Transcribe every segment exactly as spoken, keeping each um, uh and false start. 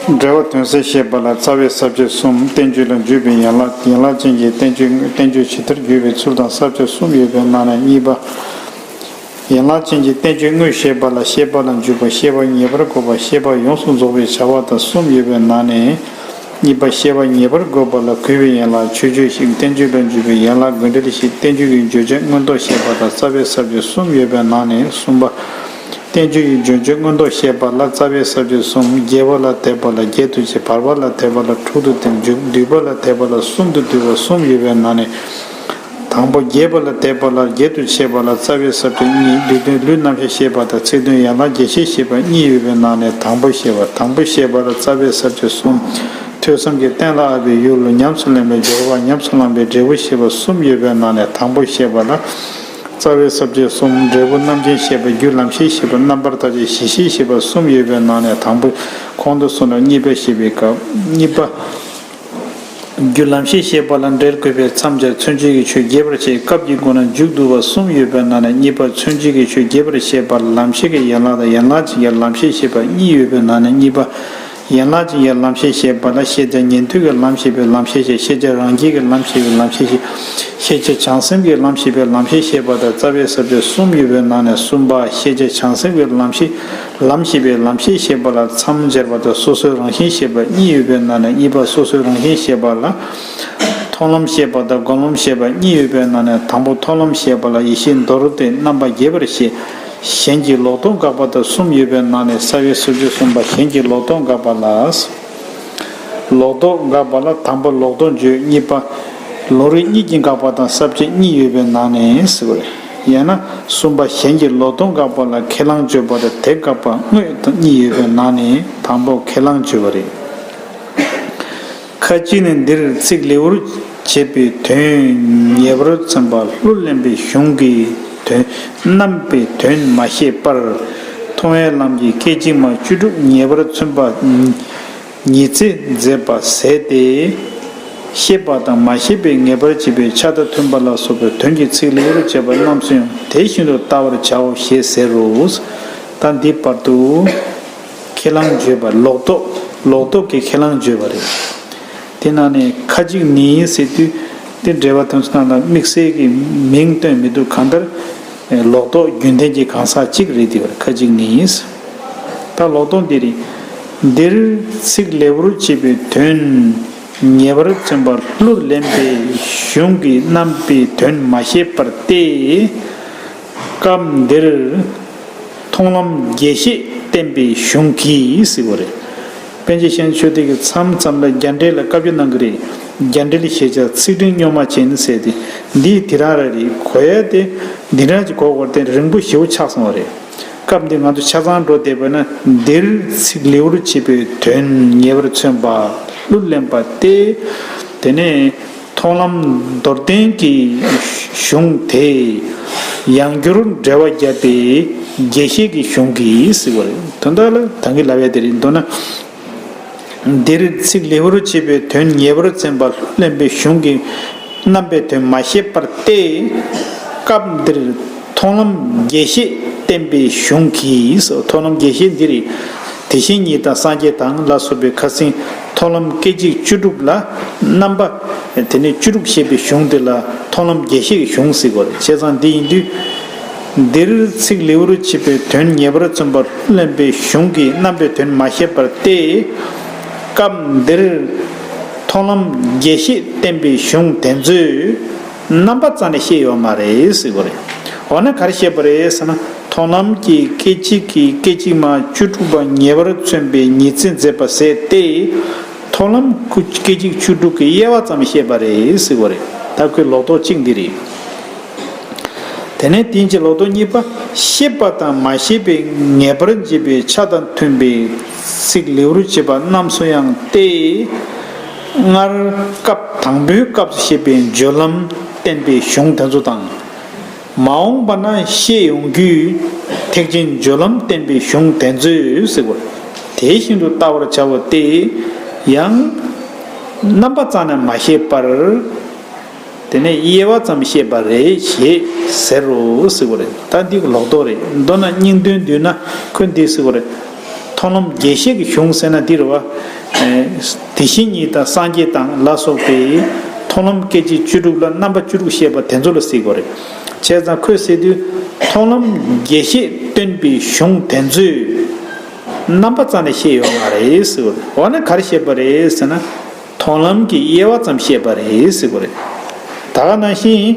འབྲེལ་བ་དོན་གསལ་བཤད་པ་ལ། རྩ་བའི་ས་བཅད་གསུམ། བསྟན་བཅོས་ལ་འཇུག་པའི་ཡན་ལག་ཡན་ལག་ཅན་གྱི་བསྟན་བཅོས། བསྟན་བཅོས་ཇི་ལྟར་བརྒྱུད་པའི་ཚུལ་དང་། ས་བཅད་གསུམ་ཡོད་པའི་ནང་ནས་གཉིས་པ། ཡན་ལག་ཅན་གྱི་བསྟན་བཅོས་དངོས་བཤད་པ་ལ། བཤད་པ་ལ་འཇུག་པ། བཤད་པ་ངེས་པར་དགོས་པ། བཤད་པ་ཡོངས་སུ་རྫོགས་པའི་བྱ་བ་དང་གསུམ་ཡོད་པའི་ནང་ནས། གཉིས་པ། བཤད་པ་ངེས་པར་དགོས་པ་ལ་གུས་པའི་ཡན་ལག་མཆོད་བརྗོད་ཤིག། བསྟན་བཅོས་ལ་འཇུག་པའི་ཡན་ལག་དགོས་འབྲེལ་ཞིག། བསྟན་བཅོས་ཀྱི་འབྱུང་བྱེད་མངོན་རྟོགས་བཤད་པ་དང་། རྩ་བའི་ས་བཅད་གསུམ་ཡོད་པའི་ནང་ནས་གསུམ་པ། བསྟན་བཅོས་ཀྱི་འབྱུང་བྱེད་མངོན་རྟོགས་བཤད་པ་ལ། རྩ་བའི་ས་བཅད་གསུམ། རྒྱས་པ་ལ་དད་པ་ལ་བརྒྱད་དུ་ཕྱེ། བར་པ་ལ་དད་པ་ལ་དྲུག་ཏུ་ཕྱེ། འཇུག་བསྡུས་པ་ལ་དད་པ་ལ་གསུམ་དུ་བསྡུས་པ་གསུམ་ཡོད་པའི་ནང་ནས། དང་པོ། རྒྱས་པ་ལ་དད་པ་ལ་བརྒྱད་དུ་ཕྱེ་བ་ལ་རྩ་བའི་ས་བཅད་གཉིས། བསྡུས་དོན་ལུས་རྣམ་བཤད་བཤད་པ་དང་། ཚིག་དོན་ཡན་ལག་རྒྱས་བཤད་བཤད་པ་གཉིས་ཡོད་པའི་ནང་ནས་དང་པོ་བཤད་པ། དང་པོ་བཤད་པ་ལ་རྩ་བའི་ས་བཅད་གསུམ། ཐོས་བསམ་གྱིས་གཏན་ལ་དབབ་པའི་ཡུལ། ཉམས་སུ་ལེན་པའི་སྦྱོར་བ། ཉམས་སུ་བླངས་པའི་འབྲས་བུ་བཤད་པ་གསུམ་ཡོད་པའི་ནང་ནས་དང་པོ་བཤད་པ་ལ། རྩ་བའི་ས་བཅད་གསུམ། འབྲས་བུ་རྣམ་མཁྱེན་བཤད་པ། རྒྱུ་ལམ་ཤེས་བཤད་པ། རྣམ་པར་ཐར་བྱེད་གཞི་ཤེས་བཤད་པ་གསུམ་ཡོད་པའི་ནང་ནས་དང་པོ། གོང་དུ་སོང་ལ་གཉིས་པ་བཤད་པའི་སྐབས། གཉིས་པ། རྒྱུ་ལམ་ཤེས་བཤད་པ་ལ་འགྲེལ་དགོས་པས་མཚམས་སྦྱར། མཚོན་བྱེད་ཀྱི་ཆོས་རྒྱས་པར་བཤད། སྐབས་ཀྱི་སྒོ་ནས་མཇུག་བསྡུ་བ་གསུམ་ཡོད་པའི་ནང་ནས་གཉིས་པ། མཚོན་བྱེད་ཀྱི་ཆོས་རྒྱས་པར་བཤད་པ་ལ་ལམ་ཤེས་ཀྱི་ཡན་ལག་དང་ཡན་ལག་ཅན་གྱི་ལམ་ཤེས་བཤད་པ་གཉིས་ཡོད་པའི་ནང་ནས་གཉིས་པ། ཡན་ལག་ཅན་གྱི་ལམ་ཤེས་བཤད་པ་ལ་ཤེས་བྱ་ཉན་ཐོས་ཀྱི་ལམ་ཤེས་པའི་ལམ་ཤེས་བཤད། ཤེས་བྱ་རང་རྒྱལ་གྱི་ལམ་ཤེས་པའི་ལམ་ཤེས་བཤད། ཤེས་བྱ་བྱང་སེམས་ཀྱི་ལམ་ཤེས་པའི་ལམ་ཤེས་བཤད་པ་དང་། རྩ་བའི་ས་བཅད་གསུམ་ཡོད་པའི་ནང་ནས་གསུམ་པ། ཤེས་བྱ་བྱང་སེམས་ཀྱི་ལམ་ཤེས། ལམ་ཤེས་པའི་ལམ་ཤེས་བཤད་པ་ལ་མཚམས་སྦྱར་བ་དང་། སོ་སོའི་རང་བཞིན་བཤད་པ་གཉིས་ཡོད་པའི་ནང་ནས་གཉིས་པ། སོ་སོའི་རང་བཞིན་བཤད་པ་ལ་མཐོང་ལམ་བཤད་པ་དང་སྒོམ་ལམ་བཤད་པ་གཉིས་ཡོད་པའི་ནང་ནས་དང་པོ། མཐོང་ལམ་བཤད་པ་ལ་ཡེ་ཤེས་མདོར་བསྟན་རྣམ་པ་རྒྱས་པར་བཤད། གཞན་གྱི་ལོག་རྟོག་དགག་པ་དང་གསུམ་ཡོད་པའི་ནང་ནས་རྩ་བའི་ས་བཅད་གསུམ་པ། གཞན་གྱི་ལོག་རྟོག་དགག་པ་ལ། ལོག་རྟོག་དགག་པ་ལ་དང་པོ་ལོག་རྟོག་བརྗོད། གཉིས་པ། ལུང་རིགས་གཉིས་ཀྱིས་དགག་པ་དང་ས་བཅད་གཉིས་ཡོད་པའི་ནང་ནས་ཟེར་བ་རེད། ཡང་ན་གསུམ་པ། གཞན་གྱི་ལོག་རྟོག་དགག་པ་ལ་ཁས་བླངས་བརྗོད་པ་དང་དེ་དགག་པ་དངོས་དང་གཉིས་ཡོད་པའི་ནང་ནས་དང་པོ་ཁས་བླངས་བརྗོད་པ་རེད། ཁ་ཅིག་ནི་འདིར་ཚིག་ལེའུར་བྱས་པའི་དོན་ཉེ་བར་མཚོན་པ་ལྷུར་ལེན་པའི་གཞུང་གི་དོན་རྣམ་པའི་དོན་མ་ཤེས་པར་མཐོང་བའི་ལམ་གྱི་སྐད་ཅིག་མ་བཅུ་དྲུག་ཉེ་བར་མཚོན་པ་ཉི་ཚེ་མཛད་པ་ཟད་དེ། ཤེས་པ་དང་མ་ཤེས་པའི་ངེས་པར་བྱེད་པའི་ཆ་དང་མཐུན་པ་ལ་སོགས་པའི་དོན་གྱི་ཚིག་ལེའུར་བྱས་པ་རྣམས་སུ་ཡང་དེ་བཞིན་དུ་བལྟ་བར་བྱའོ་ཞེས་ཟེར་རོ། ད་འདི་བར་དུ་ཁས་བླངས་བརྗོད་པ་ལོག་རྟོག་ལོག་རྟོག་གི་ཁས་བླངས་བརྗོད་པ་རེད། དེ་ནང་ནས་ཁ་ཅིག་ནི་ཟེར་དུས་དེ་འགྲེལ་པ་དོན་ཚན་ནང་ལ་དམིགས་བསལ་གྱི་མིང་སྟོན་མི་འདུག་གང་ལྟར་ལོག་རྟོག་རྒྱུན་ལྡན་གྱི་གང་ཟག་གཅིག་རེད། དེ་བར་ཁ་ཅིག་ནི། ད་ལོག་རྟོག་འདི་རེད། འདིར་ཚིག་ལེའུར་བྱས་པའི་དོན་ཉེ་བར་མཚོན་པ་ལྷུར་ལེན་པའི་གཞུང་གི་རྣམ་པའི་དོན་མ་ཤེས་པར་ཏེ། སྐབས་འདིར་མཐོང་ལམ་རྒྱས་བཤད་བསྟན་པའི་གཞུང་གིས་ཟེར་བ་རེད། པཎ་ཆེན་ཤཱཀྱ་ཆོས་ལྡན་གྱིས་མཚམས་མཚམས་ལ་རྒྱ་འགྲེལ་ལ་བཀའ་བཀྱོན་གནང་གི་རེད། རྒྱ་འགྲེལ་ཞེས་བྱ་ཚིག་དོན་རྙོག་མ་ཅན་ཟེར་ཏེ། འདི་དེ་རང་རང་རེད། གོ་ཡ་དེ་འདི་འདྲ་ཅིག་གོ་དགོས་དེ་རིང་པོ་ཞེ་པོ་ཆགས་སོང་བ་རེད། སྐབས་འདི་ང་ཚོ་ཆ་ཚང་འགྲོ་བསྡད་པ་ན། འདིར་ཚིག་ལེའུར་བྱས་པའི་དོན་ཉེ་བར་མཚོན་པ་ལྷུར་ལེན་པ་སྟེ། དེ་ནས་མཐོང་ལམ་མདོར་བསྟན་གྱི་གཞུང་དེ་ཡང་བསྒྱུར་འགྲེལ་པ་བརྒྱབ་པའི་རྒྱས་བཤད་ཀྱི་གཞུང་གིས་ཟེར་བ་རེད། དོན་དག་ལ་ད་གིན་ལབ་ཡ་དེ་རེད། མདོར་ན། འདིར་ཚིག་ལེའུར་བྱས་པའི་དོན་ཉེ་བར་མཚོན་པ་ལྷུར་ལེན་པའི་གཞུང་གི་རྣམ་པའི་དོན་མ་ཤེས་པར་ཏེ། སྐབས་འདིར་མཐོང་ལམ་རྒྱས་བཤད་བསྟན་པའི་གཞུང་གིས། མཐོང་ལམ་རྒྱས་བཤད་འདི་རེད། དེ་བཞིན་ཉིད་དང་སངས་རྒྱས་དང་ལ་སོགས་པའི་ཁ་སེང་མཐོང་ལམ་སྐད་ཅིག་བཅུ་དྲུག་ལ་རྣམ་པ་དེ་ནས་བཅུ་དྲུག་བཤད་པའི་གཞུང་དེ་ལ་མཐོང་ལམ་རྒྱས་བཤད་ཀྱི་གཞུང་ཟེར་དགོས་རེད། བྱས་ཙང་འདི་ཡིན་དུས། འདིར་ཚིག་ལེའུར་བྱས་པའི་དོན་ཉེ་བར་མཚོན་པ་ལྷུར་ལེན་པའི་གཞུང་གི་རྣམ་པའི་དོན་མ་ཤེས་པར་ཏེ། སྐབས་འདིར་མཐོང་ལམ་རྒྱས་བཤད་བསྟན་པའི་གཞུང་དེ་ཚོའི་རྣམ་པ་རྩ་ནས་བཤད་ཡོད་མ་རེད་ཟེར་དགོས་རེད། འོ་ན་ག་རེ་བཤད་པ་རེད་ཟེར་ན། མཐོང་ལམ་གྱི་སྐད་ཅིག་གི་སྐད་ཅིག་མ་བཅུ་དྲུག་པ་ཉེ་བར་མཚོན་པའི་ཉི་ཚེ་མཛད་པ་ཟད་དེ། མཐོང་ལམ་སྐད་ཅིག་བཅུ་དྲུག་གི་དབྱེ་བ་ཙམ་བཤད་པ་རེད་ཟེར་དགོས་རེད། ད་ཁོའི་ལོག་རྟོག་གཅིག་འདི་རེད། དེ་ནས་དེའི་རྗེས་ལོག་རྟོག་གཉིས་པ། ཤེས་པ་དང་མ་ཤེས་པའི་ངེས་པར་འབྱེད་པའི་ཆ་དང་མཐུན་པའི་ཚིག་ལེའུར་བྱེད་པ་རྣམས་སུ་ཡང་སྟེ། སྔར་སྐབས་དང་པོའི་སྐབས་སུ་བཤད་པའི་སྦྱོར་ལམ་བསྟན་པའི་གཞུང་དེ་ཚོ་དང་། མ་འོངས་པ་ན་ཤེས་ཡོང་རྒྱུའི་ཐེག་ཆེན་སྦྱོར་ལམ་བསྟན་པའི་གཞུང་དེ་ཚོས་ཟེར་བ། དེ་བཞིན་དུ་བལྟ་བར་བྱའོ་སྟེ། ཡང་རྣམ་པ་རྩ་ནས་མ་ཤེས་པར། དེ་ནས་དབྱེ་བ་ཙམ་བཤད་པ་རེད་ཞེས་ཟེར་རོ་ཟེར་བ་རེད། ད་འདི་ལོག་རྟོག་རེད། མདོར་ན་སྙིང་དོན་བསྡུས་ན་ཁོས་འདི་ཟེར་བ་རེད། མཐོང་ལམ་རྒྱས་བཤད་ཀྱི་གཞུང་ཟེར་ན་འདི་རེད་བ། དེ་བཞིན་ཉིད་དང་སངས་རྒྱས་དང་ལ་སོགས་པའི་མཐོང་ལམ་སྐད་ཅིག་བཅུ་དྲུག་ལ་རྣམ་པ་བཅུ་དྲུག་བཤད་པ་དེ་ཚོ་ལ་ཟེར་དགོས་རེད། བྱས་ཙང་ཁོས་ཟེར་དུས་མཐོང་ལམ་རྒྱས་བཤད་སྟོན་པའི་གཞུང་དེ་ཚོས་རྣམ་པ་རྩ་ནས་བཤད་ཡོད་མ་རེད་ཟེར་བ་རེད། འོ་ན་ག་རེ་བཤད་པ་རེད་ཟེར་ན། མཐོང་ལམ་གྱི་དབྱེ་བ་ཙམ་བཤད་པ་རེད་ཟེར་དགོས་རེད། ད་ག་ནང་བཞིན་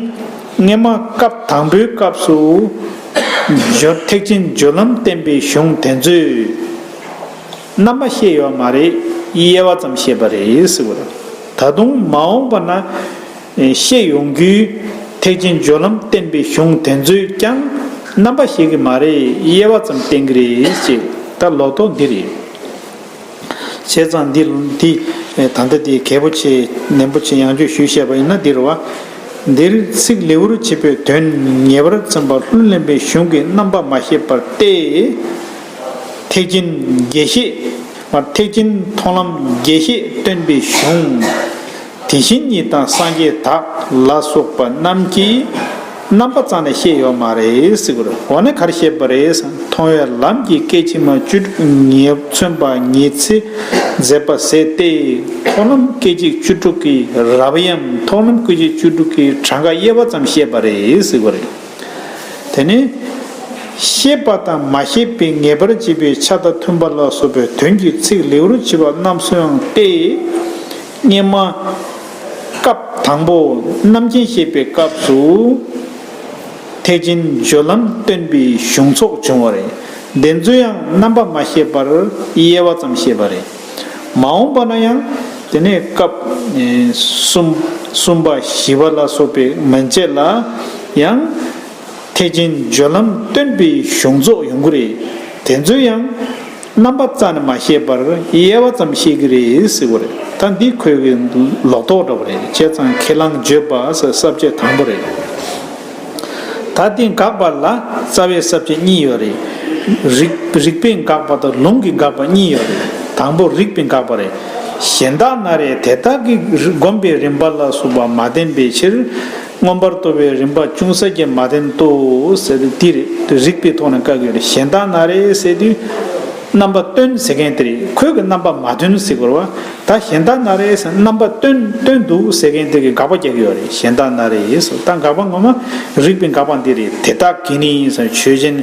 སྔོན་མ་སྐབས་དང་པོའི་སྐབས་སུ་སྦྱོར་ཐེག་ཆེན་སྦྱོར་ལམ་བསྟན་པའི་གཞུང་དེ་ཚོས་རྣམ་པ་བཤད་ཡོད་མ་རེད། དབྱེ་བ་ཙམ་བཤད་པ་རེད་ཟེར་དགོས་རེད། ད་དུང་མ་འོངས་པ་ན་བཤད་ཡོང་རྒྱུའི་ཐེག་ཆེན་སྦྱོར་ལམ་བསྟན་པའི་གཞུང་དེ་ཚོས་ཀྱང་རྣམ་པ་བཤད་ཀྱི་མ་རེད། དབྱེ་བ་ཙམ་བསྟན་གྱི་རེད་ཅེས་ད་ལོག་རྟོག་འདི་རེད། བྱས་ཙང་འདི་འདི་ད་ལྟ་འདི་གལ་པོ་ཆེ་ནན་པོ་ཆེ་ཡང་བསྐྱར་ཞུས་བཤད་པ་ཡིན་ན་འདི་རེད་བ། འདིར་ཚིག་ལེའུར་བྱས་པའི་དོན་ངེས་པར་མཚོན་པ་ལྷུར་ལེན་པའི་གཞུང་གི་རྣམ་པ་མ་བཤད་པར་ཏེ། ཐེག་ཆེན་རྒྱས་བཤད་མ་ཐེག་ཆེན་མཐོང་ལམ་རྒྱས་བཤད་སྟོན་པའི་གཞུང་། དེ་བཞིན་ཉིད་དང་སངས་རྒྱས་དག་ལ་སོགས་པ་རྣམས་ཀྱིས་རྣམ་པ་རྩ་ནས་བཤད་ཡོད་མ་རེད་ཟེར་གྱི་རེད། འོ་ན་ག་རེ་བཤད་པ་རེད་ཟེར་ན། མཐོང་བའི་ལམ་གྱི་སྐད་ཅིག་མ་བཅུ་དྲུག་ངེས་མཚོན་པ་ངེས་ཚིག་མཛད་པ་ཟད་དེ། མཐོང་ལམ་སྐད་ཅིག་བཅུ་དྲུག་གི་རབ་དབྱེའམ་མཐོང་ལམ་སྐད་ཅིག་བཅུ་དྲུག་གི་གྲངས་ཀ་དབྱེ་བ་ཙམ་བཤད་པ་རེད་ཟེར་གྱི་རེད། དེ་ནི་ཤེས་པ་དང་མ་ཤེས་པའི་ངེས་པར་བྱེད་པའི་ཆ་དང་མཐུན་པ་ལ་སོགས་པའི་དོན་གྱི་ཚིག་ལེའུར་བྱས་པ་རྣམས་སུའང་སྟེ། སྔོན་མ་སྐབས་དང་པོ་རྣམ་མཁྱེན་བཤད་པའི་སྐབས་སུ་ཐེག་ཆེན་སྦྱོར་ལམ་སྟོན་པའི་གཞུང་ཚོགས་བྱུང་བ་རེད། དེ་ཚོ་ཡང་རྣམ་པ་མ་བཤད་པར་དབྱེ་བ་ཙམ་བཤད་པ་རེད། མ་འོངས་པ་ན་ཡང་དེ་ནས་སྐབས་ཨེ་གསུམ་གསུམ་པ་བཞི་པ་ལ་སོགས་པའི་མན་ཆད་ལ་ཡང་། ཐེག་ཆེན་སྦྱོར་ལམ་སྟོན་པའི་གཞུང་ཚོགས་ཡོང་གི་རེད། དེ་ཚོ་ཡང་རྣམ་པ་རྩ་ནས་མ་བཤད་པར་དབྱེ་བ་ཙམ་བཤད་ཀྱི་རེད་ཟེར་བ་རེད། ད་འདི་ཁོའི་གི་ལོག་རྟོག་འདྲ་བ་རེད། བྱས་ཙང་ཁས་བླངས་བརྗོད་པ་ཟེར་ས་བཅད་དང་པོ་རེད། ད་དེ་དགག་པ་ལ་རྩ་བའི་ས་བཅད་གཉིས་ཡོད་རེད། རིགས་རིགས་པས་དགག་པ་དང་ལུང་གིས་དགག་པ་གཉིས་ཡོད་རེད། དང་པོ་རིགས་པས་དགག་པ་རེད། གཞན་དག་ན་རེ་དེ་དག་གིས་བསྒོམས་པའི་རིམ་པ་ལ་སོགས་པ་མ་བསྟན་པའི་ཕྱིར། མངོན་པར་རྟོགས་པའི་རིམ་པ་ཅུང་ཟད་ཀྱང་མ་བསྟན་ཏོ་ཟེར་ཏེ་འདི་རེད། རིགས་པའི་ཐོག་ནས་བཀག་ཡོད་རེད། གཞན་དག་ན་རེ་ཟེར་དུས་རྣམ་པ་སྟོན་ཟེར་མཁན་དེ་རེད། ཁོས་ཀྱི་རྣམ་པ་མ་སྟོན་ཟེར་དགོས་རེད་བ། ད་གཞན་དག་ན་རེ་ཟེར་རྣམ་པ་སྟོན་སྟོན་འདུག་ཟེར་མཁན་དེ་གི་དགག་པ་རྒྱག་གི་ཡོད་རེད། གཞན་དག་ན་རེ་ཟེར། ད་དགག་པ་ངོ་མ་རིགས་པའི་དགག་པ་འདི་རེད། དེ་དག་གིས་ནི་ཟེར་ཆོས་ཅན་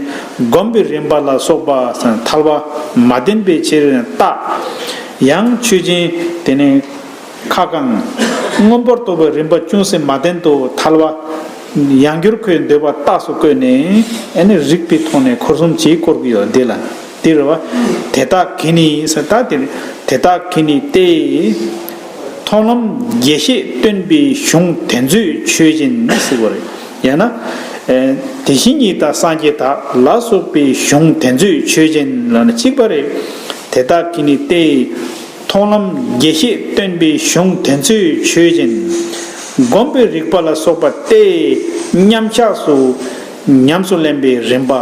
བསྒོམས་པའི་རིམ་པ་ལ་སོགས་པ་ཟེར་ཐལ་བ་མ་བསྟན་པའི་ཕྱིར་རྟག་ཡང་ཆོས་ཅན་དེ་ནི། ཁ་གང་། མངོན་པར་རྟོགས་པའི་རིམ་པ་ཅུང་ཟད་མ་བསྟན་ཏོ་ཐལ་བ། ཡང་བསྐྱར་ཁོས་འདོད་པ་རྟགས་སུ་བཀོད་ནས་ཨ་ནི་རིགས་པའི་ཐོག་ནས་འཁོར་གསུམ་གྱིས་བསྐོར་གྱི་ཡོད་འདི་ལ། འདི་རེད་བ། དེ་དག་གིས་ནི་ཟེར་ད་དེ་དེ་དག་གིས་ནི་སྟེ། མཐོང་ལམ་རྒྱས་བཤད་སྟོན་པའི་གཞུང་དེ་ཚོས་ཆོས་ཅན་ཟེར་བ་རེད། ཡང་ན། དེ་བཞིན་ཉིད་དང་སངས་རྒྱས་དག་ལ་སོགས་པའི་གཞུང་དེ་ཚོས་ཆོས་ཅན་ལ་ནི་གཅིག་པ་རེད། དེ་དག་གིས་ནི་སྟེ། མཐོང་ལམ་རྒྱས་བཤད་སྟོན་པའི་གཞུང་དེ་ཚོས་ཆོས་ཅན། བསྒོམས་པའི་རིགས་པ་ལ་སོགས་པ་སྟེ། མཉམ་གཞག་སུ་ཉམས་སུ་ལེན་པའི་རིམ་པ།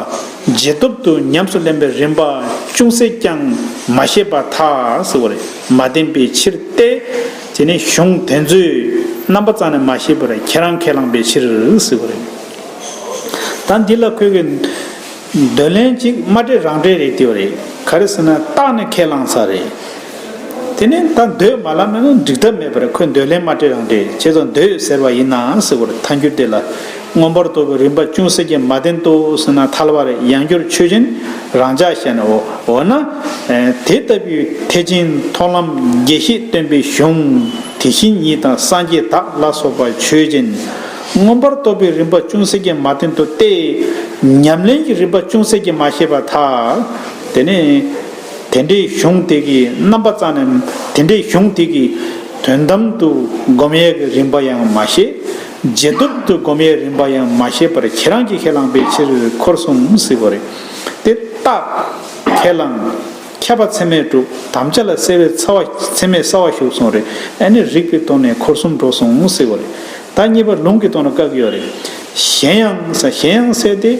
རྗེས་ཐོབ་ཏུ་ཉམས་སུ་ལེན་པའི་རིམ་པ་ཅུང་ཟད་ཀྱང་མ་བཤད་པར་ཐལ་ཟེར་བ་རེད། མ་བསྟན་པའི་ཕྱིར་ཏེ། དེ་ནས་གཞུང་དེ་ཚོས་རྣམ་པ་རྩ་ནས་མ་བཤད་པར་ཁྱེད་རང་ཁས་བླངས་པའི་ཕྱིར་ཟེར་བ་རེད། ད་འདི་ལ་ཁོས་གི་འདོད་ལན་གཅིག་མ་འདྲེས་རང་འདྲེས་རེད་དེ་བ་རེད། ག་རེ་ཟེར་ན་རྟགས་ནི་ཁས་བླངས་ས་རེད། དེ་ནས་ད་འདོད་མ་ལབ་ན་འགྲིག་ཐབས་མེད་པ་རེད། ཁོས་འདོད་ལན་མ་འདྲེས་རང་འདྲེས་བྱས་ཙང་འདོད་ཟེར་བ་ཡིན་ན་ཟེར་བ་རེད། ཐལ་འགྱུར་དེ་ལ་མངོན་པར་རྟོགས་པའི་རིམ་པ་ཅུང་ཟད་ཀྱང་མ་བསྟན་ཏོ་ཟེར་ན་ཐལ་བ་རེད། ཡང་བསྐྱར་ཆོས་ཅན་རང་འཇགས་བཤད་ན་འོ་འོ་ན། དེ་ལྟ་བུའི་ཐེག་ཆེན་མཐོང་ལམ་རྒྱས་བཤད་སྟོན་པའི་གཞུང་དེ་བཞིན་ཉིད་དང་སངས་རྒྱས་དག་ལ་སོགས་པ་ཆོས་ཅན། མངོན་པར་རྟོགས་པའི་རིམ་པ་ཅུང་ཟད་ཀྱང་མ་བསྟན་ཏོ་སྟེ། ཉམས་ལེན་གྱི་རིམ་པ་ཅུང་ཟད་ཀྱང་མ་བཤད་པར་ཐལ། དེ་ནས་དེ་འདྲའི་གཞུང་དེ་གི་རྣམ་པ་རྩ་ནས་དེ་འདྲའི་གཞུང་དེ་གི་དོན་དམ་དུ་སྒོམ་ཡས་ཀྱི་རིམ་པ་ཡང་མ་བཤད། རྗེས་ཐོབ་ཏུ་སྒོམ་ཡས་རིམ་པ་ཡང་མ་བཤད་པར་ཁྱེད་རང་གིས་ཁས་བླངས་པའི་ཕྱིར་འཁོར་གསུམ་ཟེར་བ་རེད། དེ་རྟགས་ཁས་བླངས། མཁས་པ་ཚད་མས་གྲུབ། དམ་བཅའ་ལ་གསལ་བའི་ཚ་བ་ཚད་མས་གསལ་བ་ཞུགས་སོང་རེད། ཨ་ནི་རིགས་པའི་ཐོག་ནས་འཁོར་གསུམ་འགྲོ་སོང་ཟེར་བ་རེད། ད་གཉིས་པ་ལུང་གི་ཐོག་ནས་བཀག་གི་ཡོད་རེད། གཞན་ཡང་ཟེར་གཞན་ཡང་ཟེར་ཏེ།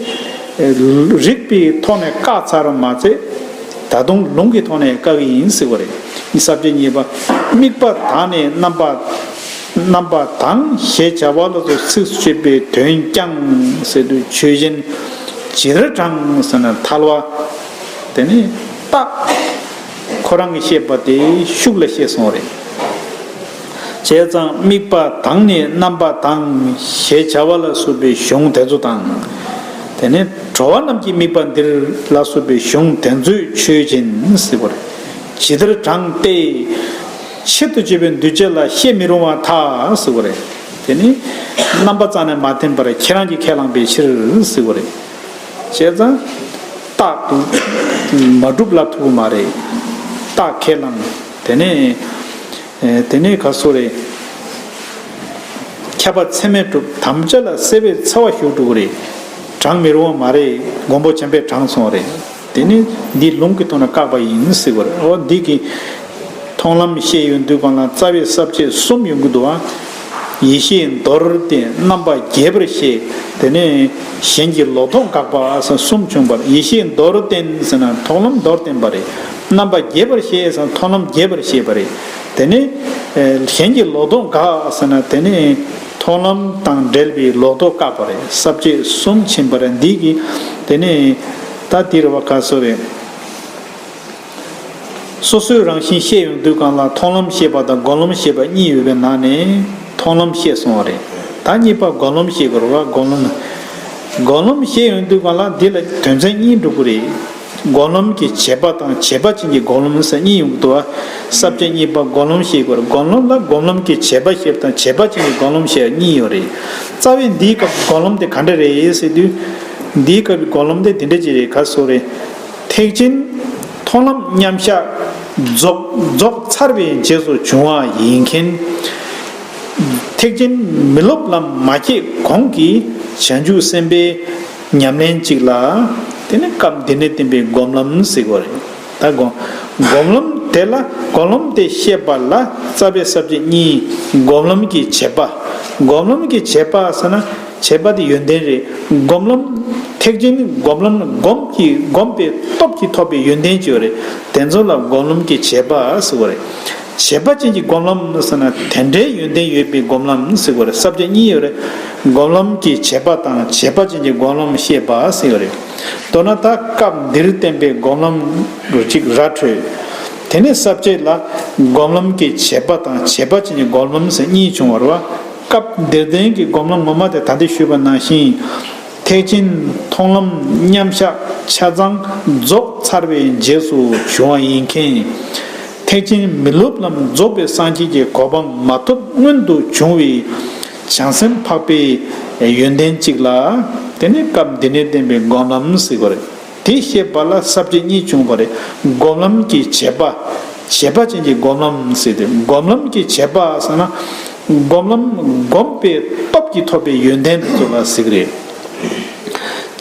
རིགས་པའི་ཐོག་ནས་བཀག་ཚར་བ་མ་ཚད། ད་དུང་ལུང་གི་ཐོག་ནས་བཀག་གི་ཡིན་ཟེར་བ་རེད། ས་བཅད་གཉིས་པ། དམིགས་པ་དག་ནི་རྣམ་པ། རྣམ་པ་དང་ཞེས་བྱ་བ་ལ་སོགས་ཚིགས་སུ་བཅད་པའི་དོན་ཀྱང་ཟེར་དུས་ཆོས་ཅན། ཇི་ལྟར་དྲང་ཟེར་ན་ཐལ་བ། དེ་ནི་རྟགས་ ཁོ་རང་གིས་བཤད་པ་དེ་ཤུགས་ལ་བཤད་སོང་བ་རེད། བྱས་ཙང་དམིགས་པ་དང་ནི་རྣམ་པ་དང་ཞེས་བྱ་བ་ལ་སོགས་པའི་གཞུང་དེ་ཚོ་དང་། དེ་ནས་གྲོལ་བ་རྣམས་ཀྱི་དམིགས་པ་འདིར་ལ་སོགས་པའི་གཞུང་དེ་ཚོས་ཆོས་ཅན་ཟེར་བ་རེད། ཇི་ལྟར་དྲངས་ཏེ། ཆེད་དུ་བྱས་པའི་གདུལ་བྱ་ལ་བཤད་མི་རུང་བར་ཐལ་ཟེར་བ་རེད། དེ་ནི་རྣམ་པ་རྩ་ནས་མ་བསྟན་པར་ཁྱེད་རང་གིས་ཁས་བླངས་པའི་ཕྱིར་ཟེར་བ་རེད། བྱས་ཙང་། རྟག་ཏུ་མ་གྲུབ་ལབ་ཐུབ་ཀྱི་མ་རེད། རྟགས་ཁས་བླངས། དེ་ནས། ཨེ། དེ་ནས་ག་སོ་རེད། ཁྱབ་པ་ཚད་མས་གྲུབ། དམ་བཅའ་ལ་སྲེད་པའི་འཚེ་བ་ཞུགས་འགྲོ་གི་རེད། དྲང་མི་རུང་བ་མ་རེད། མགོན་པོ་བྱམས་པས་དྲངས་སོང་བ་རེད། དེ་ནི་འདི་ལུང་གི་ཐོག་ནས་བཀག་པ་ཡིན་ཟེར་བ་རེད། འོ་འདི་གི་མཐོང་ལམ་བཤད་ཡོང་དུས་སྒང་ལ་རྩ་བའི་ས་བཅད་གསུམ་ཡོང་གི་འདུག་བ། ཡེ་ཤེས་མདོར་བསྟན། རྣམ་པ་རྒྱས་པར་བཤད། དེ་ནས་གཞན་གྱི་ལོག་རྟོག་འགག་པ་ཟེར་གསུམ་བྱུང་བ་རེད། ཡེ་ཤེས་མདོར་བསྟན་ཟེར་ན་མཐོང་ལམ་མདོར་བསྟན་པ་རེད། རྣམ་པ་རྒྱས་པར་བཤད་ཟེར་ན་མཐོང་ལམ་རྒྱས་པར་བཤད་པ་རེད། དེ་ནས་ཨེ། གཞན་གྱི་ལོག་རྟོག་འགག་ཟེར་ན་དེ་ནས་མཐོང་ལམ་དང་འབྲེལ་བའི་ལོག་རྟོག་བཀག་པ་རེད། ས་བཅད་གསུམ་ཕྱིན་པ་རེད། འདི་གི་དེ་ནས་ད་འདིར་བ་ག་སོ་རེད། སོ་སོའི་རང་བཞིན་བཤད་ཡོང་དུས་སྒང་ལ་མཐོང་ལམ་བཤད་པ་དང་སྒོམ་ལམ་བཤད་པ་གཉིས་ཡོད་པའི་ནང་ནས་མཐོང་ལམ་བཤད་སོང་བ་རེད། ད་གཉིས་པ་སྒོམ་ལམ་བཤད་དགོས་རེད་བ། སྒོམ་ལམ། སྒོམ་ལམ་བཤད་ཡོང་དུས་སྒང་ལ་འདི་ལ་དོན་ཚན་གཉིས་འགྲོ་གི་རེད། སྒོམ་ལམ་གྱི་བྱེད་པ་དང་བྱེད་པ་ཅན་གྱི་སྒོམ་ལམ་ཟེར་གཉིས་ཡོང་གི་འདུག་བ། ས་བཅད་གཉིས་པ་སྒོམ་ལམ་བཤད་དགོས་རེད། སྒོམ་ལམ་ལ་སྒོམ་ལམ་གྱི་བྱེད་པ་བཤད་པ་དང་བྱེད་པ་ཅན་གྱི་སྒོམ་ལམ་བཤད་པ་གཉིས་ཡོད་རེད། རྩ་བའི་འདིའི་སྐབས་སྒོམ་ལམ་དེ་ག་འདྲ་རེད་ཟེར་དུས། འདིའི་སྐབས་ཀྱི་སྒོམ་ལམ་དེ་འདི་འདྲ་ཅིག་རེད། ག་སོ་རེད། ཐེག་ཆེན་མཐོང་ལམ་མཉམ་གཞག་རྫོགས་རྫོགས་ཚར་བའི་རྗེས་སུ་བྱུང་བ་ཡིན་མཁན། ཐེག་ཆེན་མི་སློབ་ལམ་མ་སྐྱེས་གོང་གི་བྱང་ཆུབ་སེམས་དཔའི་ཉམས་ལེན་གཅིག་ལ། དེ་ནི་སྐབས་འདི་ནས་བསྟན་པའི་སྒོམ་ལམ་ཟེར་དགོས་རེད། ད་སྒོམ་སྒོམ་ལམ་དེ་ལ་སྒོམ་ལམ་དེ་བཤད་པ་ལ་རྩ་བའི་ས་བཅད་གཉིས། སྒོམ་ལམ་གྱི་བྱེད་པ། སྒོམ་ལམ་གྱི་བྱེད་པ་ཟེར་ན། བྱེད་པ་དེ་ཡོན་ཏན་རེད། སྒོམ་ལམ། ཐེག་ཆེན་སྒོམ་ལམ་ལ་སྒོམ་གྱི་སྒོམ་པའི་སྟོབས་ཀྱིས་ཐོབ་པའི་ཡོན་ཏན་ཅིག་ཡོད་རེད། དེ་ཚོ་ལ་སྒོམ་ལམ་གྱི་བྱེད་པ་ཟེར་བ་རེད། བྱེད་པ་ཅན་གྱི་སྒོམ་ལམ་ཟེར་ན་དེ་འདྲའི་ཡོན་ཏན་ཡོད་པའི་སྒོམ་ལམ་ཟེར་བ་རེད། ས་བཅད་གཉིས་ཡོད་རེད། སྒོམ་ལམ་གྱི་བྱེད་པ་དང་བྱེད་པ་ཅན་གྱི་སྒོམ་ལམ་བཤད་པ་ཟེར་བ་རེད། མདོར་ན་ད་སྐབས་འདིར་བསྟན་པའི་སྒོམ་ལམ་རུ་གཅིག་ར་འཕྲོད། དེ་ནས་ས་བཅད་ལ་སྒོམ་ལམ་གྱི་བྱེད་པ་དང་བྱེད་པ་ཅན་གྱི་སྒོམ་ལམ་ཟེར་གཉིས་བྱུང་བ་རེད་བ། སྐབས་འདིར་བསྟན་གྱི་སྒོམ་ལམ་ངོ་མ་དེ་ད་ལྟ་ཞུས་པ་ནང་བཞིན། ཐེག་ཆེན་མཐོང་ལམ་མཉམ་གཞག་ཆ་ཚང་རྫོགས་ཚར་བའི་རྗེས་སུ་བྱུང་བ་ཡིན་མཁན། ཐེག་ཆེན་མི་སློབ་ལམ་རྫོགས་པའི་སངས་རྒྱས་ཀྱི་གོ་འཕང་མ་ཐོབ་སྔོན་དུ་བྱུང་བའི་བྱང་སེམས་འཕགས་པའི་ཡོན་ཏན་གཅིག་ལ། དེ་ནི་སྐབས་འདི་ནས་བསྟན་པའི་སྒོམ་ལམ་ཟེར་བ་རེད། དེ་བཤད་པ་ལ་ས་བཅད་གཉིས་བྱུང་བ་རེད། སྒོམ་ལམ་གྱི་བྱེད་པ། བྱེད་པ་ཅན་གྱི་སྒོམ་ལམ་ཟེར་ཏེ། སྒོམ་ལམ་གྱི་བྱེད་པ་ཟེར་ན། སྒོམ་ལམ་སྒོམ་པའི་སྟོབས་ཀྱིས་ཐོབ་པའི་ཡོན་ཏན་དེ་ཚོ་ལ་ཟེར་གི་རེད།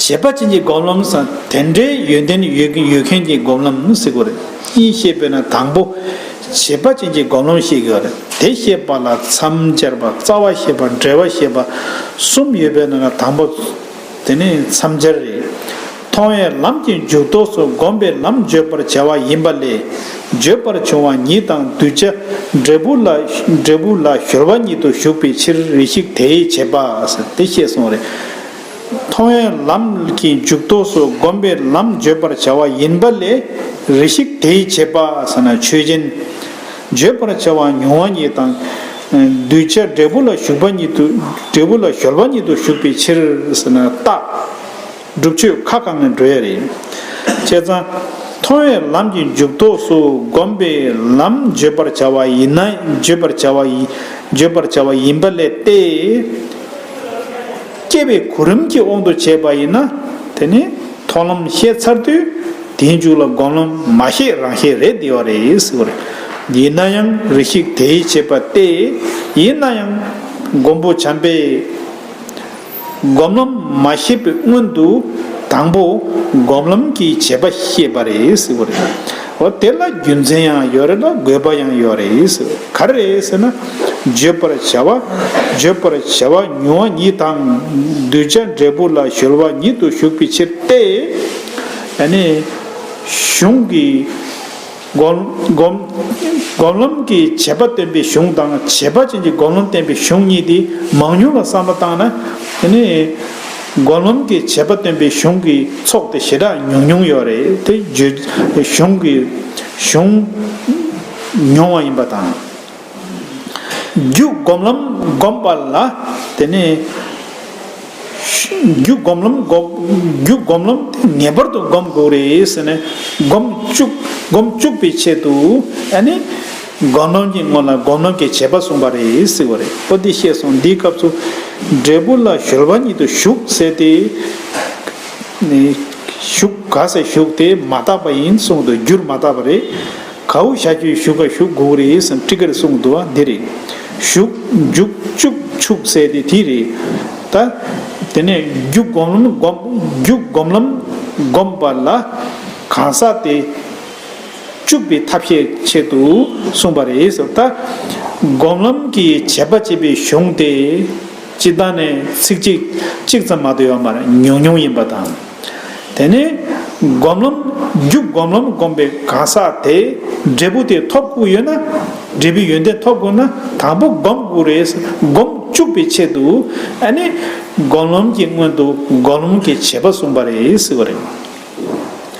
བྱེད་པ་ཅན་གྱི་སྒོམ་ལམ་ཟེར་ན་དེ་འདྲའི་ཡོན་ཏན་ཡོད་ཀྱི་ཡོད་མཁན་གྱི་སྒོམ་ལམ་ཟེར་དགོས་རེད། གཉིས་བཤད་པས་ན་དང་པོ། བྱེད་པ་ཅན་གྱི་སྒོམ་ལམ་བཤད་དགོས་རེད། དེ་བཤད་པ་ལ་མཚམས་སྦྱར་བ། རྩ་བ་བཤད་པ། འབྲེལ་བ་བཤད་པ། གསུམ་ཡོད་པའི་ནང་ན་དང་པོ། དེ་ནི་མཚམས་སྦྱར་རེད། མཐོང་བའི་ལམ་གྱི་མཇུག་ཐོགས་སུ་སྒོམ་པའི་ལམ་བརྗོད་པར་བྱ་བ་ཡིན་པ་ལས། བརྗོད་པར་བྱུང་བ་ཉིད་དང་གདུལ་བྱ་འབྲས་བུ་ལ་འབྲས་བུ་ལ་གཞོལ་བ་ཉིད་དུ་ཞུགས་པའི་ཕྱིར་རེ་ཞིག་དེའི་བྱེད་པ་ཟེར་དེ་བཤད་སོང་རེད། མཐོང་བའི་ལམ་གྱི་མཇུག་ཐོགས་སུ་སྒོམ་པའི་ལམ་བརྗོད་པར་བྱ་བ་ཡིན་པ་ལས། རེ་ཞིག་དེའི་བྱེད་པ་ཟེར་ན་ཆོས་ཅན། བརྗོད་པར་བྱ་བ་མྱོང་བ་ཉིད་དང་། གདུལ་བྱ་འབྲས་བུ་ལ་ཞུགས་པ་ཉིད་དུ། འབྲས་བུ་ལ་གཞོལ་བ་ཉིད་དུ་ཞུགས་པའི་ཕྱིར་ཟེར་ན་རྟགས། སྒྲུབ་ཆོས་ཁ་བསྐངས་ནས་འགྲོ་ཡ་རེད། བྱས་ཙང་། མཐོང་བའི་ལམ་གྱི་མཇུག་ཐོགས་སུ་སྒོམ་པའི་ལམ་བརྗོད་པར་བྱ་བ་ཡིན་ན། བརྗོད་པར་བྱ་བ་ཡིན། བརྗོད་པར་བྱ་བ་ཡིན་པ་ལས་ཏེ། སྐྱེ་བའི་གོ་རིམ་གྱི་དབང་དུ་བྱས་པ་ཡིན་ན། དེ་ནི་མཐོང་ལམ་བཤད་ཚར་དུས་དེའི་མཇུག་ལ་སྒོམ་ལམ་མ་བཤད་རང་བཤད་རེད་བསྡད་པ་རེད་ཟེར་བ་རེད། ཡིན་ན་ཡང་རེ་ཞིག་དེའི་བྱེད་པ་སྟེ། ཡིན་ན་ཡང་མགོན་པོ་བྱམས་པས་སྒོམ་ལམ་མ་བཤད་པའི་སྔོན་དུ་དང་པོ་སྒོམ་ལམ་གྱི་བྱེད་པ་བཤད་པ་རེད་ཟེར་བ་རེད། འོ་དེ་ལ་རྒྱུ་མཚན་ཡང་ཡོད་རེད་ལ་དགོས་པ་ཡང་ཡོད་རེད་ཟེར། ག་རེ་རེད་ཟེར་ན། བརྗོད་པར་བྱ་བ། བརྗོད་པར་བྱ་བ་མྱོང་བ་ཉིད་དང་། གདུལ་བྱ་འབྲས་བུ་ལ་གཞོལ་བ་ཉིད་དུ་ཞུགས་པའི་ཕྱིར་ཏེ། ཨ་ནི། གཞུང་གི་སྒོམ་སྒོམ་སྒོམ་ལམ་གྱི་བྱེད་པ་སྟོན་པའི་གཞུང་དང་། བྱེད་པ་ཅན་གྱི་སྒོམ་ལམ་བསྟན་པའི་གཞུང་གཉིས་དེ་མང་ཉུང་ལ་བསམ་བློ་བཏང་ན། ཨ་ནི། སྒོམ་ལམ་གྱི་བྱེད་པ་སྟོན་པའི་གཞུང་གི་ཚོགས་དེ་ཞེ་དྲག་ཉུང་ཉུང་ཡོད་རེད། དེ་བརྗོད་གཞུང་གི་གཞུང་ཉུང་བ་ཡིན་པ་དང་། རྒྱུ་སྒོམ་ལམ་བསྒོམ་པ་ལ། དེ་ནས་རྒྱུ་སྒོམ་ལམ་སྒོམ། རྒྱུ་སྒོམ་ལམ་དེ་ངེས་པར་དུ་སྒོམ་དགོས་རེད་ཟེར་ནས། སྒོམ་བཅུག་སྒོམ་བཅུག་པའི་ཆེད་དུ། ཨ་ནི་སྒོམ་ལམ་གྱི་སྔོན་ལ་སྒོམ་ལམ་གྱི་བྱེད་པ་གསུངས་པ་རེད་ཟེར་བ་རེད། འོ་འདི་བཤད་སོང་། འདིའི་སྐབས་སུ་འབྲས་བུ་ལ་གཞོལ་བ་ཉིད་དུ་ཞུགས་ཟེར་ཏེ། ནི་ཞུགས། ག་ཟེར་ཞུགས་དེ་མ་བརྟགས་པ་ཡིན་གསུངས་འདུག་རྒྱུར་མ་བརྟགས་པ་རེད། ག་འོ་བྱ་རྒྱུའི་ཞུགས་ག་ཞུགས་དགོས་རེད་ཟེར་ན་ཊཱི་ཀ་རེ་གསུངས་འདུག་བ་འདི་རེད། ཞུགས་འཇུག་བཅུག་ཆུག་ཟེར་དེ་དེ་རེད། ད་དེ་ནས་རྒྱུ་སྒོམ་ལམ་སྒོམ། རྒྱུ་སྒོམ་ལམ་སྒོམ་པ་ལ་གང་ཟག་དེ་བཅུག་པའི་ཐབས་ཤེས་ཆེད་དུ་གསུངས་པ་རེད་ཟེར། ད་སྒོམ་ལམ་གྱི་བྱེད་པ་བྱེད་པའི་གཞུང་དེ། སྤྱིར་བཏང་ནས་ཚིག་གཅིག་གཅིག་ཙམ་མ་གཏོགས་ཡོད་མ་རེད། ཉུང་ཉུང་ཡིན་པ་དང་། དེ་ནས་སྒོམ་ལམ། རྒྱུ་སྒོམ་ལམ་བསྒོམས་པའི་གང་ཟག་དེ་འབྲས་བུ་དེ་ཐོབ་དགོས་ཡོད་ན། འབྲས་བུའི་ཡོན་ཏན་ཐོབ་དགོས་ན་དང་པོ་སྒོམ་དགོས་རེད། སྒོམ་བཅུག་པའི་ཆེད་དུ། ཨ་ནི་སྒོམ་ལམ་གྱི་སྔོན་དུ་སྒོམ་ལམ་གྱི་བྱེད་པ་གསུངས་པ་རེད་ཟེར་བ་རེད།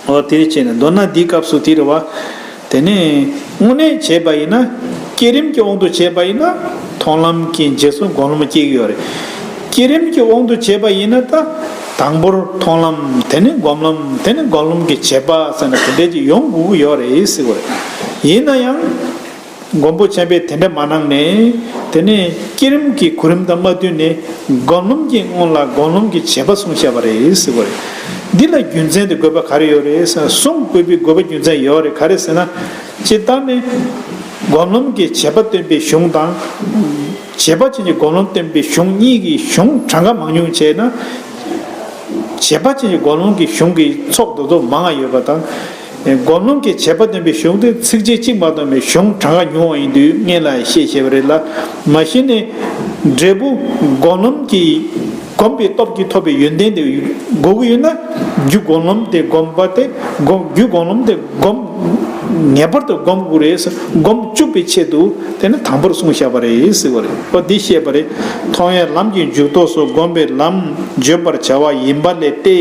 འོ་དེ་བྱས་ནས་མདོར་ན་འདིའི་སྐབས་སུ་དེ་རེད་བ། དེ་ནས་དངོས་གནས་བྱས་པ་ཡིན་ན། བསྐྱེད་རིམ་གྱི་དབང་དུ་བྱས་པ་ཡིན་ན། མཐོང་ལམ་གྱི་རྗེས་སུ་སྒོམ་ལམ་སྐྱེ་གི་ཡོད་རེད། བསྐྱེད་རིམ་གྱི་དབང་དུ་བྱས་པ་ཡིན་ན་ད། དང་པོར་མཐོང་ལམ། དེ་ནས་སྒོམ་ལམ། དེ་ནས་སྒོམ་ལམ་གྱི་བྱེད་པ་ཟེར་ན་དེ་འདྲས་ཀྱི་ཡོང་དགོས་ཀྱི་ཡོད་རེད་ཟེར་བ་རེད། ཡིན་ན་ཡང་། མགོན་པོ་ཆེན་པོས་དེ་འདྲ་མ་གནང་ནས། དེ་ནས་བསྐྱེད་རིམ་གྱི་གོ་རིམ་དང་མ་བསྟུན་ནས་སྒོམ་ལམ་གྱི་སྔོན་ལ་སྒོམ་ལམ་གྱི་བྱེད་པ་གསུངས་བཞག་པ་རེད་ཟེར་བ་རེད། འདི་ལ་རྒྱུ་མཚན་དེ་དགོས་པ་ག་རེ་ཡོད་རེད་ཟེར་ན། གསུང་དགོས་པའི་དགོས་པ་རྒྱུ་མཚན་ཡོད་རེད། ག་རེ་ཟེར་ན། སྤྱིར་བཏང་ནས་སྒོམ་ལམ་གྱི་བྱེད་པ་སྟོན་པའི་གཞུང་དང་། བྱེད་པ་ཅན་གྱི་སྒོམ་ལམ་སྟོན་པའི་གཞུང་གཉིས་ཀྱི་གཞུང་གྲངས་ཀ་མང་ཉུང་བྱས་ན། བྱེད་པ་ཅན་གྱི་སྒོམ་ལམ་གྱི་གཞུང་གི་ཚོགས་དེ་ཚོ་མང་བ་ཡོད་པ་དང་། སྒོམ་ལམ་གྱི་བྱེད་པ་སྟོན་པའི་གཞུང་དེ་ཚིགས་བཅད་གཅིག་མ་གཏོགས་མེད། གཞུང་གྲངས་ཀ་ཉུང་བ་ཡིན་དུས་སྔོན་ལ་བཤད་བཤད་པ་རེད་ལ། མ་གཞི་ནས་འབྲས་བུ་སྒོམ་ལམ་གྱི་སྒོམ་པའི་སྟོབས་ཀྱིས་ཐོབ་པའི་ཡོན་ཏན་དེ་དགོས་ཀྱི་ཡོད་ན། རྒྱུ་སྒོམ་ལམ་དེ་སྒོམ་པ་དེ་སྒོམ། རྒྱུ་སྒོམ་ལམ་དེ་སྒོམ། ངེས་པར་དུ་སྒོམ་དགོས་རེད། སྒོམ་བཅུག་པའི་ཆེད་དུ་དེ་ནི་དང་པོར་གསུངས་བཞག་པ་རེད་ཟེར་བ་རེད། འོ་འདི་བཤད་པ་རེད། མཐོང་ཡང་ལམ་གྱི་འཇུག་ལྡོག་སོགས་སྒོམ་པའི་ལམ་བརྗོད་པར་བྱ་བ་ཡིན་པ་ལས་ཏེ།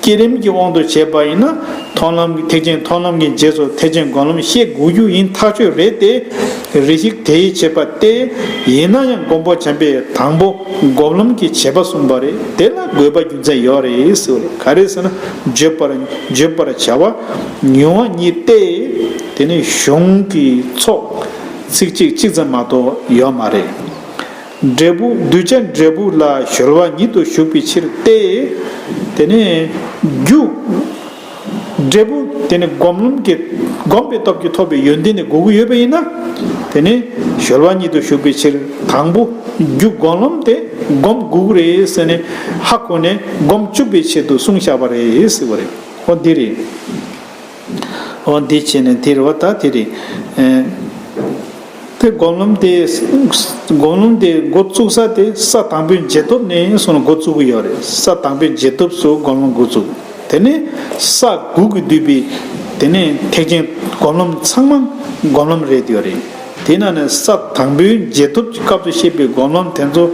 བསྐྱེད་རིམ་གྱི་དབང་དུ་བྱས་པ་ཡིན་ན། མཐོང་ལམ་གྱི་ཐེག་ཆེན་མཐོང་ལམ་གྱི་རྗེས་སུ་ཐེག་ཆེན་སྒོམ་ལམ་བཤད་དགོས་རྒྱུ་ཡིན་ཐག་ཆོད་རེད་དེ། རེ་ཞིག་དེའི་བྱེད་པ་སྟེ། ཡིན་ན་ཡང་མགོན་པོ་ཆེན་པོས་དང་པོ་སྒོམ་ལམ་གྱི་བྱེད་པ་གསུངས་པ་རེད། དེ་ལ་དགོས་པ་རྒྱུ་མཚན་ཡོད་རེད་ཟེར་བ་རེད། ག་རེ་ཟེར་ན། བརྗོད་པར་བརྗོད་པར་བྱ་བ་ཉུང་བ་ཉིད་དེ། དེ་ནི་གཞུང་གི་ཚོགས་ཚིགས་གཅིག་གཅིག་ཙམ་མ་གཏོགས་ཡོད་མ་རེད། འབྲས་བུ་གདུལ་བྱ་འབྲས་བུ་ལ་གཞོལ་བ་ཉིད་དུ་ཞུགས་པའི་ཕྱིར་ཏེ། དེ་ནས་རྒྱུ། འབྲས་བུ་དེ་ནི་སྒོམ་ལམ་གྱི་སྒོམ་པའི་སྟོབས་ཀྱིས་ཐོབ་པའི་ཡོན་ཏན་ནི་དགོས་ཀྱི་ཡོད་པ་ཡིན་ན། དེ་ནི་གཞོལ་བ་ཉིད་དུ་ཞུགས་པའི་ཕྱིར་དང་པོ་རྒྱུ་སྒོམ་ལམ་དེ་སྒོམ་དགོས་ཀྱི་རེད་ཟེར་ནས་ཧ་གོ་ནས་སྒོམ་བཅུག་པའི་ཆེད་དུ་གསུངས་བཞག་པ་རེད་ཟེར་བ་རེད། འོ་འདི་རེད། འོ་འདི་བྱས་ནས་དེ་རེད་བ། ད་དེ་རེད། ཨེ། དེ་སྒོམ་ལམ་དེ། སྒོམ་ལམ་དེ་འགོ་བཙུགས་ས་དེ་ས་དང་པོའི་རྗེས་ཐོབ་ནས་སོང་ནས་འགོ་བཙུགས་ཀྱི་ཡོད་རེད། ས་དང་པོའི་རྗེས་ཐོབ་སུ་སྒོམ་ལམ་འགོ་བཙུགས། དེ་ནས་ས་དགུ་གིས་བསྡུས་པའི་དེ་ནས་ཐེག་ཆེན་སྒོམ་ལམ་ཚང་མ་སྒོམ་ལམ་རེད་ཡོད་རེད། དེ་ནང་ནས་ས་དང་པོའི་རྗེས་ཐོབ་ཀྱི་སྐབས་སུ་བཤད་པའི་སྒོམ་ལམ་དེ་ཚོ་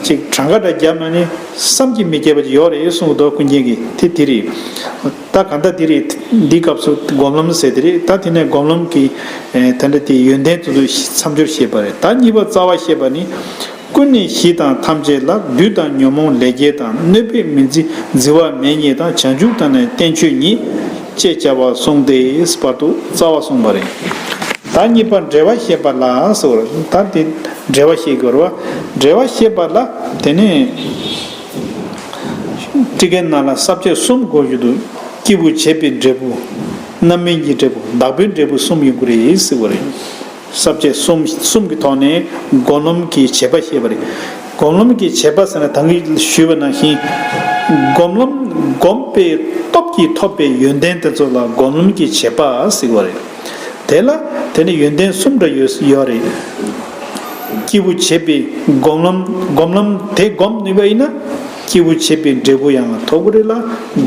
ཅིག་གྲངས་ཀ་འདྲ་བརྒྱབ་ན་ནི་བསམ་གྱིས་མི་ཁྱབ་པ་ཅིག་ཡོད་རེད་གསུངས་འདུག་ཀུན་མཁྱེན་གྱིས། དེ་དེ་རེད། ད་གང་ལྟར་དེ་རེད། འདིའི་སྐབས་སུ་སྒོམ་ལམ་ཟེར་དེ་རེད། ད་དེ་ནས་སྒོམ་ལམ་གྱི་ཨེ་དེ་འདྲ་དེ་ཡོན་ཏན་དེ་ཚོ་མཚམས་སྦྱོར་བཤད་པ་རེད། ད་གཉིས་པ་རྩ་བ་བཤད་པ་ནི། ཀུན་ནས་ཞི་དང་ཐམས་ཅད་ལ། བདུད་དང་ཉོན་མོངས་ལས་བརྒྱད་དང་། གནོད་པས་མི་འཛི་འཛི་བ་མེད་ཉིད་དང་། བྱང་ཆུབ་དང་ནི་བསྟན་བཅོས་ཉིད། ཅེས་བྱ་བ་གསུངས་ཏེ་བར་དུ་རྩ་བ་གསུངས་པ་རེད། ད་གཉིས་པ་འབྲེལ་བ་བཤད་པ་ལ་ཟེར་བ་རེད། ད་དེ་འབྲེལ་བ་བཤད་དགོས་རེད་བ། འབྲེལ་བ་བཤད་པ་ལ་དེ་ནས་ཊཱི་ཀའི་ནང་ལ་ས་བཅད་གསུམ་དགོས་ཀྱི་འདུག་སྐྱེས་བུ་བྱེད་པའི་འབྲས་བུ། རྣམ་སྨིན་གྱི་འབྲས་བུ། བདག་པོའི་འབྲས་བུ་གསུམ་ཡོང་གི་རེད་ཟེར་བ་རེད། ས་བཅད་གསུམ་གསུམ་གྱི་ཐོག་ནས་སྒོམ་ལམ་གྱི་བྱེད་པ་བཤད་པ་རེད། སྒོམ་ལམ་གྱི་བྱེད་པ་ཟེར་ན་ད་གིན་ཞུས་པ་ནང་བཞིན། སྒོམ་ལམ་སྒོམ་པའི་སྟོབས་ཀྱིས་ཐོབ་པའི་ཡོན་ཏན་དེ་ཚོ་ལ་སྒོམ་ལམ་གྱི་བྱེད་པ་ཟེར་བ་རེད། དེ་ལ་དེ་ནི་ཡོན་ཏན་གསུམ་འདྲ་ཡོད་ཡོད་རེད། སྐྱེས་བུ་བྱེད་པའི་སྒོམ་ལམ་སྒོམ་ལམ་དེ་སྒོམ་ནུས་པ་ཡིན་ན། སྐྱེས་བུ་བྱེད་པའི་འབྲས་བུ་ཡང་ཐོབ་ཀྱི་རེད་ལ།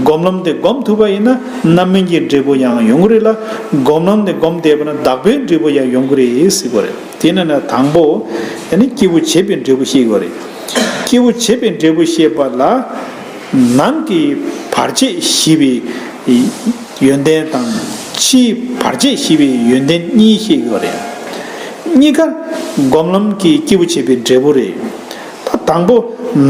སྒོམ་ལམ་དེ་སྒོམ་ཐུབ་པ་ཡིན་ན་རྣམ་སྨིན་གྱི་འབྲས་བུ་ཡང་ཡོང་གི་རེད་ལ། སྒོམ་ལམ་དེ་སྒོམ་བསྡད་པ་ན་བདག་པོའི་འབྲས་བུ་ཡང་ཡོང་གི་རེད་ཟེར་བ་རེད། དེ་ནས་ན་དང་པོ་ཡང་ན་སྐྱེས་བུ་བྱེད་པའི་འབྲས་བུ་ཤེས་དགོས་རེད། སྐྱེས་བུ་བྱེད་པའི་འབྲས་བུ་ཤེས་པ་ལ། ནང་གི་བར་ཆད་ཞི་བའི་ཡོན་ཏན་དང་ཕྱིའི་བར་ཆད་ཞི་བའི་ཡོན་ཏན་གཉིས་བཤད་ཡོད་རེད། གཉིས་ཀ་སྒོམ་ལམ་གྱི་སྐྱེས་བུ་བྱེད་པའི་འབྲས་བུ་རེད། ད་དང་པོ་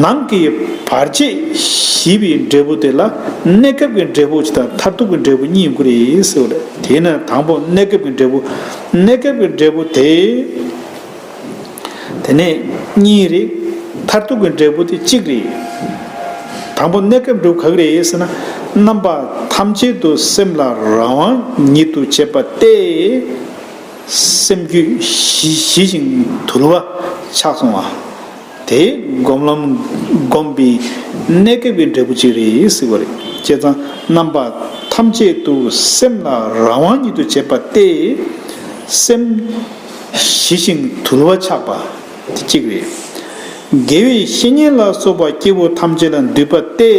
ནང་གི་བར་ཆད་ཞི་བའི་འབྲས་བུ་དེ་ལ་གནས་སྐབས་ཀྱི་འབྲས་བུ་ཅིག་དང་མཐར་ཐུག་གི་འབྲས་བུ་གཉིས་ཡོང་གི་རེད་ཟེར་བ་རེད། དེས་ན་དང་པོ་གནས་སྐབས་ཀྱི་འབྲས་བུ། གནས་སྐབས་ཀྱི་འབྲས་བུ་དེ། དེ་ནས་གཉིས་རེད། མཐར་ཐུག་གི་འབྲས་བུ་དེ་གཅིག་རེད། དང་པོ་གནས་སྐབས་འབྲས་བུ་ག་གི་རེད་ཟེར་ན། རྣམ་པ་ཐམས་ཅད་དུ་སེམས་ལ་རང་དབང་ཉིད་དུ་བྱེད་པ་སྟེ། སེམས་རྒྱུད་ཞི་ཞི་ཞིང་དུལ་བ་ཆགས་སོང་བ། དེ་སྒོམ་ལམ་བསྒོམས་པའི་གནས་སྐབས་ཀྱི་འབྲས་བུ་གཅིག་རེད་ཟེར་བ་རེད། བྱས་ཙང་རྣམ་པ་ཐམས་ཅད་དུ་སེམས་ལ་རང་དབང་ཉིད་དུ་བྱེད་པ་སྟེ། སེམས་ཞི་ཞིང་དུལ་བ་ཆགས་པ་དེ་གཅིག་རེད། དགེ་བའི་བཤེས་གཉེན་ལ་སོགས་པ་སྐྱེ་བོ་ཐམས་ཅད་ལ་འདུད་པ་སྟེ།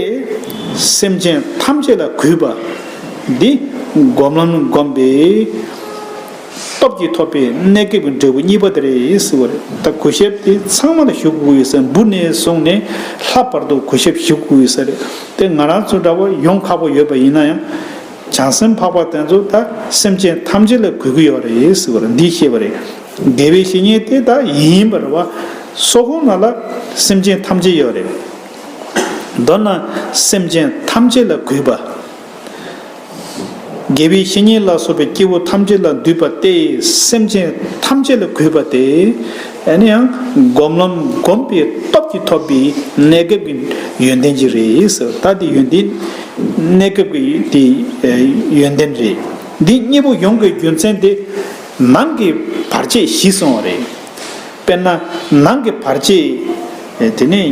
སེམས་ཅན་ཐམས་ཅད་ལ་གུས་པ། འདི་སྒོམ་ལམ་བསྒོམས་པའི་སྟོབས་ཀྱིས་ཐོབ་པའི་གནས་སྐབས་ཀྱི་འབྲས་བུ་གཉིས་པ་དེ་རེད་ཟེར་བ་རེད། ད་གུས་ཞབས་དེ་ཚང་མ་ལ་ཞུ་དགོས་ཡོད་ས་རེད། འབུ་ནས་བཟུང་ནས་ལྷ་བར་དུ་གུས་ཞབས་ཞུ་དགོས་ཡོད་ས་རེད། དེ་ང་རང་ཚོ་འདྲ་བོ་ཡོང་ཁག་པོ་ཡོད་པ་ཡིན་ན་ཡང་། བྱང་སེམས་འཕགས་པ་དེ་ཚོ་ད་སེམས་ཅན་ཐམས་ཅད་ལ་གུས་ཀྱི་ཡོད་རེད་ཟེར་བ་རེད། འདི་ཤེས་པ་རེད། དགེ་བའི་བཤེས་གཉེན་དེ་ད་ཡིན་པ་རེད་བ། སོ་ཁོང་ནང་ལ་སེམས་ཅན་ཐམས་ཅད་ཡོད་རེད། མདོར་ན་སེམས་ཅན་ཐམས་ཅད་ལ་གུས་པ། དགེ་བའི་བཤེས་གཉེན་ལ་སོགས་པའི་སྐྱེ་བོ་ཐམས་ཅད་ལ་འདུད་པ་སྟེ། སེམས་ཅན་ཐམས་ཅད་ལ་གུས་པ་སྟེ། ཨ་ནི་ཡང་སྒོམ་ལམ་བསྒོམས་པའི་སྟོབས་ཀྱིས་ཐོབ་པའི་གནས་སྐབས་ཀྱི་ཡོན་ཏན་ཅིག་རེད་ཟེར། ད་དེ་ཡོན་ཏན་གནས་སྐབས་ཀྱི་དེ་ཡོན་ཏན་རེད། འདི་གཉིས་པོ་ཡོང་གི་རྒྱུ་མཚན་དེ་ནང་གི་བར་ཆད་ཞི་སོང་བ་རེད། དཔེར་ན་ནང་གི་བར་ཆད་དེ་ནས་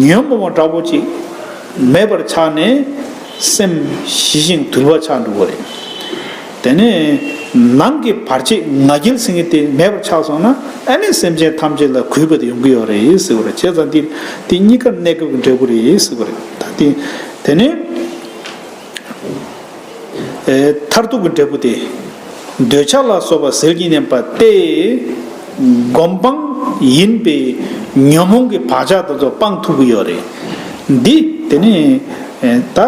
ཉོན་མོངས་པ་འདྲ་པོ་ཅིག་མེད་པར་ཆགས་ནས་སེམས་ཞི་ཞིང་དུལ་བ་ཆགས་འགྲོ་གི་རེད། དེ་ནས་ནང་གི་བར་ཆད་ང་རྒྱལ་ཟེར་མཁན་དེ་མེད་པར་ཆགས་སོང་ན། ཨ་ནི་སེམས་ཅན་ཐམས་ཅད་ལ་གུས་པ་དེ་ཡོང་གི་ཡོད་རེད་ཟེར་བ་རེད། བྱས་ཙང་དེ་དེ་གཉིས་ཀ་གནས་སྐབས་ཀྱི་འབྲས་བུ་རེད་ཟེར་བ་རེད། ད་དེ་དེ་ནས། ཨེ། མཐར་ཐུག་གི་འབྲས་བུ་དེ། འདོད་ཆགས་ལ་སོགས་པ་ཟིལ་གྱིས་གནོན་པ་སྟེ། སྒོམ་སྤང་ཡིན་པས་ཉོན་མོངས་ཀྱི་བག་ཆགས་དེ་ཚོ་སྤང་ཐུབ་ཀྱི་ཡོད་རེད། འདི་དེ་ནི་ཨེ། ད་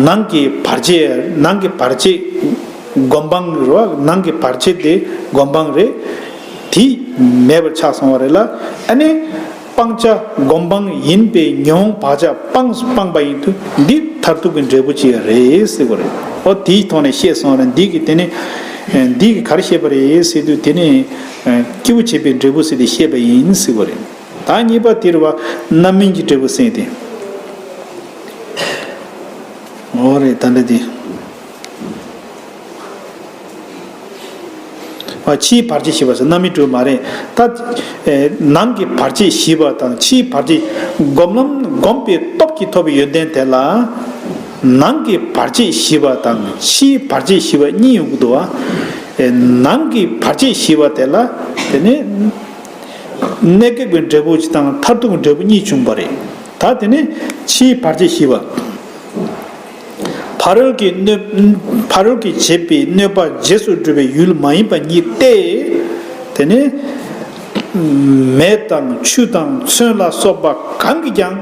ནང་གི་བར་ཆད། ནང་གི་བར་ཆད་སྒོམ་སྤང་རེད་བ། ནང་གི་བར་ཆད་དེ་སྒོམ་སྤང་རེད། དེ་མེད་པར་ཆགས་སོང་བ་རེད་ལ། ཨ་ནི། སྤང་བྱ་སྒོམ་སྤང་ཡིན་པས་ཉོན་མོངས་བག་ཆགས་སྤངས་སྤངས་པ་ཡིན་དུས་འདི་མཐར་ཐུག་གི་འབྲས་བུ་ཅིག་རེད་ཟེར་བ་རེད། ཨོ་དེའི་ཐོག་ནས་བཤད་སོང་རེད། འདི་གི་དེ་ནི་འདི་གི་ག་རེ་བཤད་པ་རེད་ཟེར་དུས་དེ་ནི་སྐྱེས་བུ་བྱེད་པའི་འབྲས་བུ་ཟེར་ཏེ་བཤད་པ་ཡིན་ཟེར་བ་རེད། ད་གཉིས་པ་དེ་རེད་བ། རྣམ་སྨིན་གྱི་འབྲས་བུ་ཟེར་ཏེ། ཨོ་རེད། ད་འདྲ་དེ། ཕྱིའི་བར་ཆད་ཞི་བ་ཟེར་རྣམ་སྨིན་འབྲས་བུ་མ་རེད། ད་ནང་གི་བར་ཆད་ཞི་བ་དང་ཕྱིའི་བར་ཆད། སྒོམ་ལམ་བསྒོམས་པའི་སྟོབས་ཀྱིས་ཐོབ་པའི་ཡོན་ཏན་དེ་ལ། ནང་གི་བར་ཆད་ཞི་བ་དང་ཕྱིའི་བར་ཆད་ཞི་བ་གཉིས་ཡོང་གི་འདུག་བ། ནང་གི་བར་ཆད་ཞི་བ་དེ་ལ་དེ་ནི་གནས་སྐབས་ཀྱི་འབྲས་བུ་གཅིག་དང་མཐར་ཐུག་གི་འབྲས་བུ་གཉིས་བྱུང་བ་རེད། ད་དེ་ནི་ཕྱིའི་བར་ཆད་ཞི་བ། ཕ་རོལ་གྱི་གནོད། ཕ་རོལ་གྱིས་བྱས་པའི་གནོད་པ་རྗེས་སུ་སྒྲུབ་པའི་ཡུལ་མ་ཡིན་པ་ཉིད་དེ། དེ་ནི་མེ་དང་ཆུ་དང་མཚོན་ལ་སོགས་པ་གང་གིས་ཀྱང་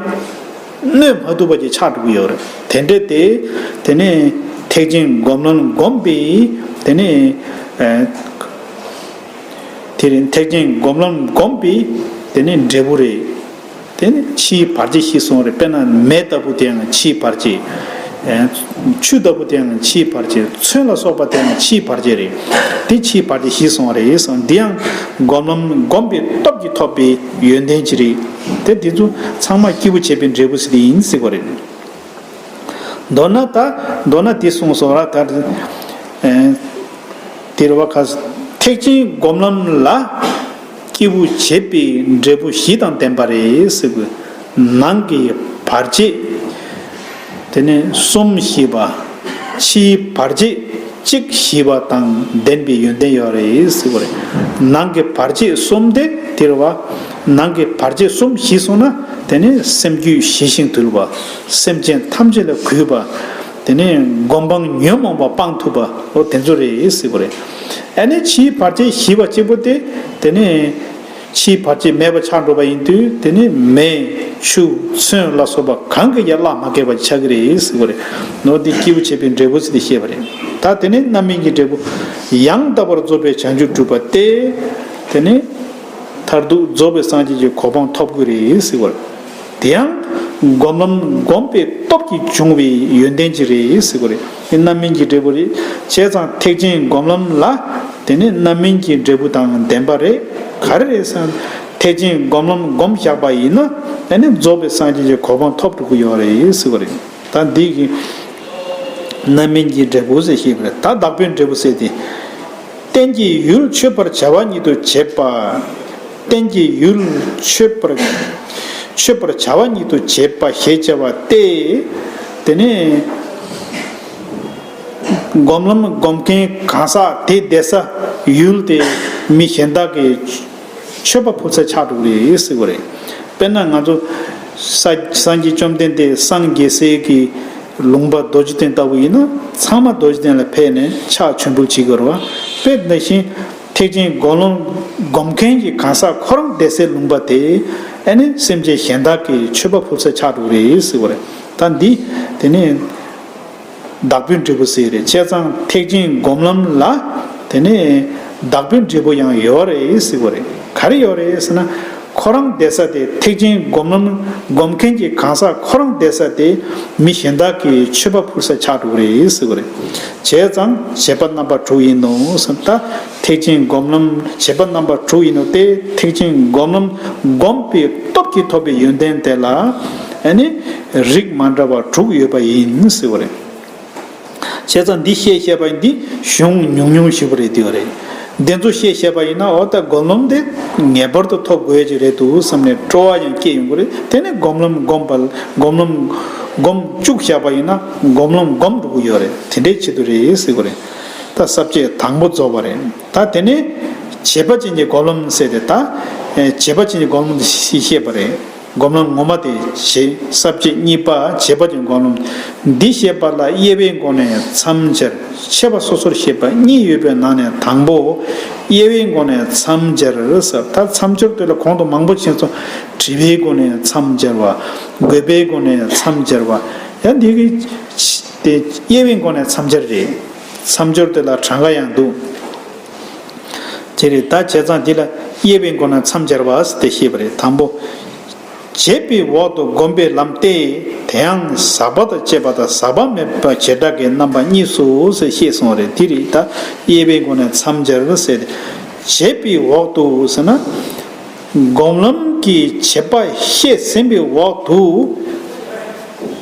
གནོད་མ་ཐུབ་པ་ཅིག་ཆགས་འགྲོ་གི་ཡོད་རེད། དེ་འདྲ་སྟེ། དེ་ནི་ཐེག་ཆེན་སྒོམ་ལམ་བསྒོམས་པའི་དེ་ནི་ཨ། དེ་རིང་ཐེག་ཆེན་སྒོམ་ལམ་བསྒོམས་པའི་དེ་ནི་འབྲས་བུ་རེད། དེ་ནི་ཕྱིའི་བར་ཆད་ཞི་སོང་རེད། དཔེར་ན་མེ་ལྟ་བུ་དེ་ཡང་ཕྱིའི་བར་ཆད། ཆུ་ལྟ་བུ་དེ་ཡང་ཕྱིའི་བར་ཆད། མཚོན་ལ་སོགས་པ་དེ་ཡང་ཕྱིའི་བར་ཆད་རེད། དེ་ཕྱིའི་བར་ཆད་ཞི་སོང་རེད་གསུངས། འདི་ཡང་སྒོམ་ལམ་བསྒོམས་པའི་སྟོབས་ཀྱིས་ཐོབ་པའི་ཡོན་ཏན་ཅིག་རེད། དེ་དེ་ཚོ་ཚང་མ་སྐྱེས་བུ་བྱེད་པའི་འབྲས་བུ་ཟེར་དེ་ཡིན་ཟེར་བ་རེད། མདོར་ན་ད་མདོར་ན་དེ་གསུངས་སོང་ར། ད་དེ་རེད་བ། ཁ་ཐེག་ཆེན་སྒོམ་ལམ་ལ་སྐྱེས་བུ་བྱེད་པའི་འབྲས་བུ་བཞི་དང་ལྡན་པ་རེད་ཟེར་དགོས། ནང་གི་བར་ཆད། དེ་ནས་གསུམ་ཞི་བ། ཕྱིའི་བར་ཆད་གཅིག་ཞི་བ་དང་ལྡན་པའི་ཡོན་ཏན་ཡོད་རེད་ཟེར་བ་རེད། ནང་གི་བར་ཆད་གསུམ་དེ་དེ་རེད་བ། ནང་གི་བར་ཆད་གསུམ་ཞི་སོང་ན་དེ་ནས་སེམས་རྒྱུད་ཞི་ཞིང་དུལ་བ། སེམས་ཅན་ཐམས་ཅད་ལ་གུས་པ། དེ་ནས་སྒོམ་སྤང་ཉོན་མོངས་པ་སྤང་ཐུབ་པ། འོ་དེ་ཚོ་རེད་ཟེར་བ་རེད། ཨ་ནི་ཕྱིའི་བར་ཆད་ཞི་བ་གཅིག་པོ་དེ་དེ་ནས་ ཕྱིའི་བར་ཆད་མེད་པ་ཆགས་འགྲོ་བ་ཡིན་དུས། དེ་ནི་མེ་ཆུ་མཚོན་ལ་སོགས་པ་གང་གིས་ཀྱང་གླགས་མ་བཀལ་བ་ཆགས་ཀྱི་རེད་ཟེར་བ་རེད། ནོར་འདི་སྐྱེས་བུ་བྱེད་པའི་འབྲས་བུ་ཟེར་ཏེ་བཤད་པ་རེད། ད་དེ་ནི་རྣམ་སྨིན་གྱི་འབྲས་བུ་ཡང་དག་པར་རྫོགས་པའི་བྱང་ཆུབ་སྒྲུབ་པ་སྟེ། དེ་ནི་མཐར་ཐུག་རྫོགས་པའི་སངས་རྒྱས་ཀྱི་གོ་འཕང་ཐོབ་ཀྱི་རེད་ཟེར་བ་རེད། དེ་ཡང་སྒོམ་ལམ་སྒོམ་པའི་སྟོབས་ཀྱིས་བྱུང་བའི་ཡོན་ཏན་ཅིག་རེད་ཟེར་བ་རེད། དེ་རྣམ་སྨིན་གྱི་འབྲས་བུ་རེད། བྱས་ཙང་ཐེག་ཆེན་སྒོམ་ལམ་ལ་དེ་ནི་རྣམ་སྨིན་གྱི་འབྲས་བུ་དང་ལྡན་པ་རེད། ག་རེ་རེད་ཟེར་ན། ཐེག་ཆེན་སྒོམ་ལམ་སྒོམ་བཞག་པ་ཡིན་ན། ཨ་ནི་རྫོགས་པའི་སངས་རྒྱས་ཀྱི་གོ་འཕང་ཐོབ་འགྲོ་གི་ཡོད་རེད་ཟེར་བ་རེད། ད་འདི་གི་རྣམ་སྨིན་གྱི་འབྲས་བུ་ཟེར་ཞེས་པ་རེད། ད་བདག་པོའི་འབྲས་བུ་ཟེར་ཏེ། རྟེན་གྱི་ཡུལ་མཆོད་པར་བྱ་བ་ཉིད་དུ་བྱེད་པ། རྟེན་གྱི་ཡུལ་མཆོད་པར་མཆོད་པར་བྱ་བ་ཉིད་དུ་བྱེད་པ་ཞེས་བྱ་བ་སྟེ། དེ་ནི་སྒོམ་ལམ་སྒོམ་མཁན་གང་ཟག་དེ་བསྡད་ས་ཡུལ་དེ་མི་གཞན་དག་གིས་མཆོད་པ་ཕུལ་ས་ཆགས་འགྲོ་གི་རེད་ཟེར་བ་རེད། དཔེར་ན་ང་ཚོ་ས་སངས་རྒྱས་བཅོམ་ལྡན་འདས་སངས་རྒྱས་སའི་གི་ལུང་པ་རྡོ་རྗེ་གདན་ལྟ་བུ་ཡིན་ན། ཚང་མ་རྡོ་རྗེ་གདན་ལ་ཕེབས་ནས་ཕྱག་མཆོད་འབུལ་བྱེད་དགོས་རེད་བ། དཔེ་འདི་བཞིན་ཐེག་ཆེན་སྒོམ་ལམ་སྒོམ་མཁན་གྱི་གང་ཟག་ཁོ་རང་བསྡད་སའི་ལུང་པ་དེ། ཨ་ནི་སེམས་ཅན་གཞན་དག་གིས་མཆོད་པ་ཕུལ་ས་ཆགས་འགྲོ་གི་རེད་ཟེར་བ་རེད། ད་འདི་དེ་ནི་བདག་པོའི་འབྲས་བུ་ཟེར་རེད། བྱས་ཙང་ཐེག་ཆེན་སྒོམ་ལམ་ལ་དེ་ནི་བདག་པོའི་འབྲས་བུ་ཡང་ཡོད་རེད་ཟེར་བ་རེད། ག་རེ་ཡོད་རེད་ཟེར་ན། ཁོ་རང་བསྡད་ས་དེ། ཐེག་ཆེན་སྒོམ་ལམ་སྒོམ་མཁན་གྱི་གང་ཟག་ཁོ་རང་བསྡད་ས་དེ་མི་གཞན་དག་གིས་མཆོད་པ་ཕུལ་ས་ཆགས་འགྲོ་གི་རེད་ཟེར་བ་རེད། བྱས་ཙང་བྱེད་པ་རྣམ་པ་དྲུག་ཡིན་ནོ་ཟེར། ད་ཐེག་ཆེན་སྒོམ་ལམ་བྱེད་པ་རྣམ་པ་དྲུག་ཡིན་ནོ་དེ། ཐེག་ཆེན་སྒོམ་ལམ་སྒོམ་པའི་སྟོབས་ཀྱིས་ཐོབ་པའི་ཡོན་ཏན་དེ་ལ་ཨ་ནི་རིགས་མ་འདྲ་བ་དྲུག་ཡོད་པ་ཡིན་ཟེར་བ་རེད། བྱས་ཙང་འདི་བཤད་བཤད་པ་ཡིན་དུས་གཞུང་ཉུང་ཉུང་ཞིག་པ་རེད་དེ་བ་རེད། འདི་ཚོ་བཤད་བཤད་པ་ཡིན་ན། འོ་ད་སྒོམ་ལམ་དེ་ངེས་པར་དུ་ཐོབ་དགོས་ཀྱི་རེད་འདུག་བསམ་ནས་སྤྲོ་བ་ཡང་སྐྱེ་ཡོང་གི་རེད། དེ་ནས་སྒོམ་ལམ་སྒོམ་པ། སྒོམ་ལམ་སྒོམ་བཅུག་བཞག་པ་ཡིན་ན་སྒོམ་ལམ་སྒོམ་འགྲོ་གི་ཡོད་རེད། དེ་འདྲའི་ཆེད་དུ་རེད་ཟེར་གི་རེད། ད་ས་བཅད་དང་པོ་རྫོགས་པ་རེད། ད་དེ་ནས་བྱེད་པ་ཅན་གྱི་སྒོམ་ལམ་ཟེར་ཏེ། ད་བྱེད་པ་ཅན་གྱི་སྒོམ་ལམ་དེ་བཤད་པ་རེད། སྒོམ་ལམ་ངོ་མ་དེ་བྱེད། ས་བཅད་གཉིས་པ་བྱེད་པ་ཅན་སྒོམ་ལམ། འདི་བཤད་པ་ལ་དབྱེ་བའི་སྒོ་ནས་མཚམས་སྦྱར། འཆད་པ་སོ་སོར་བཤད་པ་གཉིས་ཡོད་པའི་ནང་ནས་དང་པོ་དབྱེ་བའི་སྒོ་ནས་མཚམས་སྦྱར་ཟེར། ད་མཚམས་སྦྱོར་དེ་ལ་གོང་དུ་མང་པོ་ཞིག་སོང་། དྲི་བའི་སྒོ་ནས་མཚམས་སྦྱར་བ། དགོས་པའི་སྒོ་ནས་མཚམས་སྦྱར་བ། ཡང་འདི་གི་དེ་དབྱེ་བའི་སྒོ་ནས་མཚམས་སྦྱར་རེད། མཚམས་སྦྱོར་དེ་ལ་གྲངས་ཀ་ཡང་འདུག་དེ་རེད། ད་བྱས་ཙང་འདི་ལ་དབྱེ་བའི་སྒོ་ནས་མཚམས་སྦྱར་བ་ཟེར་ཏེ་བཤད་པ་རེད། དང་པོ། བྱེད་པའི་འོག་ཏུ་བསྒོམ་པའི་ལམ་སྟེ། དེ་ཡང་ཟག་པ་དང་བཅས་པ་དང་ཟག་པ་མེད་པའི་བྱེ་བྲག་གི་རྣམ་པ་གཉིས་སོ་ཞེས་གསུངས་པ་རེད། འདི་རེད། ད་དབྱེ་བའི་སྒོ་ནས་མཚམས་སྦྱར་ཟེར་ཏེ། བྱེད་པའི་འོག་ཏུ་ཟེར་ན། སྒོམ་ལམ་གྱི་བྱེད་པ་བཤད་ཟིན་པའི་འོག་ཏུ།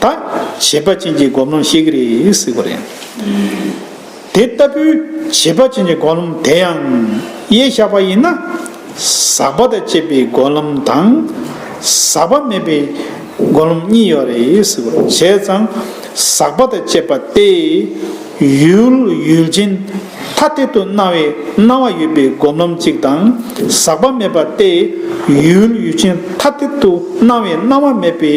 ད་བྱེད་པ་ཅན་གྱི་སྒོམ་ལམ་བཤད་ཀྱི་རེད་ཟེར་བ་རེད། དེ་ལྟ་བུའི་བྱེད་པ་ཅན་གྱི་སྒོམ་ལམ་དེ་ཡང་དབྱེ་བཞག་པ་ཡིན་ན། ཟག་པ་དང་བཅས་པའི་སྒོམ་ལམ་དང་། ཟག་པ་མེད་པའི་སྒོམ་ལམ་གཉིས་ཡོད་རེད་ཟེར་བ་རེད། བྱས་ཙང་ཟག་པ་དང་བཅས་པ་སྟེ། ཡུལ་ཡུལ་ཅན་ཐ་དད་དུ་སྣང་བའི་སྣང་བ་ཡོད་པའི་སྒོམ་ལམ་གཅིག་དང་། ཟག་པ་མེད་པ་སྟེ། ཡུལ་ཡུལ་ཅན་ཐ་དད་དུ་སྣང་བའི་སྣང་བ་མེད་པའི་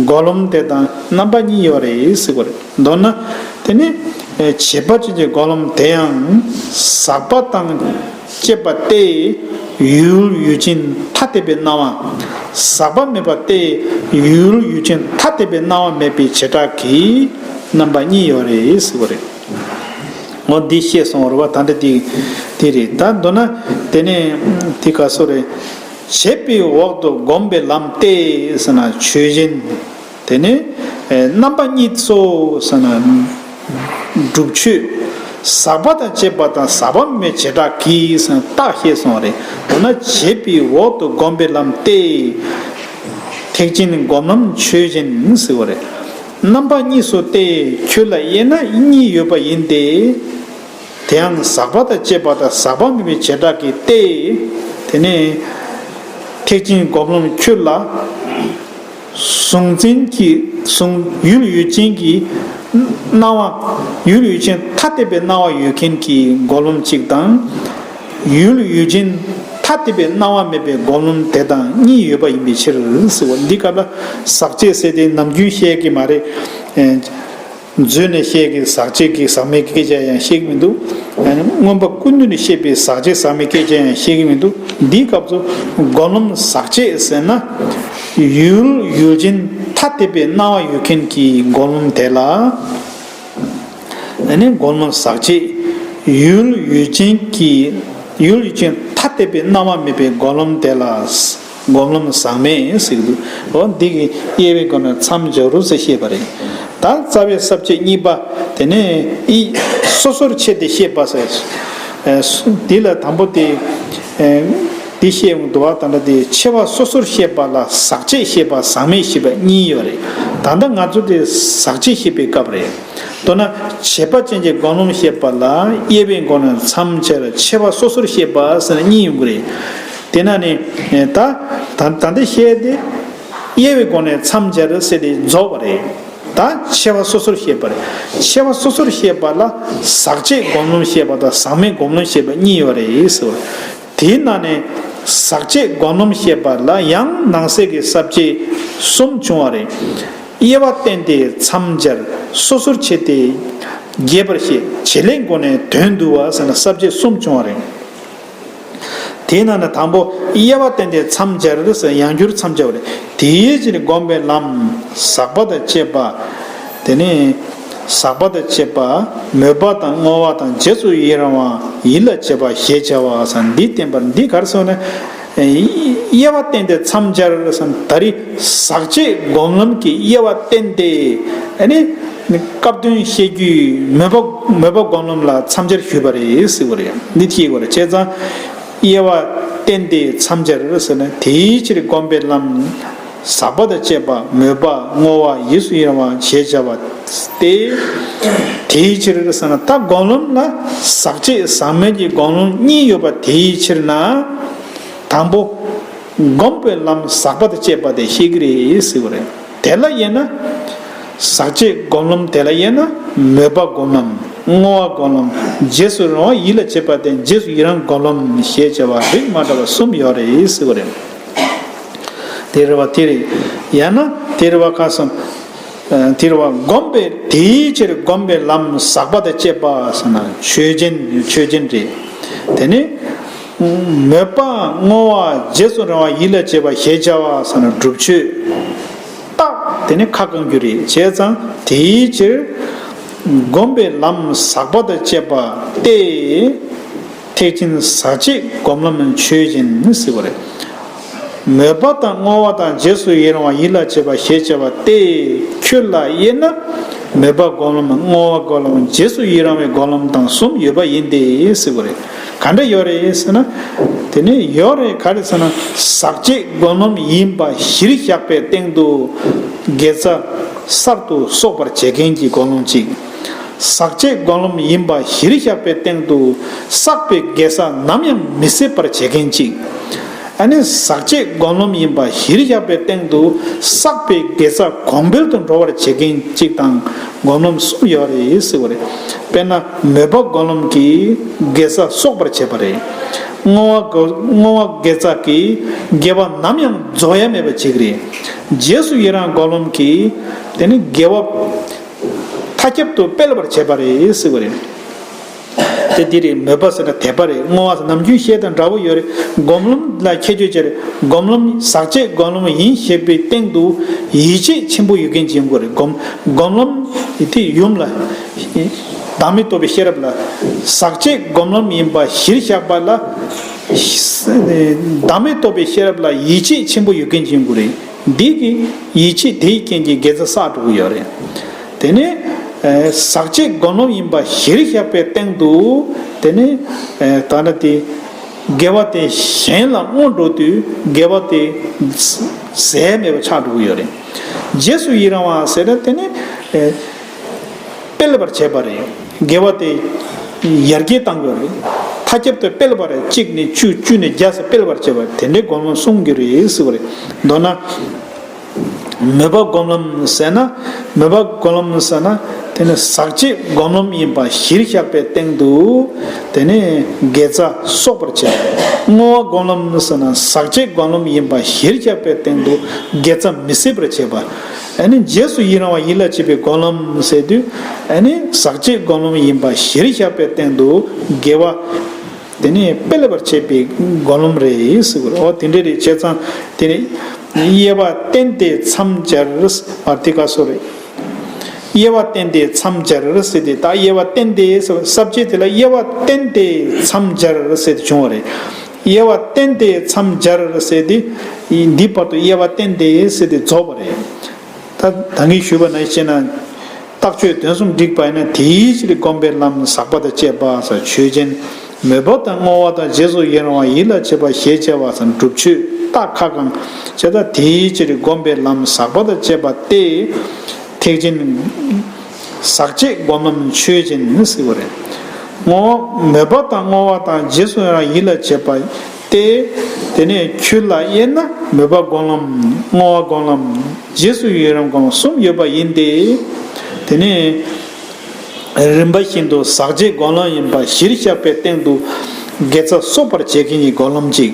སྒོམ་ལམ་དེ་དང་རྣམ་པ་གཉིས་ཡོད་རེད་ཟེར་བ་རེད། མདོར་ན། དེ་ནི་བྱེད་པ་ཅན་གྱི་སྒོམ་ལམ་དེ་ཡང་ཟག་པ་དང་བཅས་པ་སྟེ། ཡུལ་ཡུལ་ཅན་ཐ་དད་པའི་སྣང་བ། ཟག་པ་མེད་པ་སྟེ། ཡུལ་ཡུལ་ཅན་ཐ་དད་པའི་སྣང་བ་མེད་པའི་བྱེ་བྲག་གི་རྣམ་པ་གཉིས་ཡོད་རེད་ཟེར་བ་རེད། འོ་འདི་བཤད་སོང་བ་རེད་བ། ད་འདི་དེ་དེ་རེད། ད་མདོར་ན་དེ་ནི་དེ་ག་སོ་རེད། བྱེད་པའི་འོག་ཏུ་བསྒོམ་པའི་ལམ་སྟེ་ཟེར་ན་ཆོས་ཅན། དེ་ནི་རྣམ་པ་གཉིས་སོ་ཟེར་ན་སྒྲུབ་ཆོས། ཟག་པ་དང་བཅས་པ་དང་ཟག་པ་མེད་པའི་བྱེ་བྲག་གིས་ཟེར་ན་རྟགས་བཤད་སོང་བ་རེད། འོ་ན་བྱེད་པའི་འོག་ཏུ་བསྒོམ་པའི་ལམ་སྟེ། ཐེག་ཆེན་སྒོམ་ལམ་ཆོས་ཅན་ཟེར་བ་རེད། རྣམ་པ་གཉིས་སོ་སྟེ། ཁྱོད་ལ་དབྱེ་ན་གཉིས་ཡོད་པ་ཡིན་ཏེ། དེ་ཡང་ཟག་པ་དང་བཅས་པ་དང་ཟག་པ་མེད་པའི་བྱེ་བྲག་གིས་ཏེ། དེ་ནས་ཐེག་ཆེན་སྒོམ་ལམ་ཁྱོད་ལ་གཟུང་འཛིན་གྱི་གཟུང་ཡུལ་ཡུལ་ཅན་གྱི་སྣང་བ། ཡུལ་ཡུལ་ཅན་ཐ་དད་པའི་སྣང་བ་ཡོད་མཁན་གྱི་སྒོམ་ལམ་གཅིག་དང་། ཡུལ་ཡུལ་ཅན་ཐ་དད་པའི་སྣང་བ་མེད་པའི་སྒོམ་ལམ་དེ་དང་གཉིས་ཡོད་པ་ཡིན་པའི་ཕྱིར་ཟེར་བ། འདི་སྐབས་ལ་ཟག་བཅས་ཟེར་དེ་ནམ་རྒྱུན་བཤད་ཀྱི་མ་རེད། རྫུས་ནས་བཤད་ཀྱི་ཟག་བཅས་ཀྱི་ཟག་མེད་ཀྱི་སྐད་ཆ་ཡང་བཤད་ཀྱི་མི་འདུག། ཡང་ན་མངོན་པ་ཀུན་བཏུས་ནས་བཤད་པའི་ཟག་བཅས་ཟག་མེད་སྐད་ཆ་ཡང་བཤད་ཀྱི་མི་འདུག། འདིའི་སྐབས་སུ་སྒོམ་ལམ་ཟག་བཅས་ཟེར་ན། ཡུལ་ཡུལ་ཅན་ཐ་དད་པའི་སྣང་བ་ཡོད་མཁན་གྱི་སྒོམ་ལམ་དེ་ལ། ཨ་ནི་སྒོམ་ལམ་ཟག་བཅས། ཡུལ་ཡུལ་ཅན་གྱི། ཡུལ་ཡུལ་ཅན་ཐ་དད་པའི་སྣང་བ་མེད་པའི་སྒོམ་ལམ་དེ་ལ། སྒོམ་ལམ་ཟག་མེད་ཟེར་གྱི་འདུག། འོ་འདི་གི་དབྱེ་བའི་སྒོ་ནས་མཚམས་སྦྱར་རོ་ཟེར་བཤད་པ་རེད། ད་རྩ་བའི་ས་བཅད་གཉིས་པ། དེ་ནས་ཨི་སོ་སོར་ཕྱེ་སྟེ་བཤད་པ་ཟེར། ཨ་སུ་འདི་ལ་དང་པོ་དེ། ཨ་འདི་བཤད་འོང་འདུག་པ། ད་ལྟ་དེ་ཕྱེ་བ་སོ་སོར་བཤད་པ་ལ་ཟག་བཅས་བཤད་པ་ཟག་མེད་བཤད་པ་གཉིས་ཡོད་རེད། ད་ལྟ་ང་ཚོ་དེ་ཟག་བཅས་བཤད་པའི་སྐབས་རེད། མདོར་ན་བྱས་པ་ཅན་གྱི་སྒོམ་ལམ་བཤད་པ་ལ་དབྱེ་བའི་སྒོ་ནས་མཚམས་སྦྱར། ཕྱེ་བ་སོ་སོར་བཤད་པ་ཟེར་ན་གཉིས་ཡོང་གི་རེད། དེ་ན་ནི་ད་ད་ད་འདི་བཤད་དེ། དབྱེ་བའི་སྒོ་ནས་མཚམས་སྦྱར་ཟེར་ཏེ་རྫོགས་པ་རེད། ད་ཕྱེ་བ་སོ་སོར་བཤད་པ་རེད། ཕྱེ་བ་སོ་སོར་བཤད་པ་ལ་ཟག་བཅས་སྒོམ་ལམ་བཤད་པ་དང་ཟག་མེད་སྒོམ་ལམ་བཤད་པ་གཉིས་ཡོད་རེད་ཟེར་བ། དེའི་ནང་ནས་ཟག་བཅས་སྒོམ་ལམ་བཤད་པ་ལ་ཡང་ནང་གསེས་ཀྱི་ས་བཅད་གསུམ་བྱུང་བ་རེད། དབྱེ་བ་བསྟན་ཏེ་མཚམས་སྦྱར། སོ་སོར་ཕྱེ་སྟེ་རྒྱས་པར་བཤད། བྱེད་ལས་སྒོ་ནས་དོན་བསྡུ་བ་ཟེར་ན་ས་བཅད་གསུམ་བྱུང་བ་རེད། དེའི་ནང་ནས་དང་པོ་དབྱེ་བ་བསྟན་ཏེ་མཚམས་སྦྱར་ཟེར་ཡང་བསྒྱུར་མཚམས་སྦྱར་བ་རེད། དེའི་ཕྱིར་སྒོམ་པའི་ལམ་ཟག་པ་དང་བཅས་པ། དེ་ནས་ཟག་པ་དང་བཅས་པ། མོས་པ་དང་བསྔོ་བ་དང་རྗེས་སུ་ཡི་རང་བ། ཡིད་ལ་བྱེད་པ་ཞེས་བྱ་བ་ཟེར་འདི་བསྟན་པར། འདི་ག་རེ་ཟེར་ན། དབྱེ་བ་བསྟན་ཏེ་མཚམས་སྦྱར་ཟེར་ད་རེས་ཟག་བཅས་སྒོམ་ལམ་གྱི་དབྱེ་བ་བསྟན་ཏེ། ཨ་ནི་སྐབས་དོན་བཤད་རྒྱུའི་མོས་པ་མོས་པ་སྒོམ་ལམ་ལ་མཚམས་སྦྱར་ཞུས་པ་རེད་ཟེར་བ་རེད། འདི་ཐིག་དགོས་རེད། བྱས་ཙང་དབྱེ་བ་བསྟན་ཏེ་མཚམས་སྦྱར་ཟེར་ན་དེའི་ཕྱིར་སྒོམ་པའི་ལམ། ཟག་པ་དང་བཅས་པ། མོས་པ། བསྔོ་བ། ཡིད་སུ་ཡི་རང་བ་ཞེས་བྱ་བ་སྟེ། དེའི་ཕྱིར་ཟེར་ན་ད་སྒོམ་ལམ་ལ་ཟག་བཅས་ཟག་མེད་ཀྱི་སྒོམ་ལམ་གཉིས་ཡོད་པ་དེའི་ཕྱིར་ན། དང་པོ། སྒོམ་པའི་ལམ་ཟག་པ་དང་བཅས་པ་དེ་བཤད་ཀྱི་རེད་ཟེར་བ་རེད། དེ་ལ་དབྱེ་ན། ཟག་བཅས་སྒོམ་ལམ་དེ་ལ་དབྱེ་ན། མོས་པ་སྒོམ་ལམ། བསྔོ་བ་སྒོམ་ལམ། རྗེས་སུ་རང་བ་ཡིད་ལ་བྱེད་པ་དེ་རྗེས་སུ་ཡི་རང་སྒོམ་ལམ་ཞེས་བྱ་བ་རིགས་མ་འདྲ་བ་གསུམ་ཡོད་རེད་ཟེར་བ་རེད། དེ་རེད་བ། དེ་རེད། ཡང་ན་དེ་རེད་བ། ཁ་སང་། ཨ་དེ་རེད་བ། སྒོམ་པའི་དེའི་ཕྱིར་སྒོམ་པའི་ལམ་ཟག་པ་དང་བཅས་པ་ཟེར་ན་ཆོས་ཅན། ཆོས་ཅན་རེད། དེ་ནི་མོས་པ། བསྔོ་བ། རྗེས་སུ་རང་བ། ཡིད་ལ་བྱེད་པ་ཞེས་བྱ་བ་ཟེར་ན་སྒྲུབ་མཆོད་རྟགས་དེ་ནི་ཁ་བསྐང་རྒྱུ་རེད། བྱས་ཙང་དེའི་ཕྱིར་སྒོམ་པའི་ལམ་ཟག་པ་དང་བཅས་པ་སྟེ། ཐེག་ཆེན་ཟག་བཅས་སྒོམ་ལམ་ཆོས་ཅན་ཟེར་བ་རེད། མོས་པ་དང་བསྔོ་བ་དང་རྗེས་སུ་ཡི་རང་བ། ཡིད་ལ་བྱེད་པ་ཞེས་བྱ་བ་སྟེ། ཁྱོད་ལ་དབྱེ་ན་མོས་པ་སྒོམ་ལམ། བསྔོ་བ་སྒོམ་ལམ། རྗེས་སུ་ཡི་རང་བའི་སྒོམ་ལམ་དང་གསུམ་ཡོད་པ་ཡིན་ཏེ་ཟེར་བ་རེད། ག་འདྲ་ཡོད་རེད་ཟེར་ན། དེ་ནི་ཡོད་རེད། ག་རེ་ཟེར་ན་ཟག་བཅས་སྒོམ་ལམ་ཡིན་པ་གཞིར་བཞག་པའི་སྟེང་དུ་དགེ་རྩ་གསར་དུ་གསོག་པར་བྱེད་མཁན་གྱི་སྒོམ་ལམ་གཅིག། ཟག་བཅས་སྒོམ་ལམ་ཡིན་པ་གཞིར་བཞག་པའི་སྟེང་དུ་བསགས་པའི་དགེ་རྩ་ནམ་ཡང་མི་ཟད་པར་བྱེད་མཁན་གཅིག། ཨ་ནི་ཟག་བཅས་སྒོམ་ལམ་ཡིན་པ་གཞིར་བཞག་པའི་སྟེང་དུ་བསགས་པའི་དགེ་རྩ་གོང་འཕེལ་དུ་འགྲོ་བར་བྱེད་མཁན་གཅིག་དང་སྒོམ་ལམ་གསུམ་ཡོད་རེད་ཟེར་བ་རེད། དཔེར་ན་མོས་པ་སྒོམ་ལམ་གྱིས་དགེ་རྩ་གསོག་པར་བྱེད་པ་རེད། བསྔོ་བ་སྒོ་བསྔོ་བ་དགེ་རྩ་གིས་དགེ་བ་ནམ་ཡང་རྫོགས་ཡ་མེད་པ་བྱེད་ཀྱི་རེད། རྗེས་སུ་ཡི་རང་སྒོམ་ལམ་གྱིས་དེ་ནི་དགེ་བ་མཐའ་ཁྱབ་ཏུ་སྤེལ་བར་བྱེད་པ་རེད་ཟེར་བ་རེད། དེ་འདི་རེད། མོས་པ་ཟེར་ན་དད་པ་རེད། བསྔོ་བ་ཟེར་ནམ་རྒྱུན་བཤད་དང་འདྲ་བོ་ཡོད་རེད། སྒོམ་ལམ་ལ་ཁྱད་ཆོས་ཅི་རེད། སྒོམ་ལམ་ཟག་བཅས་སྒོམ་ལམ་ཡིན་ཞེས་པའི་སྟེང་དུ་ཡིད་ཆེས་ཆེན་པོ་ཡོད་མཁན་ཅིག་ཡིན་དགོས་རེད། སྒོམ་སྒོམ་ལམ་དེ་ཡུམ་ལ་བདག་མེད་རྟོགས་པའི་ཤེས་རབ་ལ། ཟག་བཅས་སྒོམ་ལམ་ཡིན་པ་གཞིར་བཞག་པ་ལ། བདག་མེད་རྟོགས་པའི་ཤེས་རབ་ལ་ཡིད་ཆེས་ཆེན་པོ་ཡོད་མཁན་ཅིག་ཡིན་དགོས་རེད། འདི་གི་ཡིད་ཆེས་དེའི་རྐྱེན་གྱིས་དགེ་རྩ་བསགས་འགྲོ་གི་ཡོད་རེད། དེ་ནས་ཨ་ཟག་བཅས་སྒོམ་ལམ་ཡིན་པ་གཞིར་བཞག་པའི་སྟེང་དུ། དེ་ནས་ཨ་ད་ལྟ་དེ་དགེ་བ་དེ་གཞན་ལ་བསྔོ་འགྲོ་དུས་དགེ་བ་དེ་ཟད་མེད་པ་ཆགས་འགྲོ་གི་ཡོད་རེད། རྗེས་སུ་ཡི་རང་བ་ཟེར་ན་དེ་ནས་ཨ་སྤེལ་བར་བྱེད་པ་རེད། དགེ་བ་དེ་ཡར་རྒྱས་གཏང་དགོས་རེད། མཐའ་ཁྱབ་ཏུ་སྤེལ་བ་རེད། གཅིག་ནས་བཅུ། བཅུ་ནས་བརྒྱ་ཟེར་སྤེལ་བར་བྱེད་པ་དེ་འདྲའི་སྒོམ་ལམ་གསུང་གི་རེད་ཟེར་བ་རེད། མདོར་ན། མོས་པ་སྒོམ་ལམ་ཟེར་ན། མོས་པ་སྒོམ་ལམ་ཟེར་ན། དེ་ནི་ཟག་བཅས་སྒོམ་ལམ་ཡིན་པ་གཞིར་བཞག་པའི་སྟེང་དུ། དེ་ནི་དགེ་རྩ་གསོག་པར་བྱེད། བསྔོ་བ་སྒོམ་ལམ་ཟེར་ན་ཟག་བཅས་སྒོམ་ལམ་ཡིན་པ་གཞིར་བཞག་པའི་སྟེང་དུ་དགེ་རྩ་མི་ཟད་པར་བྱེད་པ། ཨ་ནི་རྗེས་སུ་ཡི་རང་བ་ཡིད་ལ་བྱེད་པའི་སྒོམ་ལམ་ཟེར་དུས། ཨ་ནི་ཟག་བཅས་སྒོམ་ལམ་ཡིན་པ་གཞིར་བཞག་པའི་སྟེང་དུ་དགེ་བ་དེ་ནི་སྤེལ་བར་བྱེད་པའི་སྒོམ་ལམ་རེད་ཟེར་བ་རེད། འོ་དེ་འདྲ་རེད། བྱས་ཙང་དེ་ནི་དབྱེ་བ་བསྟན་ཏེ་མཚམས་སྦྱར་བ་དེ་ག་སོ་རེད། དབྱེ་བ་བསྟན་ཏེ་མཚམས་སྦྱར་ཟེར་ཏེ། ད་དབྱེ་བ་བསྟན་ཏེ་ཟེར་བ་ས་བཅད་དེ་ལ་དབྱེ་བ་བསྟན་ཏེ་མཚམས་སྦྱར་ཟེར་ཏེ་བྱུང་བ་རེད། དབྱེ་བ་བསྟན་ཏེ་མཚམས་སྦྱར་ཟེར་ཏེ། འདི་བར་དུ་དབྱེ་བ་བསྟན་ཏེ་ཟེར་ཏེ་རྫོགས་པ་རེད། ད་ད་གིན་ཞུས་པ་ནང་བཞིན་བྱས་ན། རྟགས་ཆོས་དོན་གསུམ་བསྒྲིགས་པ་ཡིན་ན། དེའི་ཕྱིར་སྒོམ་པའི་ལམ་ཟག་པ་དང་བཅས་པ་ཟེར། ཆོས་ཅན། མོས་པ་དང་བསྔོ་བ་དང་། རྗེས་སུ་ཡི་རང་བ་ཡིད་ལ་བྱེད་པ་ཞེས་བྱ་བ་ཟེར། སྒྲུབ་ཆོས་རྟ་ཁ་སྒང་བྱས། ད་དེའི་ཕྱིར་སྒོམ་པའི་ལམ་ཟག་པ་དང་བཅས་པ་སྟེ། ཐེག་ཆེན་ཟག་བཅས་སྒོམ་ལམ་ཆོས་ཅན་ཟེར་བ་རེད། བསྔོ་བ། མོས་པ་དང་བསྔོ་བ་དང་། རྗེས་སུ་ཡི་རང་ཡིད་ལ་བྱེད་པ་སྟེ། དེ་ནས་ཁྱོད་ལ་དབྱེ་ན། མོས་པ་སྒོམ་ལམ། བསྔོ་བ་སྒོམ་ལམ། རྗེས་སུ་ཡི་རང་སྒོམ་ལམ་གསུམ་ཡོད་པ་ཡིན་ཏེ། དེ་ནས་རིམ་པ་བཞིན་དུ་ཟག་བཅས་སྒོམ་ལམ་ཡིན་པ་གཞིར་བཞག་པའི་སྟེང་དུ་དགེ་རྩ་གསོག་པར་བྱེད་མཁན་གྱི་སྒོམ་ལམ་གཅིག།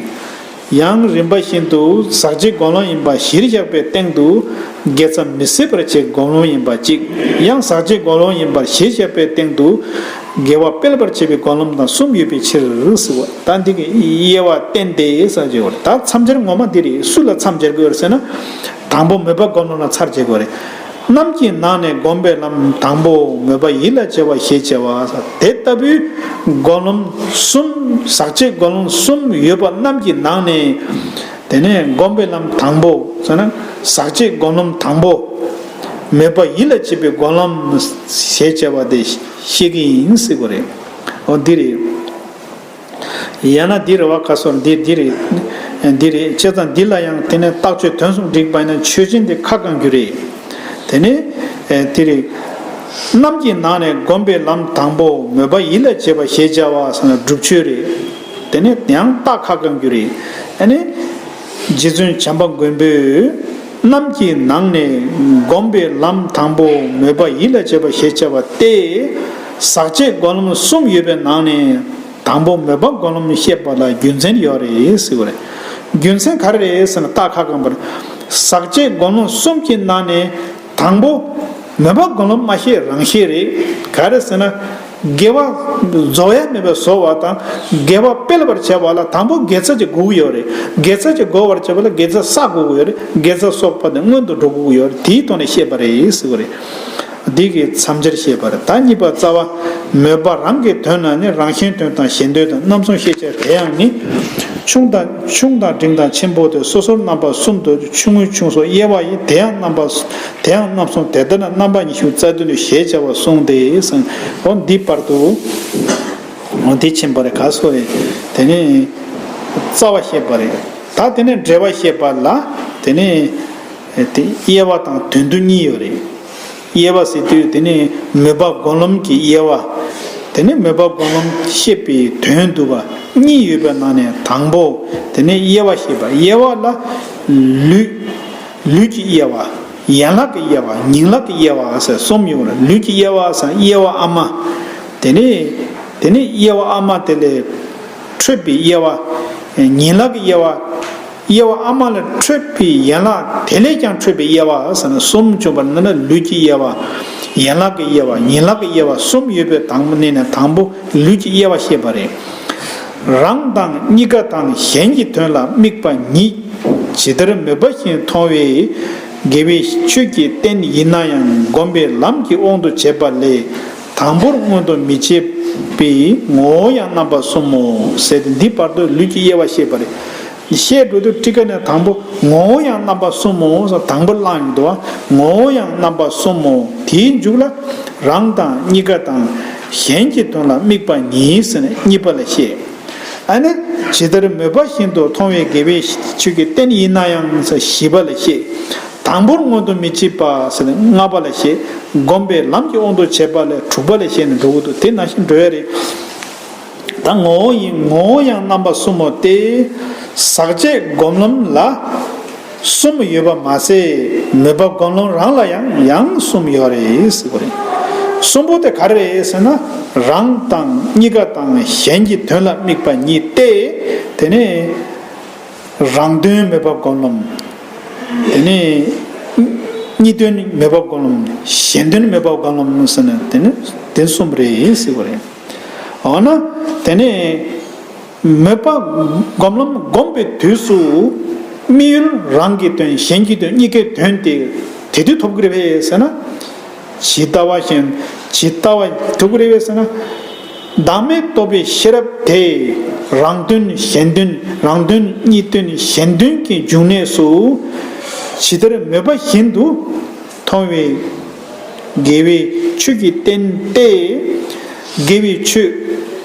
ཡང་རིམ་པ་བཞིན་དུ་ཟག་བཅས་སྒོམ་ལམ་ཡིན་པ་གཞིར་བཞག་པའི་སྟེང་དུ་དགེ་རྩ་མི་སྲིད་པར་བྱེད་སྒོམ་ལམ་ཡིན་པ་གཅིག། ཡང་ཟག་བཅས་སྒོམ་ལམ་ཡིན་པར་གཞིར་བཞག་པའི་སྟེང་དུ་དགེ་བ་སྤེལ་བར་བྱེད་པའི་སྒོམ་ལམ་དང་གསུམ་ཡོད་པའི་ཕྱིར་ཟེར་བ། ད་འདི་གི་དབྱེ་བ་བསྟན་ཏེ་ཟེར་བྱས་པ་རེད། ད་མཚམས་སྦྱར་ངོ་མ་འདི་རེད། སུ་ལ་མཚམས་སྦྱར་དགོས་རེད་ཟེར་ན། དང་པོ་མོས་པ་སྒོམ་ལམ་ལ་མཚམས་སྦྱར་དགོས་རེད། རྣམས་ཀྱི་ནང་ནས་སྒོམ་པའི་ལམ་དང་པོ་མོས་པ་ཡིད་ལ་བྱེད་པ་ཞེས་བྱ་བ། དེ་ལྟ་བུའི་སྒོམ་ལམ་གསུམ། ཟག་བཅས་སྒོམ་ལམ་གསུམ་ཡོད་པ་རྣམས་ཀྱི་ནང་ནས། དེ་ནས་སྒོམ་པའི་ལམ་དང་པོ་ཟེར་ན། ཟག་བཅས་སྒོམ་ལམ་དང་པོ། མོས་པ་ཡིད་ལ་བྱེད་པའི་སྒོམ་ལམ་ཞེས་བྱ་བ་དེ་བཤད་ཀྱི་ཡིན་ཟེར་བ་རེད། འོ་འདི་རེད། ཡང་ན་འདི་རེད་བ། ཁ་སོར་འདི་འདི་རེད། འདི་རེད། བྱས་ཙང་འདི་ལ་ཡང་དེ་ནས་རྟགས་ཆོས་དོན་གསུམ་བསྒྲིགས་པ་ཡིན་ན། ཆོས་ཅན་དེ་ཁ་བསྐང་རྒྱུ་རེད། དེ་ནས་དེ་རེད། རྣམས་ཀྱི་ནང་ནས་སྒོམ་པའི་ལམ་དང་པོ་མོས་པ་ཡིད་ལ་བྱེད་པ་ཞེས་བྱ་བ་ཟེར་ན་སྒྲུབ་ཆོས་རེད། དེ་ནས་ཡང་རྟགས་ཁ་བསྐང་རྒྱུ་རེད། ཨ་ནི་རྗེ་བཙུན་བྱམས་པ་མགོན་པོས། རྣམས་ཀྱི་ནང་ནས་སྒོམ་པའི་ལམ་དང་པོ་མོས་པ་ཡིད་ལ་བྱེད་པ་ཞེས་བྱ་བ་སྟེ། ཟག་བཅས་སྒོམ་ལམ་གསུམ་ཡོད་པའི་ནང་ནས། དང་པོ་མོས་པ་སྒོམ་ལམ་བཤད་པ་ལ་རྒྱུ་མཚན་ཡོད་རེད་ཟེར་བ་རེད། རྒྱུ་མཚན་ག་རེ་རེད་ཟེར་ན། རྟགས་ཁ་བསྐང་པ་རེད། ཟག་བཅས་སྒོམ་ལམ་གསུམ་གྱི་ནང་ནས་དང་པོ་མོས་པ་སྒོམ་ལམ་མ་བཤད་རང་བཤད་རེད། ག་རེ་ཟེར་ན། དགེ་བ་རྫོགས་ཡ་མེད་པའི་བཟོ་བ་དང་། དགེ་བ་སྤེལ་བར་བྱ་བ་ལ་དང་པོ་དགེ་རྩ་ཅིག་དགོས་ཀྱི་ཡོད་རེད། དགེ་རྩ་ཅིག་དགོས་པར་བྱ་བ་ལ་དགེ་རྩ་བསགས་དགོས་ཀྱི་ཡོད་རེད། དགེ་རྩ་གསོག་པ་དེ་སྔོན་དུ་འགྲོ་དགོས་ཀྱི་ཡོད་རེད། དེའི་ཐོག་ནས་བཤད་པ་རེད་ཟེར་བ་རེད། འདི་གི་མཚམས་སྦྱར་བཤད་པ་རེད། ད་གཉིས་པ་རྩ་བ། མོས་པ་རང་གི་དོན་ན་ནི། རང་གཞན་དོན་དང་གཞན་དོན་དང་། རྣམ་གསུམ་ཤེས་བྱ་དེ་ཡང་ནི། ཆུང་དང་ཆུང་དང་འབྲིང་དང་ཆེན་པོ་སྟེ། སོ་སོར་རྣམ་པ་གསུམ་དུ། ཆུང་ངུའི་ཆུང་སོགས་དབྱེ་བ་ཡིས། དེ་ཡང་རྣམ་པ་དེ་ཡང་རྣམ་གསུམ། དེ་ལྟར་ན་རྣམ་པ་ཉི་ཤུ་རྩ་བདུན་ཏོ་ཞེས་བྱ་བ་གསུངས་ཏེ་ཟེར། འོ་འདི་བར་དུ། འོ་འདི་ཕྱིན་པ་རེད། ག་སོ་རེད། དེ་ནས་རྩ་བ་བཤད་པ་རེད། ད་དེ་ནས་འགྲེལ་པ་བཤད་པ་ལ། དེ་ནས་དེ་དབྱེ་བ་དང་དོན་བསྡུ་གཉིས་ཡོད་རེད། དབྱེ་བ་ཟེར་དུས་དེ་ནི་མོས་པ་སྒོམ་ལམ་གྱི་དབྱེ་བ། དེ་ནི་མོས་པ་སྒོམ་ལམ་བཤད་པའི་དོན་བསྡུ་བ་གཉིས་ཡོད་པའི་ནང་ནས་དང་པོ་དེ་ནི་དབྱེ་བ་བཤད་པ། དབྱེ་བ་ལ་ལུས། ལུས་ཀྱི་དབྱེ་བ། ཡན་ལག་གི་དབྱེ་བ། ཉིང་ལག་གི་དབྱེ་བ་ཟེར་གསུམ་ཡོད་རེད། ལུས་ཀྱི་དབྱེ་བ་ཟེར་དབྱེ་བ་ཨ་མ། དེ་ནི་དེ་ནི་དབྱེ་བ་ཨ་མ་དེ་ལས་འཕྲོས་པའི་དབྱེ་བ། ཉིང་ལག་གི་དབྱེ་བ། དབྱེ་བ་ཨ་མ་ལས་འཕྲོས་པའི་ཡན་ལག་དེ་ལས་ཀྱང་འཕྲོས་པའི་དབྱེ་བ་ཟེར་ན་གསུམ་བྱུང་བ་ནི་ལུས་ཀྱི་དབྱེ་བ། ཡན་ལག་གི་དབྱེ་བ། ཉིང་ལག་གི་དབྱེ་བ་གསུམ་ཡོད་པའི་དང་པོ་ནས་ནས་དང་པོ་ལུས་ཀྱི་དབྱེ་བ་བཤད་པ་རེད། རང་དང་གཉིས་ཀ་དང་གཞན་གྱི་དོན་ལ་དམིགས་པ་ཉིད། ཇི་ལྟར་མོས་པ་བཞིན་མཐོང་བའི་དགེ་བའི་ཆོས་ཀྱི་རྟེན་ཡིན་ན་ཡང་། སྒོམ་པའི་ལམ་གྱི་དབང་དུ་བྱས་པ་ལས། དང་པོར་མངོན་དུ་མི་བྱེད་པའི་ངོ་བོ་ཡང་རྣམ་པ་གསུམ་མོ་ཟེར་ཏེ། འདི་བར་དུ་ལུས་ཀྱི་དབྱེ་བ་བཤད་པ་རེད། བཤད་འགྲོ་དུས་ཊཱི་ཀ་ནས་དང་པོ་ངོ་བོ་ཡང་རྣམ་པ་གསུམ་མོ་ཟེར། དང་པོ་བླངས་ཡོང་འདུག་བ། ངོ་བོ་ཡང་རྣམ་པ་གསུམ་མོ། དེའི་མཇུག་ལ་རང་དང་གཉིས་ཀ་དང་གཞན་གྱི་དོན་ལ་དམིགས་པ་ཉིད་ཟེར་ནས་གཉིས་པ་ལ་བཤད། ཨ་ནི་ཇི་ལྟར་མོས་པ་བཞིན་དུ་མཐོང་བའི་དགེ་བའི་ཆོས་ཀྱི་རྟེན་ཡིན་ན་ཡང་ཟེར་བཞི་པ་ལ་བཤད། དང་པོར་མངོན་དུ་མི་བྱེད་པ་ཟེར་ནས་ལྔ་པ་ལ་བཤད། སྒོམ་པའི་ལམ་གྱི་དབང་དུ་བྱས་པ་ལས་དྲུག་པ་ལ་བཤད་ནས་འགྲོ་གི་འདུག་དེ་ནང་བཞིན་འགྲོ་ཡ་རེད། ད་ངོ་བོ་ཡིན། ངོ་བོ་ཡང་རྣམ་པ་གསུམ་མོ་སྟེ། ཟག་བཅས་སྒོམ་ལམ་ལ་གསུམ་ཡོད་པ་མ་ཟད། མོས་པ་སྒོམ་ལམ་རང་ལ་ཡང་ཡང་གསུམ་ཡོད་རེད་ཟེར་བ་རེད། གསུམ་པོ་དེ་ག་རེ་རེད་ཟེར་ན། རང་དང་གཉིས་ཀ་དང་གཞན་གྱི་དོན་ལ་དམིགས་པ་ཉིད་དེ། དེ་ནས་རང་དོན་མོས་པ་སྒོམ་ལམ། དེ་ནས་ གཉིས་དོན་མོས་པ་སྒོམ་ལམ། གཞན་དོན་མོས་པ་སྒོམ་ལམ་ཟེར་ནས་དེ་ནི་དེ་གསུམ་རེད་ཟེར་བ་རེད། འོ་ན་དེ་ནས་མོས་པ་སྒོམ་ལམ་སྒོམ་པའི་དུས་སུ་དམིགས་ཡུལ་རང་གི་དོན་གཞན་གྱི་དོན་གཉིས་ཀའི་དོན་དེ་དེ་དུས་ཐོབ་ཀྱི་རེད་པས་ཟེར་ན། ཇི་ལྟ་བ་བཞིན་ཇི་ལྟ་བ་ཐོབ་ཀྱི་རེད་པས་ཟེར་ན། བདག་མེད་རྟོགས་པའི་ཤེས་རབ་དེ་རང་དོན་གཞན་དོན་རང་དོན་གཉིས་དོན་གཞན་དོན་གྱི་འབྱུང་གནས་སུ་ཇི་ལྟར་མོས་པ་བཞིན་དུ་མཐོང་བའི་དགེ་བའི་ཆོས་ཀྱི་རྟེན་ཏེ། དགེ་བའི་ཆོས་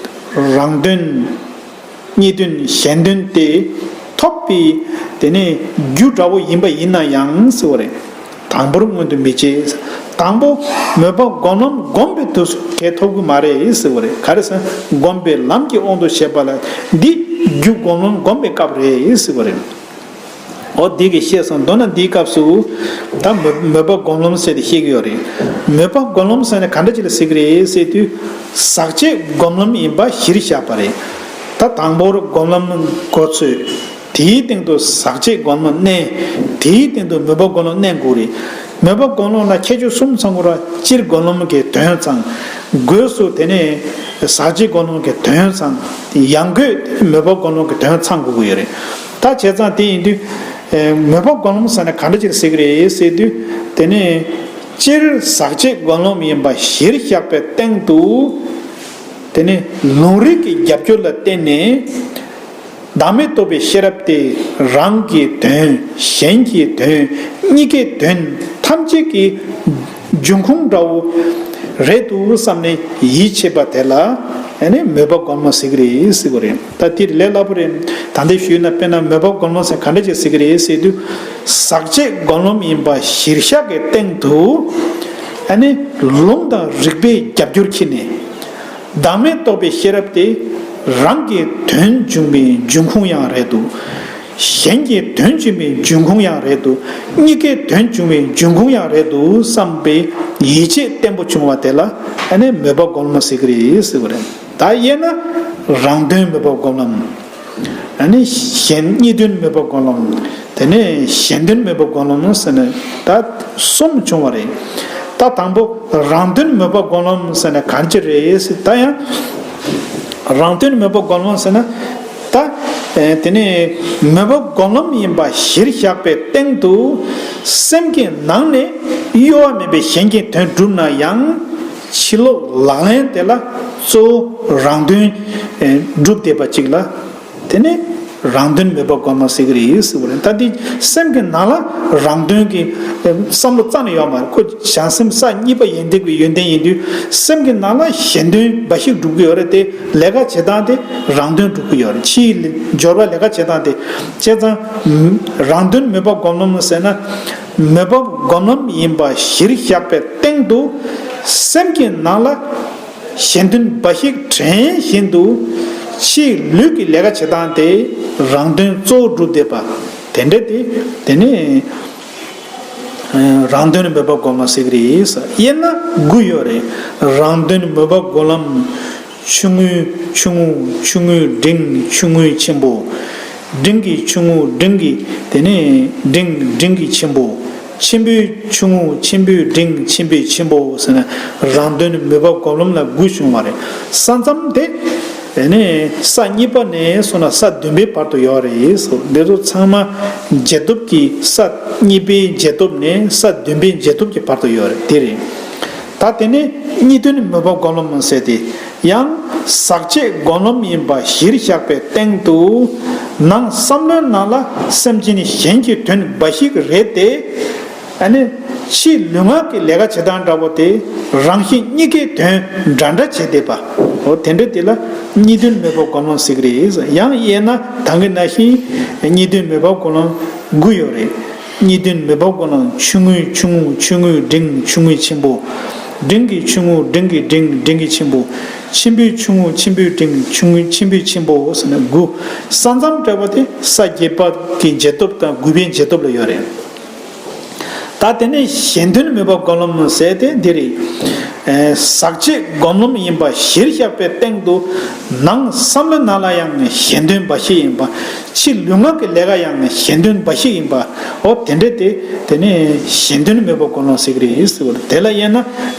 རང་དོན་གཉིས་དོན་གཞན་དོན་ཏེ་ཐོབ་པའི་དེ་ནས་རྒྱུ་འདྲ་བོ་ཡིན་པ་ཡིན་ན་ཡང་ཟེར་བ་རེད། དང་པོར་མངོན་དུ་མི་བྱེད། དང་པོ་མོས་པ་སྒོམ་ལམ་སྒོམ་པའི་དུས་སུ་གལ་ཐོབ་ཀྱི་མ་རེད་ཟེར་བ་རེད། ག་རེ་ཟེར་ན་སྒོམ་པའི་ལམ་གྱི་དབང་དུ་བྱས་པ་ལ་འདི་རྒྱུ་སྒོམ་ལམ་སྒོམ་པའི་སྐབས་རེད་ཟེར་བ་རེད། འོ་འདི་གི་བཤད་སོང་། མདོར་ན་འདིའི་སྐབས་སུ་ད་མོས་མོས་པ་སྒོམ་ལམ་ཟེར་ཏེ་བཤད་ཀྱི་ཡོད་རེད། མོས་པ་སྒོམ་ལམ་ཟེར་ནས་ག་འདྲ་ཅིག་ལ་ཟེར་གྱི་རེད་ཟེར་དུས། ཟག་བཅས་སྒོམ་ལམ་ཡིན་པ་གཞིར་བཞག་པ་རེད། ད་དང་པོར་སྒོམ་ལམ་འགོ་ཚུགས། དེའི་སྟེང་དུ་ཟག་བཅས་སྒོམ་ལམ་གནས། དེའི་སྟེང་དུ་མོས་པ་སྒོམ་ལམ་གནས་དགོས་རེད། མོས་པ་སྒོམ་ལམ་ལ་ཁྱད་ཆོས་གསུམ་ཚང་དགོས་ར། སྤྱིར་སྒོམ་ལམ་གྱི་དོན་ཚང་། སྒོས་སུ་དེ་ནས་ཟག་བཅས་སྒོམ་ལམ་གྱི་དོན་ཚང་། ཡང་སྒོས་མོས་པ་སྒོམ་ལམ་གྱི་དོན་ཚང་དགོས་ཀྱི་ཡོད་རེད། ད་བྱས་ཙང་དེ་ཡིན་དུས། ཨེ། མོས་པ་སྒོམ་ལམ་ཟེར་ན་ག་འདྲ་ཅིག་ཟེར་གྱི་རེད་ཟེར་དུས། དེ་ནས་སྤྱིར་ཟག་བཅས་སྒོམ་ལམ་ཡིན་པ་གཞིར་བཞག་པའི་སྟེང་དུ། དེ་ནས་ལུང་རིགས་ཀྱི་རྒྱབ་སྐྱོར་ལ་བརྟེན་ནས། བདག་མེད་རྟོགས་པའི་ཤེས་རབ་དེ་རང་གི་དོན་གཞན་གྱི་དོན་གཉིས་ཀའི་དོན་ཐམས་ཅད་ཀྱི་འབྱུང་ཁུངས་འདྲ་བོ་རེད་འདུག་བསམ་ནས་ཡིད་ཆེས་པ་དེ་ལ་ཨ་ནི་མོས་པ་སྒོམ་ལམ་ཟེར་གྱི་རེད་ཟེར་གྱི་རེད། ད་འདིར་ལས་སླ་པོ་རེད། ད་འདི་ཞུས་ན་དཔེར་ན་མོས་པ་སྒོམ་ལམ་ཟེར་ག་འདྲ་ཅིག་ཟེར་གྱི་རེད་ཟེར་དུས། ཟག་བཅས་སྒོམ་ལམ་ཡིན་པ་གཞིར་བཞག་གི་སྟེང་དུ་ཨ་ནི་ལུང་དང་རིགས་པའི་རྒྱབ་སྐྱོར་ཁྱེར་ནས། བདག་མེད་རྟོགས་པའི་ཤེས་རབ་དེ་རང་གི་དོན་འབྱུང་བའི་འབྱུང་ཁུངས་ཡང་རེད་འདུག་གཞན་གྱི་དོན་འབྱུང་བའི་འབྱུང་ཁུངས་ཡང་རེད་འདུག་གཉིས་ཀའི་དོན་འབྱུང་བའི་འབྱུང་ཁུངས་ཡང་རེད་འདུག་བསམ་པའི་ཡིད་ཆེས་བརྟན་པོ་བྱུང་བ་དེ་ལ་ཨ་ནི་མོས་པ་སྒོམ་ལམ་ཟེར་གྱི་རེད་ཟེར་བ་རེད། ད་དབྱེ་ན་རང་དོན་མོས་པ་སྒོམ་ལམ། ཨ་ནི་གཞན་གཉིས་དོན་མོས་པ་སྒོམ་ལམ། དེ་ནས་གཞན་དོན་མོས་པ་སྒོམ་ལམ་ཟེར་ནས་ད་གསུམ་བྱུང་བ་རེད། ད་དང་པོ་རང་དོན་མོས་པ་སྒོམ་ལམ་ཟེར་ནས་གང་ཅི་རེད་ཟེར། ད་ཡང་རང་དོན་མོས་པ་སྒོམ་ལམ་ཟེར་ན་ད་ཨེ་དེ་ནས་མོས་པ་སྒོམ་ལམ་ཡིན་པ་གཞིར་བཞག་པའི་སྟེང་དུ་སེམས་ཀྱི་ནང་ནས་གཡོ་བ་མེད་པའི་གཞན་གྱི་དོན་བསྒྲུབས་ན་ཡང་ཕྱི་ལོགས་ལག་ལེན་དེ་ལ་གཙོ་བོ་རང་དོན་ཨེ་སྒྲུབ་བསྡད་པ་ཅིག་ལ། དེ་ནི་རང་དོན་མོས་པ་སྒོམ་ལམ་ཟེར་གྱི་རེད་ཟེར་བ་རེད། ད་འདི་སེམས་ཀྱི་ནང་ལ་རང་དོན་གྱི་བསམ་བློ་རྩ་ནས་ཡོད་མ་རེད། ཁོ་བྱང་སེམས་ས་གཉིས་པ་ཡོན་ཏན་གྱི་ཡོན་ཏན་ཡིན་དུས་སེམས་ཀྱི་ནང་ལ་གཞན་དོན་འབའ་ཞིག་སྒྲུབ་ཀྱི་ཡོད་རེད་དེ། ལས་ཀ་བྱེད་སྟངས་དེ་རང་དོན་སྒྲུབ་ཀྱི་ཡོད་རེད། ཕྱིའི་འབྱོར་པ་ལས་ཀ་བྱེད་སྟངས་དེ་བྱས་ཙང་རང་དོན་མོས་པ་སྒོམ་ལམ་ཟེར་ན་མོས་པ་སྒོམ་ལམ་ཡིན་པ་གཞིར་བཞག་པའི་སྟེང་དུ་སེམས་ཀྱི་ནང་ལ། གཞན་དོན་འབའ་ཞིག་དྲན་བཞིན་དུ་ཕྱིའི་ལུས་ཀྱི་ལས་ཀ་བྱེད་སྟངས་དེ་རང་དོན་གཙོ་བོ་སྒྲུབ་བསྡད་པ་དེ་འདྲ་དེ་དེ་ནི་རང་དོན་མོས་པ་སྒོམ་ལམ་ཟེར་གྱི་རེད། དབྱེ་ན་དགུ་ཡོད་རེད། རང་དོན་མོས་པ་སྒོམ་ལམ། ཆུང་ངུའི་ཆུང་ངུ། ཆུང་ངུའི་འབྲིང་། ཆུང་ངུའི་ཆེན་པོ། འབྲིང་གི་ཆུང་ངུ། འབྲིང་གི་དེ་ནས་འབྲིང་། འབྲིང་གི་ཆེན་པོ། ཆེན་པོའི་ཆུང་ངུ། ཆེན་པོའི་འབྲིང་། ཆེན་པོའི་ཆེན་པོ་ཟེར་ན་རང་དོན་མོས་པ་སྒོམ་ལམ་ལ་དགུ་བྱུང་བ་རེད། ས་མཚམས་དེ་དེ་ནས་ས་གཉིས་པ་ནས་བཟུང་ན་ས་བདུན་པའི་བར་དུ་ཡོད་རེད་ཟེར། འདི་ཚོ་ཚང་མ་རྗེས་ཐོབ་ཀྱི་ས་གཉིས་པའི་རྗེས་ཐོབ་ནས་ས་བདུན་པའི་རྗེས་ཐོབ་ཀྱི་བར་དུ་ཡོད་རེད། དེ་རེད། ད་དེ་ནས་གཉིས་དོན་མོས་པ་སྒོམ་ལམ་ཟེར་ཏེ། ཡང་ཟག་བཅས་སྒོམ་ལམ་ཡིན་པ་གཞིར་བཞག་པའི་སྟེང་དུ་ནང་བསམ་བློའི་ནང་ལ་སེམས་ཅན་གཞན་གྱི་དོན་འབའ་ཞིག་རེད་དེ། ཨ་ནི་ཕྱིའི་ལུས་ངག་གི་ལས་ཀ་བྱེད་སྟངས་འདྲ་པོ་དེ་རང་གཞན་གཉིས་ཀའི་དོན་འདྲ་འདྲ་བྱེད་བསྡད་པ། འོ་དེ་འདྲ་དེ་ལ་གཉིས་དོན་མོས་པ་སྒོམ་ལམ་ཟེར་གྱི་རེད། ཡང་དབྱེ་ན་ད་གིན་ནང་བཞིན་གཉིས་དོན་མོས་པ་སྒོམ་ལམ་དགུ་ཡོད་རེད། གཉིས་དོན་མོས་པ་སྒོམ་ལམ། ཆུང་ངུའི་ཆུང་ངུ། ཆུང་ངུའི་འབྲིང་། ཆུང་ངུའི་ཆེན་པོ། འབྲིང་གི་ཆུང་ངུ། འབྲིང་གི་འབྲིང་། འབྲིང་གི་ཆེན་པོ། ཆེན་པོའི་ཆུང་ངུ། ཆེན་པོའི་འབྲིང་། ཆུང་ངུའི་ཆེན་པོའི་ཆེན་པོ་ཟེར་ནས་དགུ། ས་མཚམས་འདྲ་པོ་དེ་ས་བརྒྱད་པ་གི་འབྱེད་སྟོབས་དང་དགུ་པའི་འབྱེད་སྟོབས་ལ་ཡོད་རེད། ད་དེ་ནས་གཞན་དོན་མོས་པ་སྒོམ་ལམ་ཟེར་ཏེ་འདི་རེད། ཨེ། ཟག་བཅས་སྒོམ་ལམ་ཡིན་པ་གཞིར་བཞག་པའི་སྟེང་དུ། ནང་བསམ་བློའི་ནང་ལ་ཡང་གཞན་དོན་འབའ་ཞིག་ཡིན་པ། ཕྱི་ལུས་ངག་གི་ལས་ཀ་ཡང་གཞན་དོན་འབའ་ཞིག་ཡིན་པ། འོ་དེ་འདྲ་དེ། དེ་ནས་གཞན་དོན་མོས་པ་སྒོམ་ལམ་ཟེར་གྱི་རེད་ཟེར་བ་རེད། དེ་ལ་དབྱེ་ན་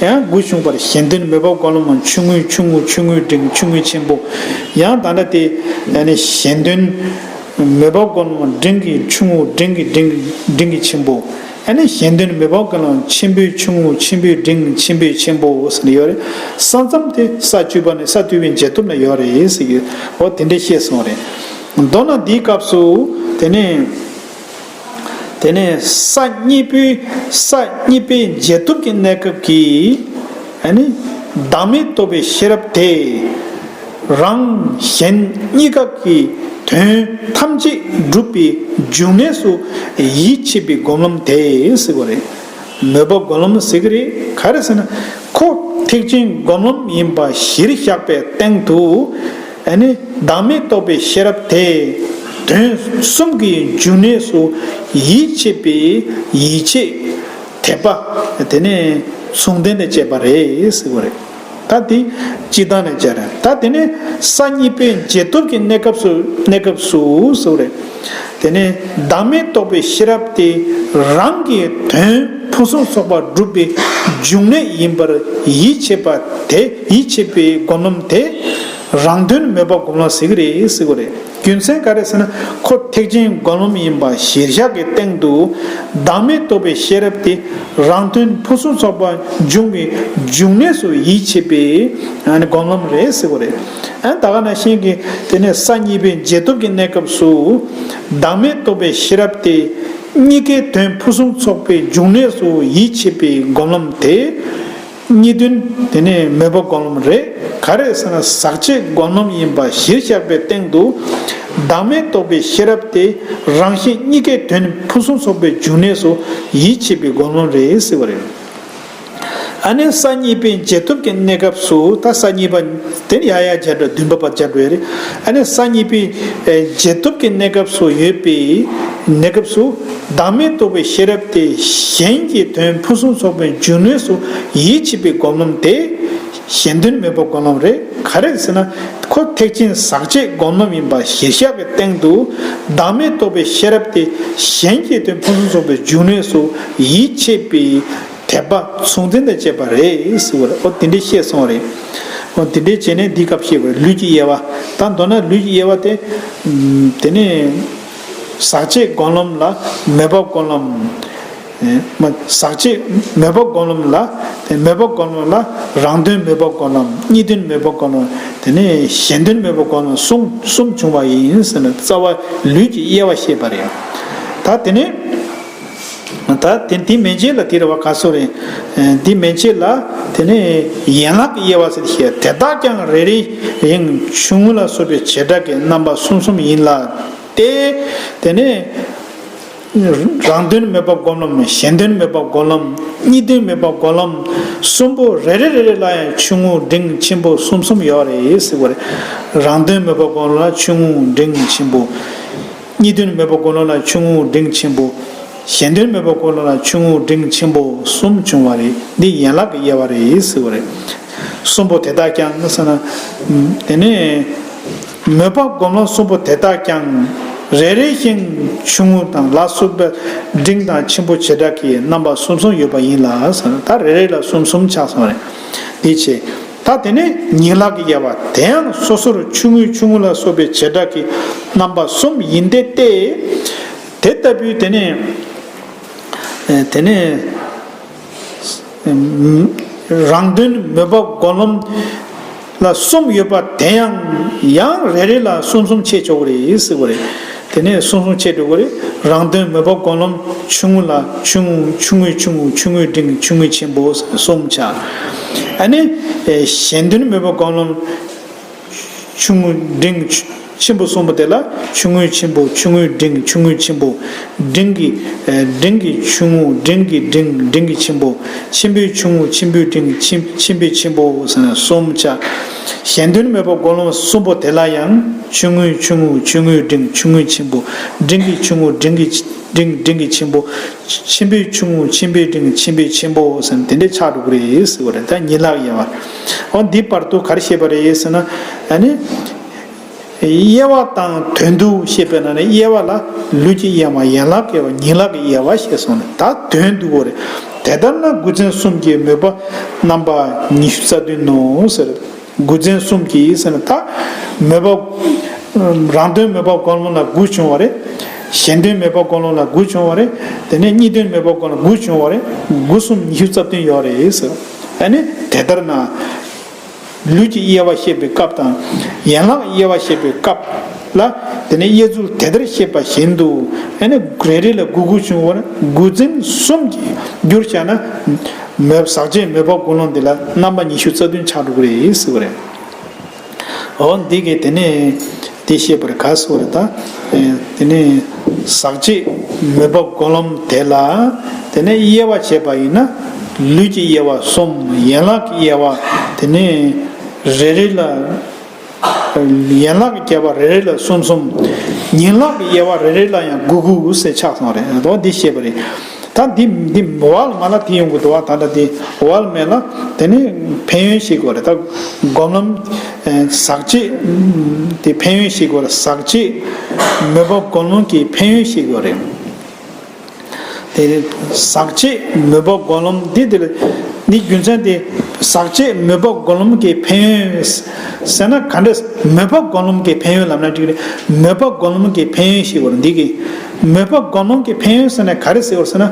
ཡང་དགུ་བྱུང་བར་གཞན་དོན་མོས་པ་སྒོམ་ལམ་ཆུང་ངུའི་ཆུང་ངུ། ཆུང་ངུའི་འབྲིང་། ཆུང་ངུའི་ཆེན་པོ། ཡང་ད་ལྟ་དེ། ཨ་ནི་གཞན་དོན་མོས་པ་སྒོམ་ལམ་འབྲིང་གི་ཆུང་ངུ། འབྲིང་གི་འབྲིང་། འབྲིང་གི་ཆེན་པོ། ཨ་ནི་གཞན་དོན་མོས་པ་སྒོམ་ལམ་ཆེན་པོའི་ཆུང་ངུ། ཆེན་པོའི་འབྲིང་། ཆེན་པོའི་ཆེན་པོ་ཟེར་ནས་ཡོད་རེད། ས་མཚམས་དེ་ས་བཅུ་པ་ནས་ས་བཅུ་པའི་འབྱེད་སྟོབས་ན་ཡོད་རེད་ཟེར་གྱི། འོ་དེ་འདྲ་བཤད་སོང་རེད། མདོར་ན་འདིའི་སྐབས་སུ། དེ་ནས། དེ་ནས་ས་གཉིས་པོའི། ས་གཉིས་པའི་འབྱེད་སྟོབས་ཀྱི་གནས་སྐབས་ཀྱི། ཨ་ནི་བདག་མེད་རྟོགས་པའི་ཤེས་རབ་དེ། རང་གཞན་གཉིས་ཀ་གི་དོན་ཐམས་ཅད་གྲུབ་པའི་འབྱུང་གནས་སུ་ཡིད་ཆེས་པའི་སྒོམ་ལམ་དེ་ཟེར་བ་རེད། མོས་པ་སྒོམ་ལམ་ཟེར་གྱི་རེད། ག་རེ་ཟེར་ན། ཁོ་ཐེག་ཆེན་སྒོམ་ལམ་ཡིན་པ་གཞིར་བཞག་པའི་སྟེང་དུ། ཨ་ནི་བདག་མེད་རྟོགས་པའི་ཤེས་རབ་དེ། དོན་གསུམ་གྱི་འབྱུང་གནས་སུ་ཡིད་ཆེས་པའི་ཡིད་ཆེས་དད་པ། དེ་ནས་མཚུངས་ལྡན་དང་བཅས་པ་རེད་ཟེར་བ་རེད། ད་དེ་སྤྱིར་བཏང་ནས་བྱས་རེད། ད་དེ་ནས་ས་གཉིས་པའི་འབྱེད་སྟོབས་ཀྱི་གནས་སྐབས་སུ། གནས་སྐབས་སུ་ཟེར་བ་རེད། དེ་ནས་བདག་མེད་རྟོགས་པའི་ཤེས་རབ་དེ། རང་གི་དོན་ཕུན་སུམ་ཚོགས་པ་སྒྲུབ་པའི་འབྱུང་གནས་ཡིན་པར་ཡིད་ཆེས་པ་དེ། ཡིད་ཆེས་པའི་སྒོམ་ལམ་དེ། རང་དོན་མོས་པ་སྒོམ་ལམ་ཟེར་གྱི་རེད་ཟེར་བ་རེད། རྒྱུ་མཚན་ག་རེ་ཟེར་ན། ཁོ་ཐེག་ཆེན་སྒོམ་ལམ་ཡིན་པ་གཞིར་བཞག་གི་སྟེང་དུ། བདག་མེད་རྟོགས་པའི་ཤེས་རབ་དེ། རང་དོན་ཕུན་སུམ་ཚོགས་པ་འབྱུང་བའི་འབྱུང་གནས་སུ་ཡིད་ཆེས་པའི། ཨ་ནི་སྒོམ་ལམ་རེད་ཟེར་བ་རེད། ཨ། ད་ག་ནང་བཞིན་གྱི། དེ་ནས་ས་གཉིས་པའི་འབྱེད་སྟོབས་ཀྱི་གནས་སྐབས་སུ། བདག་མེད་རྟོགས་པའི་ཤེས་རབ་དེ། གཉིས་ཀའི་དོན་ཕུན་སུམ་ཚོགས་པའི་འབྱུང་གནས་སུ་ཡིད་ཆེས་པའི་སྒོམ་ལམ་དེ། གཉིས་དོན་དེ་ནས་མོས་པ་སྒོམ་ལམ་རེད། ག་རེ་ཟེར་ན། ཟག་བཅས་སྒོམ་ལམ་ཡིན་པ་གཞིར་བཞག་པའི་སྟེང་དུ། བདག་མེད་རྟོགས་པའི་ཤེས་རབ་དེ། རང་གཞན་གཉིས་ཀའི་དོན་ཕུན་སུམ་ཚོགས་པའི་འབྱུང་གནས་སུ་ཡིད་ཆེས་པའི་སྒོམ་ལམ་རེད་ཟེར་བ་རེད། ཨ་ནི་ས་གཉིས་པའི་འབྱེད་སྟོབས་ཀྱི་གནས་སྐབས་སུ། ད་ས་གཉིས་པ་དེ་ནི་ཡ་ཡ་བྱས་འགྲོ། བདུན་པ་བར་བྱས་འགྲོ་ཡ་རེད། ཨ་ནི་ས་གཉིས་པའི་འབྱེད་སྟོབས་ཀྱི་གནས་སྐབས་སུ་ཡོད་པའི་གནས་སྐབས་སུ། བདག་མེད་རྟོགས་པའི་ཤེས་རབ་དེ་གཞན་གྱི་དོན་ཕུན་སུམ་ཚོགས་པའི་འབྱུང་གནས་སུ་ཡིད་ཆེས་པའི་སྒོམ་ལམ་དེ། གཞན་དོན་མོས་པ་སྒོམ་ལམ་རེད། ག་རེ་ཟེར་ན། ཁོ་ཐེག་ཆེན་ཟག་བཅས་སྒོམ་ལམ་ཡིན་པ་གཞིར་བཞག་གི་སྟེང་དུ། བདག་མེད་རྟོགས་པའི་ཤེས་རབ་དེ། གཞན་གྱི་དོན་ཕུན་སུམ་ཚོགས་པའི་འབྱུང་གནས་སུ་ཡིད་ཆེས་པའི་དད་པ་མཚུངས་ལྡན་དང་བཅས་པ་རེད་ཟེར་བ་རེད། འོ་དེ་འདྲ་བཤད་སོང་བ་རེད། འོ་དེ་འདྲ་བྱས་ནས་འདི་སྐབས་བཤད་པ་རེད། ལུས་ཀྱི་དབྱེ་བ། ད་མདོར་ན་ལུས་ཀྱི་དབྱེ་བ་དེ། དེ་ནས་ཟག་བཅས་སྒོམ་ལམ་ལ་མོས་པ་སྒོམ་ལམ། ཟག་བཅས་མོས་པ་སྒོམ་ལམ་ལ། མོས་པ་སྒོམ་ལམ་ལ་རང་དོན་མོས་པ་སྒོམ་ལམ། གཉིས་དོན་མོས་པ་སྒོམ་ལམ། དེ་ནས་གཞན་དོན་མོས་པ་སྒོམ་ལམ་གསུམ། གསུམ་བྱུང་བ་ཡིན་ཟེར་ནས་རྩ་བ་ལུས་ཀྱི་དབྱེ་བ་བཤད་པ་རེད། ད་དེ་ནས། ད་དེ། དེ་མན་ཆད་ལ་དེ་རེད་བ། ག་སོ་རེད། དེ་མན་ཆད་ལ། དེ་ནས་ཡན་ལག་གི་དབྱེ་བ་ཟེར་བཤད། དེ་དག་ཀྱང་རེ་རེ་ཡིན། ཆུང་ངུ་ལ་སོགས་པའི་བྱེ་བྲག་གི་རྣམ་པ་གསུམ་གསུམ་ཡིན་ལ། སྟེ། དེ་ནས་རང་དོན་མོས་པ་སྒོམ་ལམ། གཞན་དོན་མོས་པ་སྒོམ་ལམ། གཉིས་དོན་མོས་པ་སྒོམ་ལམ། གསུམ་པོ་རེ་རེ་རེ་རེ་ལ་ཡང་ཆུང་ངུ་འབྲིང་ཆེན་པོ་གསུམ་གསུམ་ཡོད་རེད་ཟེར་བ་རེད། རང་དོན་མོས་པ་སྒོམ་ལམ་ལ་ཆུང་ངུ་འབྲིང་ཆེན་པོ། གཉིས་དོན་མོས་པ་སྒོམ་ལམ་ལ་ཆུང་ངུ་འབྲིང་ཆེན་པོ། གཞན་དོན་མོས་པ་སྒོམ་ལམ་ལ་ཆུང་ངུ་འབྲིང་ཆེན་པོ་གསུམ་བྱུང་བ་རེད། འདི་ཡན་ལག་གི་དབྱེ་བ་རེད་ཟེར་བ་རེད། གསུམ་པོ་དེ་དག་ཀྱང་ཟེར་ན། དེ་ནས། མོས་པ་སྒོམ་ལམ་གསུམ་པོ་དེ་དག་ཀྱང་། རེ་རེ་བཞིན་ཆུང་ངུ་དང་ལ་སོགས་པའི་འབྲིང་དང་ཆེན་པོ་བྱེ་བྲག་གི་རྣམ་པ་གསུམ་གསུམ་ཡོད་པ་ཡིན་ལ་ཟེར་ན། ད་རེ་རེ་ལ་གསུམ་གསུམ་ཆགས་སོང་རེད། འདི་བྱས། ད་དེ་ནས་ཡན་ལག་གི་དབྱེ་བ། དེ་ཡང་སོ་སོར་ཆུང་ངུའི་ཆུང་ངུ་ལ་སོགས་པའི་བྱེ་བྲག་གི་རྣམ་པ་གསུམ་ཡིན་ཏེ། སྟེ། དེ་ལྟ་བུའི་དེ་ནས། དེ་ནས། རང་དོན་མོས་པ་སྒོམ་ལམ་ལ་གསུམ་ཡོད་པ་དེ་ཡང་། ཡང་རེ་རེ་ལ་གསུམ་གསུམ་ཕྱེ་ཆོག་གི་རེད་ཟེར་བ་རེད། དེ་ནས་གསུམ་གསུམ་ཕྱེ་འགྲོ་གི་རེད། རང་དོན་མོས་པ་སྒོམ་ལམ་ཆུང་ངུ་ལ་ཆུང་ངུ། ཆུང་ངུའི་ཆུང་ངུ། ཆུང་ངུའི་འབྲིང་། ཆུང་ངུའི་ཆེན་པོ་གསུམ་ཆགས། ཨ་ནི། གཞན་དོན་མོས་པ་སྒོམ་ལམ་ཆུང་ངུ་འབྲིང་། ཆེན་པོ་གསུམ་པོ་དེ་ལ་ཆུང་ངུའི་ཆེན་པོ། ཆུང་ངུའི་འབྲིང་། ཆུང་ངུའི་ཆེན་པོ། འབྲིང་གི་ཨ་འབྲིང་གི་ཆུང་ངུ། འབྲིང་གི་འབྲིང་། འབྲིང་གི་ཆེན་པོ། ཆེན་པོའི་ཆུང་ངུ། ཆེན་པོའི་འབྲིང་། ཆེན་ཆེན་པོའི་ཆེན་པོ་ཟེར་ན་གསུམ་བྱ། གཞན་དོན་མོས་པ་སྒོམ་ལམ་གསུམ་པོ་དེ་ལ་ཡང་ཆུང་ངུའི་ཆུང་ངུ། ཆུང་ངུའི་འབྲིང་། ཆུང་ངུའི་ཆེན་པོ། འབྲིང་གི་ཆུང་ངུ། འབྲིང་གི་འབྲིང་། འབྲིང་གི་ཆེན་པོ། ཆེན་པོའི་ཆུང་ངུ། ཆེན་པོའི་འབྲིང་། ཆེན་པོའི་ཆེན་པོ་ཟེར་ན་དེ་འདྲའི་ཆགས་འགྲོ་གི་རེད་ཟེར་བ་རེད། ད་ཉིང་ལག་དབྱེ་བ། འོ་འདི་བར་དུ་ག་རེ་བཤད་པ་རེད་ཟེར་ན། ཨ་ནི། དབྱེ་བ་དང་དོན་བསྡུ་བཤད་པའི་ནང་ནས་དབྱེ་བ་ལ་ལུས་ཀྱི་དབྱེ་བ། ཡན་ལག་གི་དབྱེ་བ། ཉིང་ལག་གི་དབྱེ་བ་བཤད་སོང་ནས། ད་དོན་བསྡུ་དགོས་རེད། དེ་ལྟར་ན་དགུ་ཚན་གསུམ་གྱི་མོས་པ་རྣམ་པ་ཉི་ཤུ་རྩ་བདུན་ནོ་ཟེར། དགུ་ཚན་གསུམ་གྱི་ཟེར་ན་ད་མོས་པ། རང་དོན་མོས་པ་སྒོམ་ལམ་ལ་དགུ་བྱུང་བ་རེད། གཞན་དོན་མོས་པ་སྒོམ་ལམ་ལ་དགུ་བྱུང་བ་རེད། དེ་ནས་གཉིས་དོན་མོས་པ་སྒོམ་ལམ་དགུ་བྱུང་བ་རེད། དགུ་གསུམ་ཉི་ཤུ་རྩ་བདུན་ཡོད་རེད་ཟེར། ཨ་ནི་དེ་ལྟར་ན། ལུས་ཀྱི་དབྱེ་བ་བཤད་པའི་སྐབས་དང་། ཡན་ལག་དབྱེ་བ་བཤད་པའི་སྐབས་ལ། དེ་ནས་དབྱེ་ཚུལ་དེ་ལྟར་བཤད་པ་བཞིན་དུ། ཨ་ནི་རེ་རེ་ལ་དགུ་དགུ་བྱུང་བར་དགུ་ཚན་གསུམ་གྱིས་བསྒྱུར་བྱས་ན། མོས་ཟག་བཅས་མོས་པ་སྒོམ་ལམ་འདི་ལ་རྣམ་པ་ཉི་ཤུ་རྩ་བདུན་ཆགས་འགྲོ་གི་རེད་ཟེར་བ་རེད། འོ་འདི་གས་དེ་ནས་དེ་བཤད་པར་ག་ཟེར་བ་རེད་ད། དེ་ནས་ཟག་བཅས་མོས་པ་སྒོམ་ལམ་དེ་ལ། དེ་ནས་དབྱེ་བ་བྱས་པ་ཡིན་ན། ལུས་ཀྱི་དབྱེ་བ་གསུམ། ཡན་ལག་གི་དབྱེ་བ། དེ་ནས་རེ་རེ་ལ། ཡན་ལག་གི་དབྱེ་བ་རེ་རེ་ལ་གསུམ་གསུམ། ཉིང་ལག་གི་དབྱེ་བ་རེ་རེ་ལ་ཡང་དགུ་དགུ་ཟེར་ཆགས་སོང་རེད། འོ་འདི་བཤད་པ་རེད། ད་འདི་འདི་བལ་མ་ལ་དེ་ཡོང་གི་འདུག་བ། ད་ལྟ་དེ་བལ་མེད་ལ། དེ་ནི་ཕན་ཡོན་ཤེས་དགོས་རེད། ད་སྒོམ་ལམ་ཟག་བཅས་དེ་ཕན་ཡོན་ཤེས་དགོས་རེད། ཟག་བཅས་མོས་པ་སྒོམ་ལམ་གྱི་ཕན་ཡོན་ཤེས་དགོས་རེད། དེ་ཟག་བཅས་མོས་པ་སྒོམ་ལམ་འདི་དེ་ལ་འདི་རྒྱུ་མཚན་དེ། ཟག་བཅས་མོས་པ་སྒོམ་ལམ་གྱི་ཕན་ཡོན་ཟེར་ན་ག་འདྲ། མོས་པ་སྒོམ་ལམ་གྱི་ཕན་ཡོན་ལབ་ན་འགྲིག་རེད། མོས་པ་སྒོམ་ལམ་གྱི་ཕན་ཡོན་ཞེས་པར་འདི་གི། མོས་པ་སྒོམ་ལམ་གྱི་ཕན་ཡོན་ཟེར་ན་ག་རེ་ཟེར་བར་ཟེར་ན།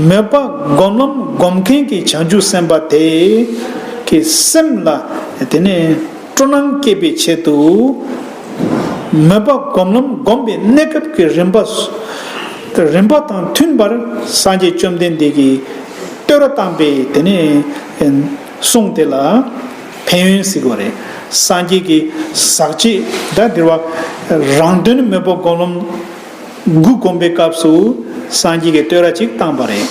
མོས་པ་སྒོམ་ལམ་སྒོམ་མཁན་གྱི་བྱང་ཆུབ་སེམས་དཔའ་དེ་གི་སེམས་ལ་དེ་ནས་སྤྲོ་སྣང་སྐྱེད་པའི་ཆེད་དུ། མོས་པ་སྒོམ་ལམ་སྒོམ་པའི་གནས་སྐབས་ཀྱི་རིམ་པ། རིམ་པ་དང་མཐུན་པར་སངས་རྒྱས་བཅོམ་ལྡན་འདས་ཀྱིས་བསྟོད་ར་བཏང་པའི་དེ་ནས་གསུང་དེ་ལ་ཕན་ཡོན་ཟེར་དགོས་རེད། སངས་རྒྱས་ཀྱི་ཟག་བཅས་ད་འདིར་བ་རང་དོན་མོས་པ་སྒོམ་ལམ་དགུ་བསྒོམ་པའི་སྐབས་སུ་སངས་རྒྱས་ཀྱིས་བསྟོད་ར་ཅིག་བཏང་པ་རེད།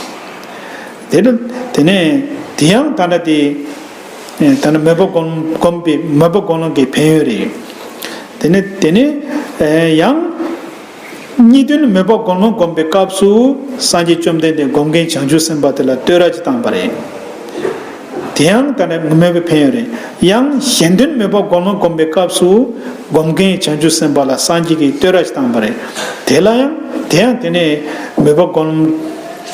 དེ་ནས་དེ་ནས་དེ་ཡང་ད་ལྟ་དེ། ད་ནི་མོས་པ་སྒོམ་སྒོམ་པའི་མོས་པ་སྒོམ་ལམ་གྱི་ཕན་ཡོན་རེད། དེ་ནས་དེ་ནས་ཡང་། གཉིས་དོན་མོས་པ་སྒོམ་ལམ་བསྒོམ་པའི་སྐབས་སུ་སངས་རྒྱས་བཅོམ་ལྡན་འདས་སྒོམ་མཁན་བྱང་ཆུབ་སེམས་དཔའ་དེ་ལ་བསྟོད་ར་ཅིག་བཏང་པ་རེད། དེ་ཡང་ད་ནི་མོས་པའི་ཕན་ཡོན་རེད། ཡང་གཞན་དོན་མོས་པ་སྒོམ་ལམ་བསྒོམ་པའི་སྐབས་སུ་སྒོམ་མཁན་བྱང་ཆུབ་སེམས་དཔའ་ལ་སངས་རྒྱས་ཀྱིས་བསྟོད་ར་ཅིག་བཏང་པ་རེད། དེ་ལ་ཡང་དེ་ཡང་དེ་ནས་མོས་པ་སྒོམ་ལམ་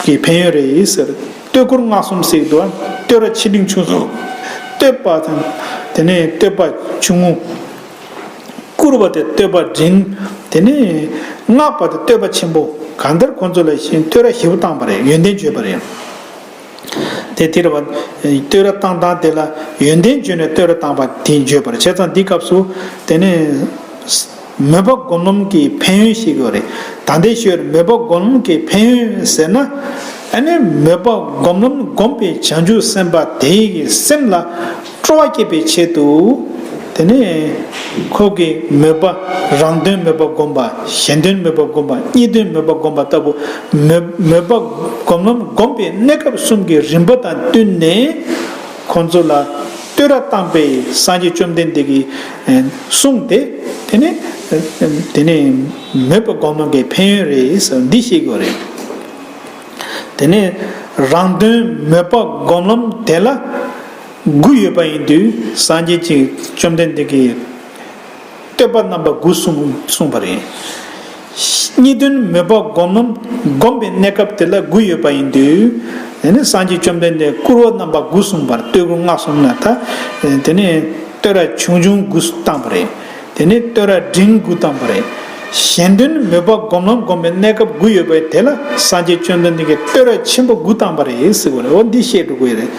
གྱི་ཕན་ཡོན་རེད་ཟེར། བསྟོད་བཀུར་བསྔགས་གསུམ་ཟེར་གྱི་འདུག་བ། བསྟོད་ར་ཆེ་འབྲིང་ཆུང་གསུམ། བསྟོད་པ་དང་དེ་ནས་བསྟོད་པ་ཆུང་ངུ། བཀུར་བ་དེ་བསྟོད་པ་འབྲིང་། དེ་ནས་བསྔགས་པ་དེ་བསྟོད་པ་ཆེན་པོ། གང་ལྟར་ཁོང་ཚོ་ལ་བཞིན་བསྟོད་ར་ཞེ་པོ་བཏང་པ་རེད། ཡོན་ཏན་བརྗོད་པ་རེད། དེ་དེ་རེད་བ། བསྟོད་ར་བཏང་སྟངས་དེ་ལ་ཡོན་ཏན་བརྗོད་ནས་བསྟོད་ར་བཏང་པ་དེ་བརྗོད་པ་རེད། བྱས་ཙང་འདི་སྐབས་སུ་དེ་ནས་མོས་པ་སྒོམ་ལམ་གྱི་ཕན་ཡོན་ཞིག་ཡོད་རེད། ད་ལྟའི་ཤོད་མོས་པ་སྒོམ་ལམ་གྱི་ཕན་ཡོན་ཟེར་ན། ཨ་ནི་མོས་པ་སྒོམ་ལམ་བསྒོམས་པའི་བྱང་ཆུབ་སེམས་དཔའ་དེ་ཡི་སེམས་ལ་སྤྲོ་བ་སྐྱེད་པའི་ཆེད་དུ། དེ་ནས་ཁོ་གི་མོས་པ། རང་དོན་མོས་པ་བསྒོམ་པ། གཞན་དོན་མོས་པ་བསྒོམ་པ། གཉིས་དོན་མོས་པ་བསྒོམ་པ་ལྟ་བུ། མོས་མོས་པ་སྒོམ་ལམ་བསྒོམས་པའི་གནས་སྐབས་གསུམ་གྱི་རིམ་པ་དང་བསྟུན་ནས། ཁོང་ཚོ་ལ་བསྟོད་ར་བཏང་པའི་སངས་རྒྱས་བཅོམ་ལྡན་འདས་ཀྱི་གསུང་དེ། དེ་ནི་དེ་ནི་མོས་པ་སྒོམ་ལམ་གྱི་ཕན་ཡོན་རེད་ཟེར་འདི་ཤེས་དགོས་རེད། དེ་ནས་རང་དོན་མོས་པ་སྒོམ་ལམ་དེ་ལ་དགུ་ཡོད་པ་ཡིན་དུས། སངས་རྒྱས་ཀྱིས་བཅོམ་ལྡན་འདས་ཀྱིས་བསྟོད་པ་རྣམ་པ་དགུ་གསུངས་གསུངས་པ་རེད། གཉིས་དོན་མོས་པ་སྒོམ་ལམ་བསྒོམས་པའི་གནས་སྐབས་དེ་ལ་དགུ་ཡོད་པ་ཡིན་དུས། དེ་ནི་སངས་རྒྱས་བཅོམ་ལྡན་འདས་བསྐུར་བ་རྣམ་པ་དགུ་གསུངས་པར། བསྟོད་བསྐུར་བསྔགས་གསུམ་ན་ད། དེ་ནས་བསྟོད་ར་ཆུང་ཆུང་དགུ་བཏང་པ་རེད། དེ་ནས་བསྟོད་ར་འབྲིང་དགུ་བཏང་པ་རེད། གཞན་དོན་མོས་པ་སྒོམ་ལམ་བསྒོམས་པའི་གནས་སྐབས་དགུ་ཡོད་པའི་དེ་ལ་སངས་རྒྱས་བཅོམ་ལྡན་འདས་ཀྱིས་བསྟོད་ར་ཆེན་པོ་དགུ་བཏང་པ་རེད་ཟེར་བ་རེད། འོ་འདི་བཤད་འགྲོ་དགོས་རེད།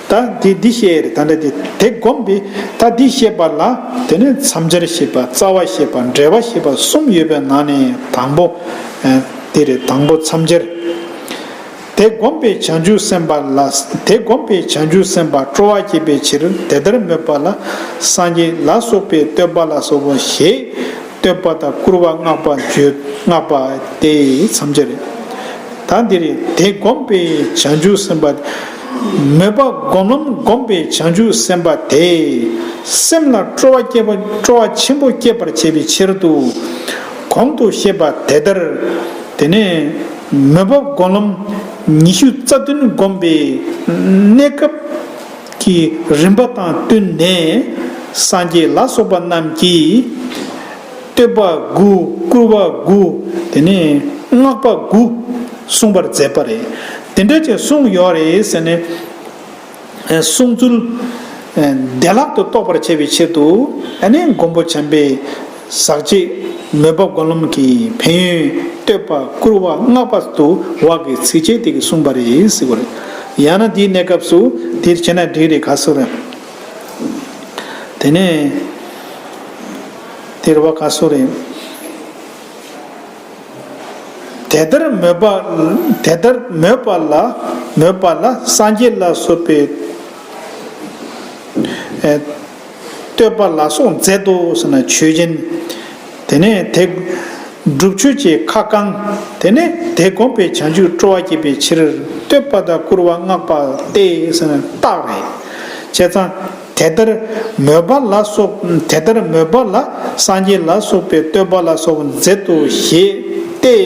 ད་འདི་འདི་བཤད་རེད། ད་ལྟ་དེ་དེ་བསྒོམས་པའི་ད་འདི་བཤད་པ་ལ། དེ་ནས་མཚམས་སྦྱར་བཤད་པ། རྩ་བ་བཤད་པ། འགྲེལ་པ་བཤད་པ་གསུམ་ཡོད་པའི་ནང་ནས་དང་པོ། ཨ་དེ་རེད། དང་པོ་མཚམས་སྦྱར། དེ་བསྒོམས་པའི་བྱང་ཆུབ་སེམས་དཔའ་ལ། དེ་བསྒོམས་པའི་བྱང་ཆུབ་སེམས་དཔའ་སྤྲོ་བ་སྐྱེད་པའི་ཕྱིར། དེ་ལྟར་མོས་པ་ལ་སངས་རྒྱས་ལ་སོགས་པའི་བསྟོད་པ་ལ་སོགས་པ་ཞེས་ བསྟོད་པ་དང་བསྐུལ་བ་བསྔགས་པ་བརྗོད་བསྔགས་པ་དེ་ཡི་མཚམས་སྦྱོར་རེད། ད་འདིར་དེ་བསྒོམས་པའི་བྱང་ཆུབ་སེམས་དཔའ། མོས་པ་སྒོམ་ལམ་བསྒོམས་པའི་བྱང་ཆུབ་སེམས་དཔའ་དེས་སེམས་ལ་སྤྲོ་བ་སྐྱེ་བ་སྤྲོ་བ་ཆེན་པོ་སྐྱེད་པར་བྱེད་པའི་ཕྱིར་དུ། གོང་དུ་བཤད་པ་དེ་ལྟར། དེ་ནས་མོས་པ་སྒོམ་ལམ་ཉི་ཤུ་རྩ་བདུན་བསྒོམས་པའི་གནས་སྐབས་ཀྱི་རིམ་པ་དང་བསྟུན་ནས་སངས་རྒྱས་ལ་སོགས་པ་རྣམས་ཀྱིས། བསྟོད་པ་དགུ། བསྐུལ་བ་དགུ། དེ་ནས་བསྔགས་པ་དགུ་གསུངས་པར་མཛད་པ་རེད། དེ་འདྲ་ཅིག་གསུངས་ཡོད་རེད་ཟེར་ནས་གསུངས་ཚུལ་བདེ་བླག་ཏུ་རྟོགས་པར་བྱེད་པའི་ཆེད་དུ། ཨ་ནི་མགོན་པོ་བྱམས་པས་ཟག་བཅས་མོས་པ་སྒོམ་ལམ་གྱི་ཕན་ཡོན་བསྟོད་པ་བསྐུལ་བ་བསྔགས་པ་དུ་བག་གི་ཚིགས་བཅད་དེ་གིས་གསུངས་པ་རེད་ཟེར་བ་རེད། ཡང་ན་འདིའི་གནས་སྐབས་སུ་དེར་བྱས་ན་འགྲིག་རེད་ག་སོ་རེད། དེ་ནས་དེར་བ་ག་སོ་རེད། དེ་ལྟར་མོས་པ། དེ་ལྟར་མོས་པ་ལ། མོས་པ་ལ་སངས་རྒྱས་ལ་སོགས་པའི་ཨེ་བསྟོད་པ་ལ་སོགས་མཛད་དོ་ཟེར་ན་ཆོས་ཅན། དེ་ནས་དེ་སྒྲུབ་ཆོས་ཀྱི་ཁ་བསྐང་། དེ་ནས་དེ་བསྒོམས་པའི་བྱང་ཆུབ་སྤྲོ་བ་སྐྱེད་པའི་ཕྱིར་བསྟོད་པ་དང་བསྐུལ་བ་བསྔགས་པ་སྟེ་ཟེར་ན་རྟགས་རེད། བྱས་ཙང་། དེ་ལྟར་མོས་པ་ལ་སོགས། དེ་ལྟར་མོས་པ་ལ་སངས་རྒྱས་ལ་སོགས་པའི་བསྟོད་པ་ལ་སོགས་མཛད་དོ་ཞེས་ཏེ།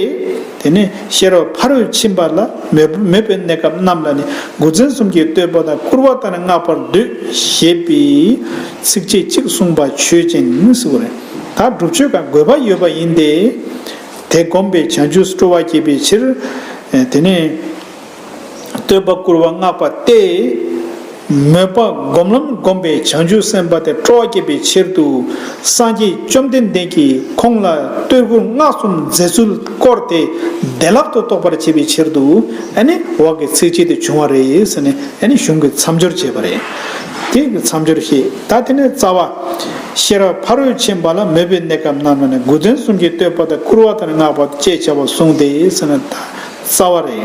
དེ་ནས་ཤེས་རབ་ཕ་རོལ་ཕྱིན་པ་ལ་མོས་མོས་པའི་གནས་སྐབས་རྣམས་ལ་ནི་དགུ་ཚན་གསུམ་གྱི་བསྟོད་པ་དང་བསྐུལ་བ་ལྟར་བསྔགས་པར་འདོད་ཞེས་པའི་ཚིགས་བཅད་གཅིག་གསུངས་པ་ཆོས་ཅན་ཟེར་བ་རེད། ད་སྒྲུབ་ཆོས་ཀྱང་དགོས་པ་ཡོད་པ་ཡིན་ཏེ། དེ་བསྒོམས་པས་བྱང་ཆུབ་སྤྲོ་བ་སྐྱེད་པའི་ཕྱིར། དེ་ནས། བསྟོད་པ་བསྐུལ་བ་བསྔགས་པ་སྟེ། མོས་པ་སྒོམ་ལམ་བསྒོམས་པའི་བྱང་ཆུབ་སེམས་དཔའ་དེ་སྤྲོ་བ་སྐྱེད་པའི་ཕྱིར་དུ། སངས་རྒྱས་བཅོམ་ལྡན་འདས་ཀྱིས་ཁོང་ལ་བསྟོད་བསྐུལ་བསྔགས་གསུམ་མཛད་ཚུལ་སྐོར་དེ་བདེ་བླག་ཏུ་རྟོགས་པར་བྱེད་པའི་ཕྱིར་དུ། ཨ་ནི་བག་གི་ཚིགས་བཅད་དེ་བྱུང་བ་རེད་ཟེར་ནས་ཨ་ནི་གཞུང་གི་མཚམས་སྦྱོར་བྱས་པ་རེད། དེ་གི་མཚམས་སྦྱོར་བཤད། ད་དེ་ནས་རྩ་བ། ཤེས་རབ་ཕ་རོལ་ཕྱིན་པ་ལ་མོས་པའི་གནས་སྐབས་རྣམས་ལ་ནི་དགུ་ཚན་གསུམ་གྱི་བསྟོད་པ་དང་བསྐུལ་བ་དང་བསྔགས་པ་ཅེས་བྱ་བ་གསུངས་ཏེ་ཟེར་ན་ད། རྩ་བ་རེད།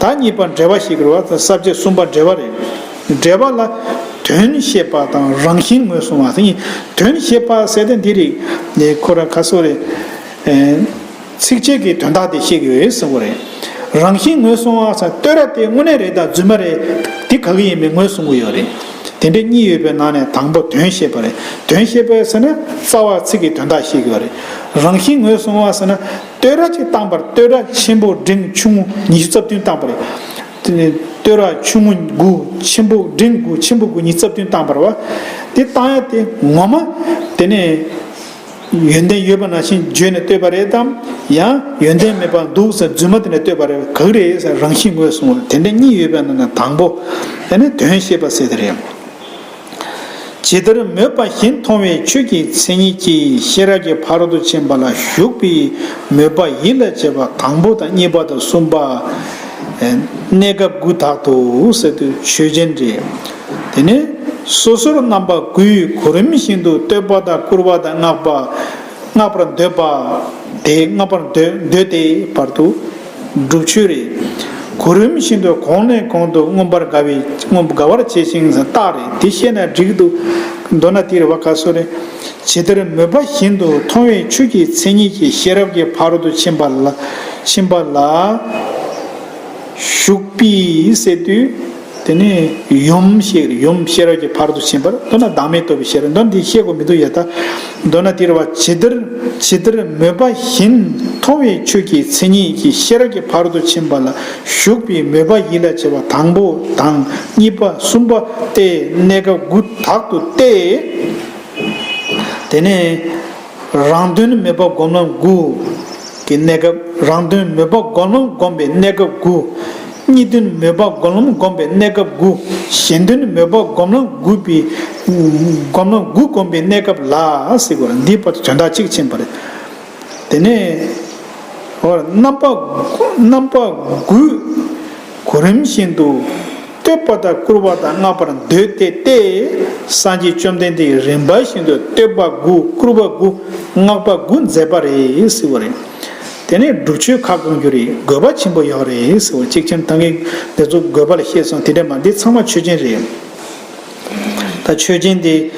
ད་གཉིས་པ་འགྲེལ་པ་ཞིག་རེད་བ། ས་བཅད་གསུམ་པ་འགྲེལ་པ་རེད། འགྲེལ་པ་ལ་དོན་བཤད་པ་དང་རང་བཞིན་ངོས་བཟུང་བ་ཟེར། དོན་བཤད་པ་ཟེར་དེ་འདི་རེད། ནས་ཁོ་རང་ཁ་སོ་རེད། ཚིགས་བཅད་ཀྱི་དོན་དག་དེ་བཤད་ཀྱི་ཡོད་གསུང་གི་རེད། རང་བཞིན་ངོས་བཟུང་བ་ཟེར་བསྟོད་ར་དེ་དངོས་གནས་རེད་དང་རྫུན་མ་རེད། དེ་ག་གི་ཡིན་མིན་ངོས་བཟུང་གི་ཡོད་རེད། དེ་འདྲ་གཉིས་ཡོད་པའི་ནང་ནས་དང་པོ་དོན་བཤད་པ་རེད། དོན་བཤད་པ་ཟེར་ན་རྩ་བ་ཚིག་གི་དོན་དག་བཤད་ཀྱི་ཡོད་རེད། རང་བཞིན་ངོས་བཟུང་བ་ཟེར་ན། བསྟོད་ར་གཅིག་བཏང་པར་བསྟོད་ར་ཆེན་པོ་འབྲིང་ཆུང་ངུ་ཉི་ཤུ་རྩ་བདུན་བཏང་པ་རེད། དེ་ནས་བསྟོད་ར་ཆུང་ངུ་དགུ་ཆེན་པོ་འབྲིང་དགུ་ཆེན་པོ་དགུ་ཉི་ཤུ་རྩ་བདུན་བཏང་པ་རེད་བ། དེ་བཏང་ཡ་དེ་ངོ་མ་དེ་ནས་ཡོན་ཏན་ཡོད་པ་ནང་བཞིན་བརྗོད་ནས་བསྟོད་པ་རེད་དམ། ཡང་ཡོན་ཏན་མེད་པ་འདུག་ཟེར་རྫུན་མ་དེ་ནས་བསྟོད་པ་རེད། ག་གི་རེད་ཟེར་རང་བཞིན་ངོས་བཟུང་བ་དེ་འདྲ་གཉིས་ཡོད་པའི་ནང་ནས་དང་པོ་དེ་ནས་དོན་བཤད་པ་ཟེར་དེ་རེད། ཇི་ལྟར་མོས་པ་བཞིན་མཐོང་བའི་ཆོས་ཀྱི་མཚན་ཉིད་ཀྱིས་ཤེས་རབ་ཀྱི་ཕ་རོལ་ཏུ་ཕྱིན་པ་ལ་ཞུགས་པའི་མོས་པ་ཡིད་ལ་བྱེད་པ་དང་པོ་དང་གཉིས་པ་དང་གསུམ་པ། གནས་སྐབས་དགུ་དག་ཏུ་ཟེར་དུས་ཆོས་ཅན་རེད། དེ་ནས་སོ་སོར་རྣམ་པ་དགུའི་གོ་རིམ་བཞིན་དུ་བསྟོད་པ་དང་བསྐུལ་བ་དང་བསྔགས་པ། བསྔགས་པར་འདོད་པ། དེ་བསྔགས་པར་འདོད་འདོད་དེ་བར་དུ། སྒྲུབ་ཆོས་རེད། གོ་རིམ་བཞིན་དུ་གོང་ནས་གོང་དུ་མངོན་པར་དགའ་བའི་མངོན་དགའ་བར་བྱེད་ཅིང་ཟེར་རྟགས་རེད། དེ་ཤེས་ན་འགྲིག་འདུག་མདོར་ན་དེ་རེད་བ་ག་སོ་རེད། ཇི་ལྟར་མོས་པ་བཞིན་དུ་མཐོང་བའི་ཆོས་ཀྱི་མཚན་ཉིད་ཀྱིས་ཤེས་རབ་ཀྱི་ཕ་རོལ་ཏུ་ཕྱིན་པ་ལ་ཕྱིན་པ་ལ་ཞུགས་པའི་ཟེར་དུས། དེ་ནས་ཡུམ་ཞེས་ཡུམ་ཤེས་རབ་ཀྱི་ཕ་རོལ་ཏུ་ཕྱིན་པར་མདོར་ན་བདག་མེད་རྟོགས་པའི་ཤེས་རབ། མདོར་ན་འདི་ཤེས་དགོས་མི་འདུག་ཡ། ད་མདོར་ན་དེ་རེད་བ། ཇི་ལྟར་ཇི་ལྟར་མོས་པ་བཞིན་མཐོང་བའི་ཆོས་ཀྱི་མཚན་ཉིད་ཀྱིས་ཤེས་རབ་ཀྱི་ཕ་རོལ་ཏུ་ཕྱིན་པ་ལ་ཞུགས་པའི་མོས་པ་ཡིད་ལ་བྱེད་པ་དང་པོ་དང་གཉིས་པ་གསུམ་པ་སྟེ་གནས་སྐབས་དགུ་དག་ཏུ་སྟེ། དེ་ནས་རང་དོན་མོས་པ་སྒོམ་ལམ་དགུ་གི་གནས་སྐབས། རང་དོན་མོས་པ་སྒོམ་ལམ་བསྒོམས་པའི་གནས་སྐབས་དགུ། གཉིས་དོན་མོས་པ་སྒོམ་ལམ་བསྒོམས་པའི་གནས་སྐབས་དགུ། གཞན་དོན་མོས་པ་སྒོམ་ལམ་དགུ་པའི་སྒོམ་ལམ་དགུ་བསྒོམས་པའི་གནས་སྐབས་ལ་ཟེར་དགོས་རེད། འདིའི་བར་དུ་དོན་དག་གཅིག་ཕྱིན་པ་རེད། དེ་ནས་འོ་རྣམ་པ་རྣམ་པ་དགུའི་གོ་རིམ་བཞིན་དུ། བསྟོད་པ་དང་བསྐུལ་བ་དང་བསྔགས་པར་འདོད་དེ་སྟེ། སངས་རྒྱས་བཅོམ་ལྡན་འདས་ཀྱིས་རིམ་པ་བཞིན་དུ་བསྟོད་པ་དགུ་བསྐུལ་བ་དགུ་བསྔགས་པ་དགུ་མཛད་པ་རེད་ཟེར་བ་རེད། དེ་ནས་སྒྲུབ་ཆོས་ཁ་བསྐང་རྒྱུ་རེད། དགོས་པ་ཆེན་པོ་ཡོད་རེད་ཟེར་བ། གཅིག་ཆེན་ཐང་གི་དེ་ཚོ་དགོས་པ་ལ་བཤད་སོང་། དེ་འདྲ་མ་འདི་ཚང་མ་ཆོས་ཅན་རེད། ད་ཆོས་ཅན་དེ་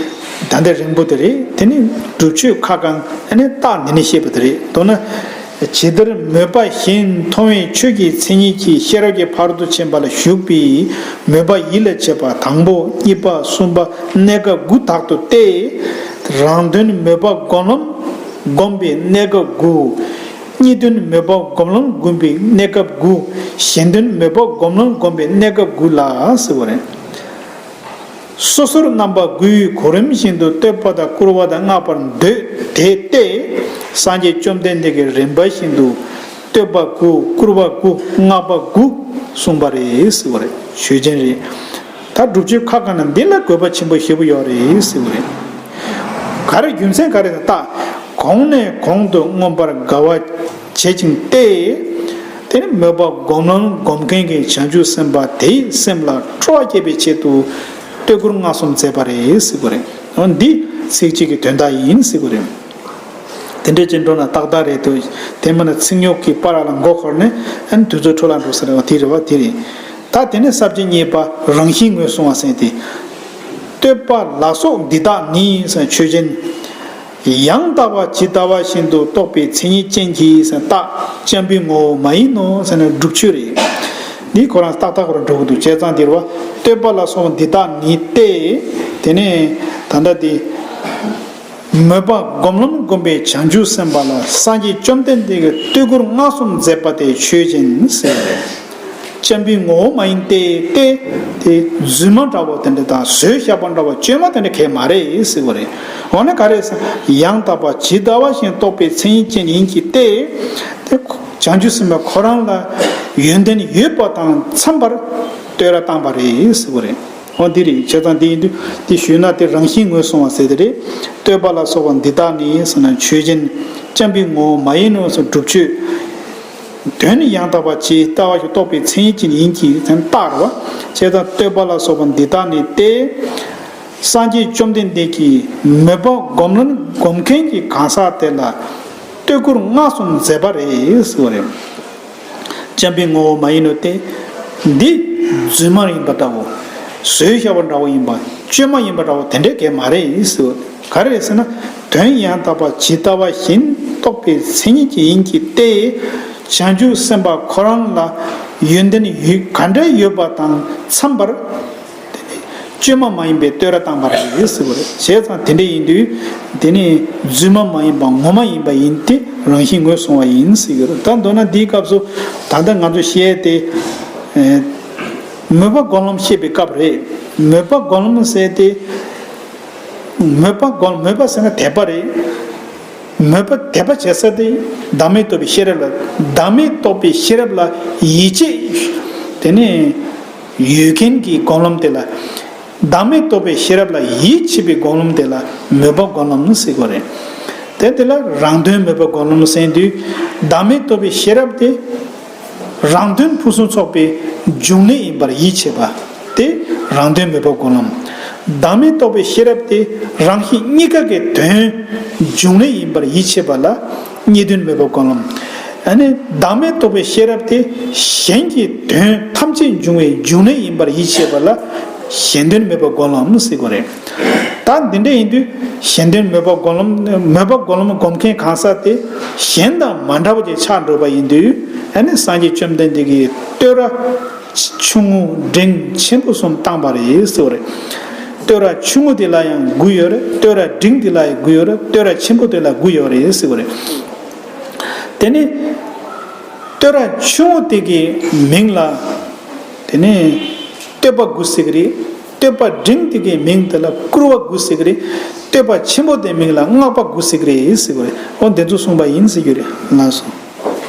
ད་ལྟ་རིང་པོ་དེ་རེད། དེ་ནི་སྒྲུབ་མཆོད་ཁ་བསྐང་ཨ་ནི་རྟགས་འདི་ནི་བཤད་པ་དེ་རེད། མདོར་ན། ཇི་ལྟར་མོས་པ་གཞན་མཐོང་བའི་ཆོས་ཀྱི་མཚན་ཉིད་ཀྱིས་ཤེས་རབ་ཀྱི་ཕ་རོལ་ཏུ་ཕྱིན་པ་ལ་ཞུགས་པའི་མོས་པ་ཡིད་ལ་བྱེད་པ་དང་པོ་གཉིས་པ་གསུམ་པ་གནས་སྐབས་དགུ་དག་ཏུ་སྟེ། རང་དོན་མོས་པ་སྒོམ་ལམ་བསྒོམ་པའི་གནས་སྐབས་དགུ། གཉིས་དོན་མོས་པ་སྒོམ་ལམ་བསྒོམ་པའི་གནས་སྐབས་དགུ། གཞན་དོན་མོས་པ་སྒོམ་ལམ་བསྒོམ་པའི་གནས་སྐབས་དགུ་ལ་ཟེར་བ་རེད། སོ་སོར་རྣམ་པ་དགུའི་གོ་རིམ་བཞིན་དུ་བསྟོད་པ་དང་བཀུར་བ་དང་བསྔགས་པར་འདོད་དེ་སྟེ། སངས་རྒྱས་བཅོམ་ལྡན་འདས་ཀྱིས་རིམ་པ་བཞིན་དུ་བསྟོད་པ་དགུ་བཀུར་བ་དགུ་བསྔགས་པ་དགུ་གསུངས་པ་རེད་ཟེར་བ་རེད། ཆོས་ཅན་རེད། ད་སྒྲུབ་མཆོད་ཁ་བསྐང་ན་འདི་ལ་དགོས་པ་ཆེན་པོ་ཞེ་པོ་ཡོད་རེད་ཟེར་བ་རེད། ག་རེ་རྒྱུ་མཚན་ག་རེ་ད་ལྟ་གོང་ནས་གོང་དུ་མངོན་པར་དགའ་བ་བྱེད་ཅིང་སྟེ། དེ་ནི་མོས་པ་སྒོམ་ལམ་སྒོམ་མཁན་གྱི་བྱང་ཆུབ་སེམས་དཔའ་དེའི་སེམས་ལ་སྤྲོ་བ་སྐྱེད་པའི་ཆེད་དུ་བསྟོད་བཀུར་བསྔགས་གསུམ་མཛད་པ་རེད་ཟེར་བ་རེད། འོ་འདི་ཚིག་གཅིག་གི་དོན་དག་ཡིན་ཟེར་བ་རེད། དེ་འདྲའི་ཅན་འགྲོ་ན་ཏག་ཏག་རེད་དོ། དེ་མིན་ན་ཚིག་ཉོག་གི་པར་ལ་མགོ་འཁོར་ནས་ཨ་ནི་དུས་ཚོད་འཕྲོ་བརླག་འགྲོ་ས་རེད་བ། དེ་རེད་བ་དེ་རེད། ད་དེ་ནས་ས་བཅད་གཉིས་པ་རང་བཞིན་ངོས་བཟུང་བ་ཟེར་ཏེ། བསྟོད་པ་ལ་སོགས་འདི་དག་ནི་ཟེར་ཆོས་ཅན། ཡང་དག་པ་ཇི་ལྟ་བ་བཞིན་དུ་རྟོགས་པའི་མཚན་ཉིད་ཅན་གྱི་ཟེར་རྟགས་སྤྱན་པའི་ངོ་བོ་མ་ཡིན་ནོ་ཟེར་ན་སྒྲུབ་མཆོད་རེད། འདི་ཁོ་རང་ཏག་ཏག་ཁོ་རང་འགྲོ་གི་འདུག་བྱས་ཙང་འདིར་བ་བསྟོད་པ་ལ་སོགས་འདི་དག་ནི་སྟེ། དེ་ནས་ད་ལྟ་དེ། མོས་པ་སྒོམ་ལམ་བསྒོམས་པའི་བྱང་ཆུབ་སེམས་དཔའ་ལ་སངས་རྒྱས་བཅོམ་ལྡན་འདས་ཀྱིས་བསྟོད་བཀུར་བསྔགས་གསུམ་མཛད་པ་དེ་ཆོས་ཅན་ཟེར། སྤྱན་པའི་ངོ་བོ་མ་ཡིན་ཏེ་སྟེ། དེ་རྫུན་མ་འདྲ་བོ་དེ་འདྲ་དང་བཟོས་བཞག་པ་འདྲ་བོ་བཅོས་མ་དེ་འདྲ་གང་ཡང་མ་རེད་ཟེར་བ་རེད། འོ་ན་ག་རེ་ཟེར། ཡང་དག་པ་ཇི་ལྟ་བ་བཞིན་རྟོགས་པའི་མཚན་ཉིད་ཅན་ཡིན་གྱི་སྟེ། དེ་བྱང་ཆུབ་སེམས་དཔའ་ཁོ་རང་ལ་ཡོན་ཏན་ཡོད་པ་དང་འཚམས་པར་བསྟོད་ར་བཏང་བ་རེད་ཟེར་བ་རེད། འོ་འདི་རེད། བྱས་ཙང་འདི་ཡིན་དུས་འདི་ཞུས་ན་དེ་རང་བཞིན་ངོས་བཟུང་བ་ཟེར་དེ་རེད། བསྟོད་པ་ལ་སོགས་པ་འདི་དག་ནི་ཟེར་ན་ཆོས་ཅན། སྤྱན་པའི་ངོ་བོ་མ་ཡིན་ནོ་ཟེར་སྒྲུབ་མཆོད། དོན་ནི་ཡང་དག་པ་ཇི་ལྟ་བ་བཞིན་རྟོགས་པའི་མཚན་ཉིད་ཅན་ཡིན་གྱི་ཟེར་རྟགས་རེད་བ། བྱས་ཙང་བསྟོད་པ་ལ་སོགས་པ་འདི་དག་ནི་སྟེ། སངས་རྒྱས་བཅོམ་ལྡན་འདས་ཀྱིས་མོས་པ་སྒོམ་ལམ་སྒོམ་མཁན་གྱི་གང་ཟག་དེ་ལ་བསྟོད་བཀུར་བསྔགས་གསུམ་མཛད་པ་རེད་ཟེར་བ་རེད། སྤྱན་པའི་ངོ་བོ་མ་ཡིན་ནོ་སྟེ། འདི་རྫུན་མ་ཡིན་པ་འདྲ་བོ། བཟོས་བཞག་པ་འདྲ་བོ་ཡིན་པ། བཅོས་མ་ཡིན་པ་འདྲ་བོ་དེ་འདྲས་གང་ཡང་མ་རེད་ཟེར། ག་རེ་རེད་ཟེར་ན། དོན་ཡང་དག་པ་ཇི་ལྟ་བ་བཞིན་རྟོགས་པའི་མཚན་ཉིད་ཀྱི་ཡིན་གྱི་སྟེ། བྱང་ཆུབ་སེམས་དཔའ་ཁོ་རང་ལ་ཡོན་ཏན་ཡོད་ག་འདྲ་ཡོད་པ་དང་འཚམས་པར། བཅོས་མ་མ་ཡིན་པའི་བསྟོད་ར་བཏང་བ་རེད་ཟེར་བ་རེད། བྱས་ཙང་དེ་འདྲ་ཡིན་དུས། དེ་ནི་རྫུན་མ་མ་ཡིན་པ་ངོ་མ་ཡིན་པ་ཡིན་ཏེ་རང་བཞིན་ངོས་བཟུང་བ་ཡིན་ཟེར་གྱི་རེད། ད་མདོར་ན་འདིའི་སྐབས་སུ་ད་ལྟ་ང་ཚོ་བཤད་དེ། ཨེ། མོས་པ་སྒོམ་ལམ་བཤད་པའི་སྐབས་རེད། མོས་པ་སྒོམ་ལམ་ཟེར་ཏེ། མོས་པ་སྒོམ་མོས་པ་ཟེར་ན་དད་པ་རེད། མོས་པ་དད་པ་བྱེད་ས་དེ་བདག་མེད་རྟོགས་པའི་ཤེས་རབ་ལ། བདག་མེད་རྟོགས་པའི་ཤེས་རབ་ལ་ཡིད་ཆེས། དེ་ནས་ཡོད་མཁན་གྱི་སྒོམ་ལམ་དེ་ལ། བདག་མེད་རྟོགས་པའི་ཤེས་རབ་ལ་ཡིད་ཆེས་པའི་སྒོམ་ལམ་དེ་ལ་མོས་པ་སྒོམ་ལམ་ཟེར་གྱི་རེད། དེ་དེ་ལ་རང་དོན་མོས་པ་སྒོམ་ལམ་ཟེར་དུས། བདག་མེད་རྟོགས་པའི་ཤེས་རབ་དེ། རང་དོན་ཕུན་སུམ་ཚོགས་པའི་འབྱུང་གནས་ཡིན་པར་ཡིད་ཆེས་པ། དེ་རང་དོན་མོས་པ་སྒོམ་ལམ། བདག་མེད་རྟོགས་པའི་ཤེས་རབ་དེ་རང་གཞན་གཉིས་ཀ་གི་དོན་འབྱུང་གནས་ཡིན་པར་ཡིད་ཆེས་པ་ལ་གཉིས་དོན་མོས་པ་སྒོམ་ལམ། ཨ་ནི་བདག་མེད་རྟོགས་པའི་ཤེས་རབ་དེ་གཞན་གྱི་དོན་ཐམས་ཅད་འབྱུང་བའི་འབྱུང་གནས་ཡིན་པར་ཡིད་ཆེས་པ་ལ་གཞན་དོན་མོས་པ་སྒོམ་ལམ་ཟེར་གྱི་རེད། ད་འདི་འདྲ་ཡིན་དུས་གཞན་དོན་མོས་པ་སྒོམ་ལམ་མོས་པ་སྒོམ་ལམ་སྒོམ་མཁན་གང་ཟག་དེ་གཞན་དང་མ་འདྲ་བ་ཅིག་ཆགས་འགྲོ་བ་ཡིན་དུས། ཨ་ནི་སངས་རྒྱས་བཅོམ་ལྡན་འདས་ཀྱིས་བསྟོད་ར་ཆུང་ངུ་འབྲིང་ཆེན་པོ་གསུམ་བཏང་བ་རེད་ཟེར་བ་རེད། བསྟོད་ར་ཆུང་ངུ་དེ་ལ་ཡང་དགུ་ཡོད་རེད། བསྟོད་ར་འབྲིང་དེ་ལ་ཡང་དགུ་ཡོད་རེད། བསྟོད་ར་ཆེན་པོ་དེ་ལ་དགུ་ཡོད་རེད་ཟེར་བ་རེད། དེ་ནི་བསྟོད་ར་ཆུང་ངུ་དེ་གི་མིང་ལ། དེ་ནི་བསྟོད་པ་དགུ་ཟེར་གི་རེད། བསྟོད་པ་འབྲིང་དེ་གའི་མིང་དེ་ལ་བསྐུར་བ་དགུ་ཟེར་གི་རེད། བསྟོད་པ་ཆེན་པོ་དེའི་མིང་ལ་བསྔགས་པ་དགུ་ཟེར་གི་རེད་ཟེར་གི་རེད། འོ་འདི་ཚོ་གསུངས་པ་ཡིན་ཟེར་གི་རེད། ལགས་སོ།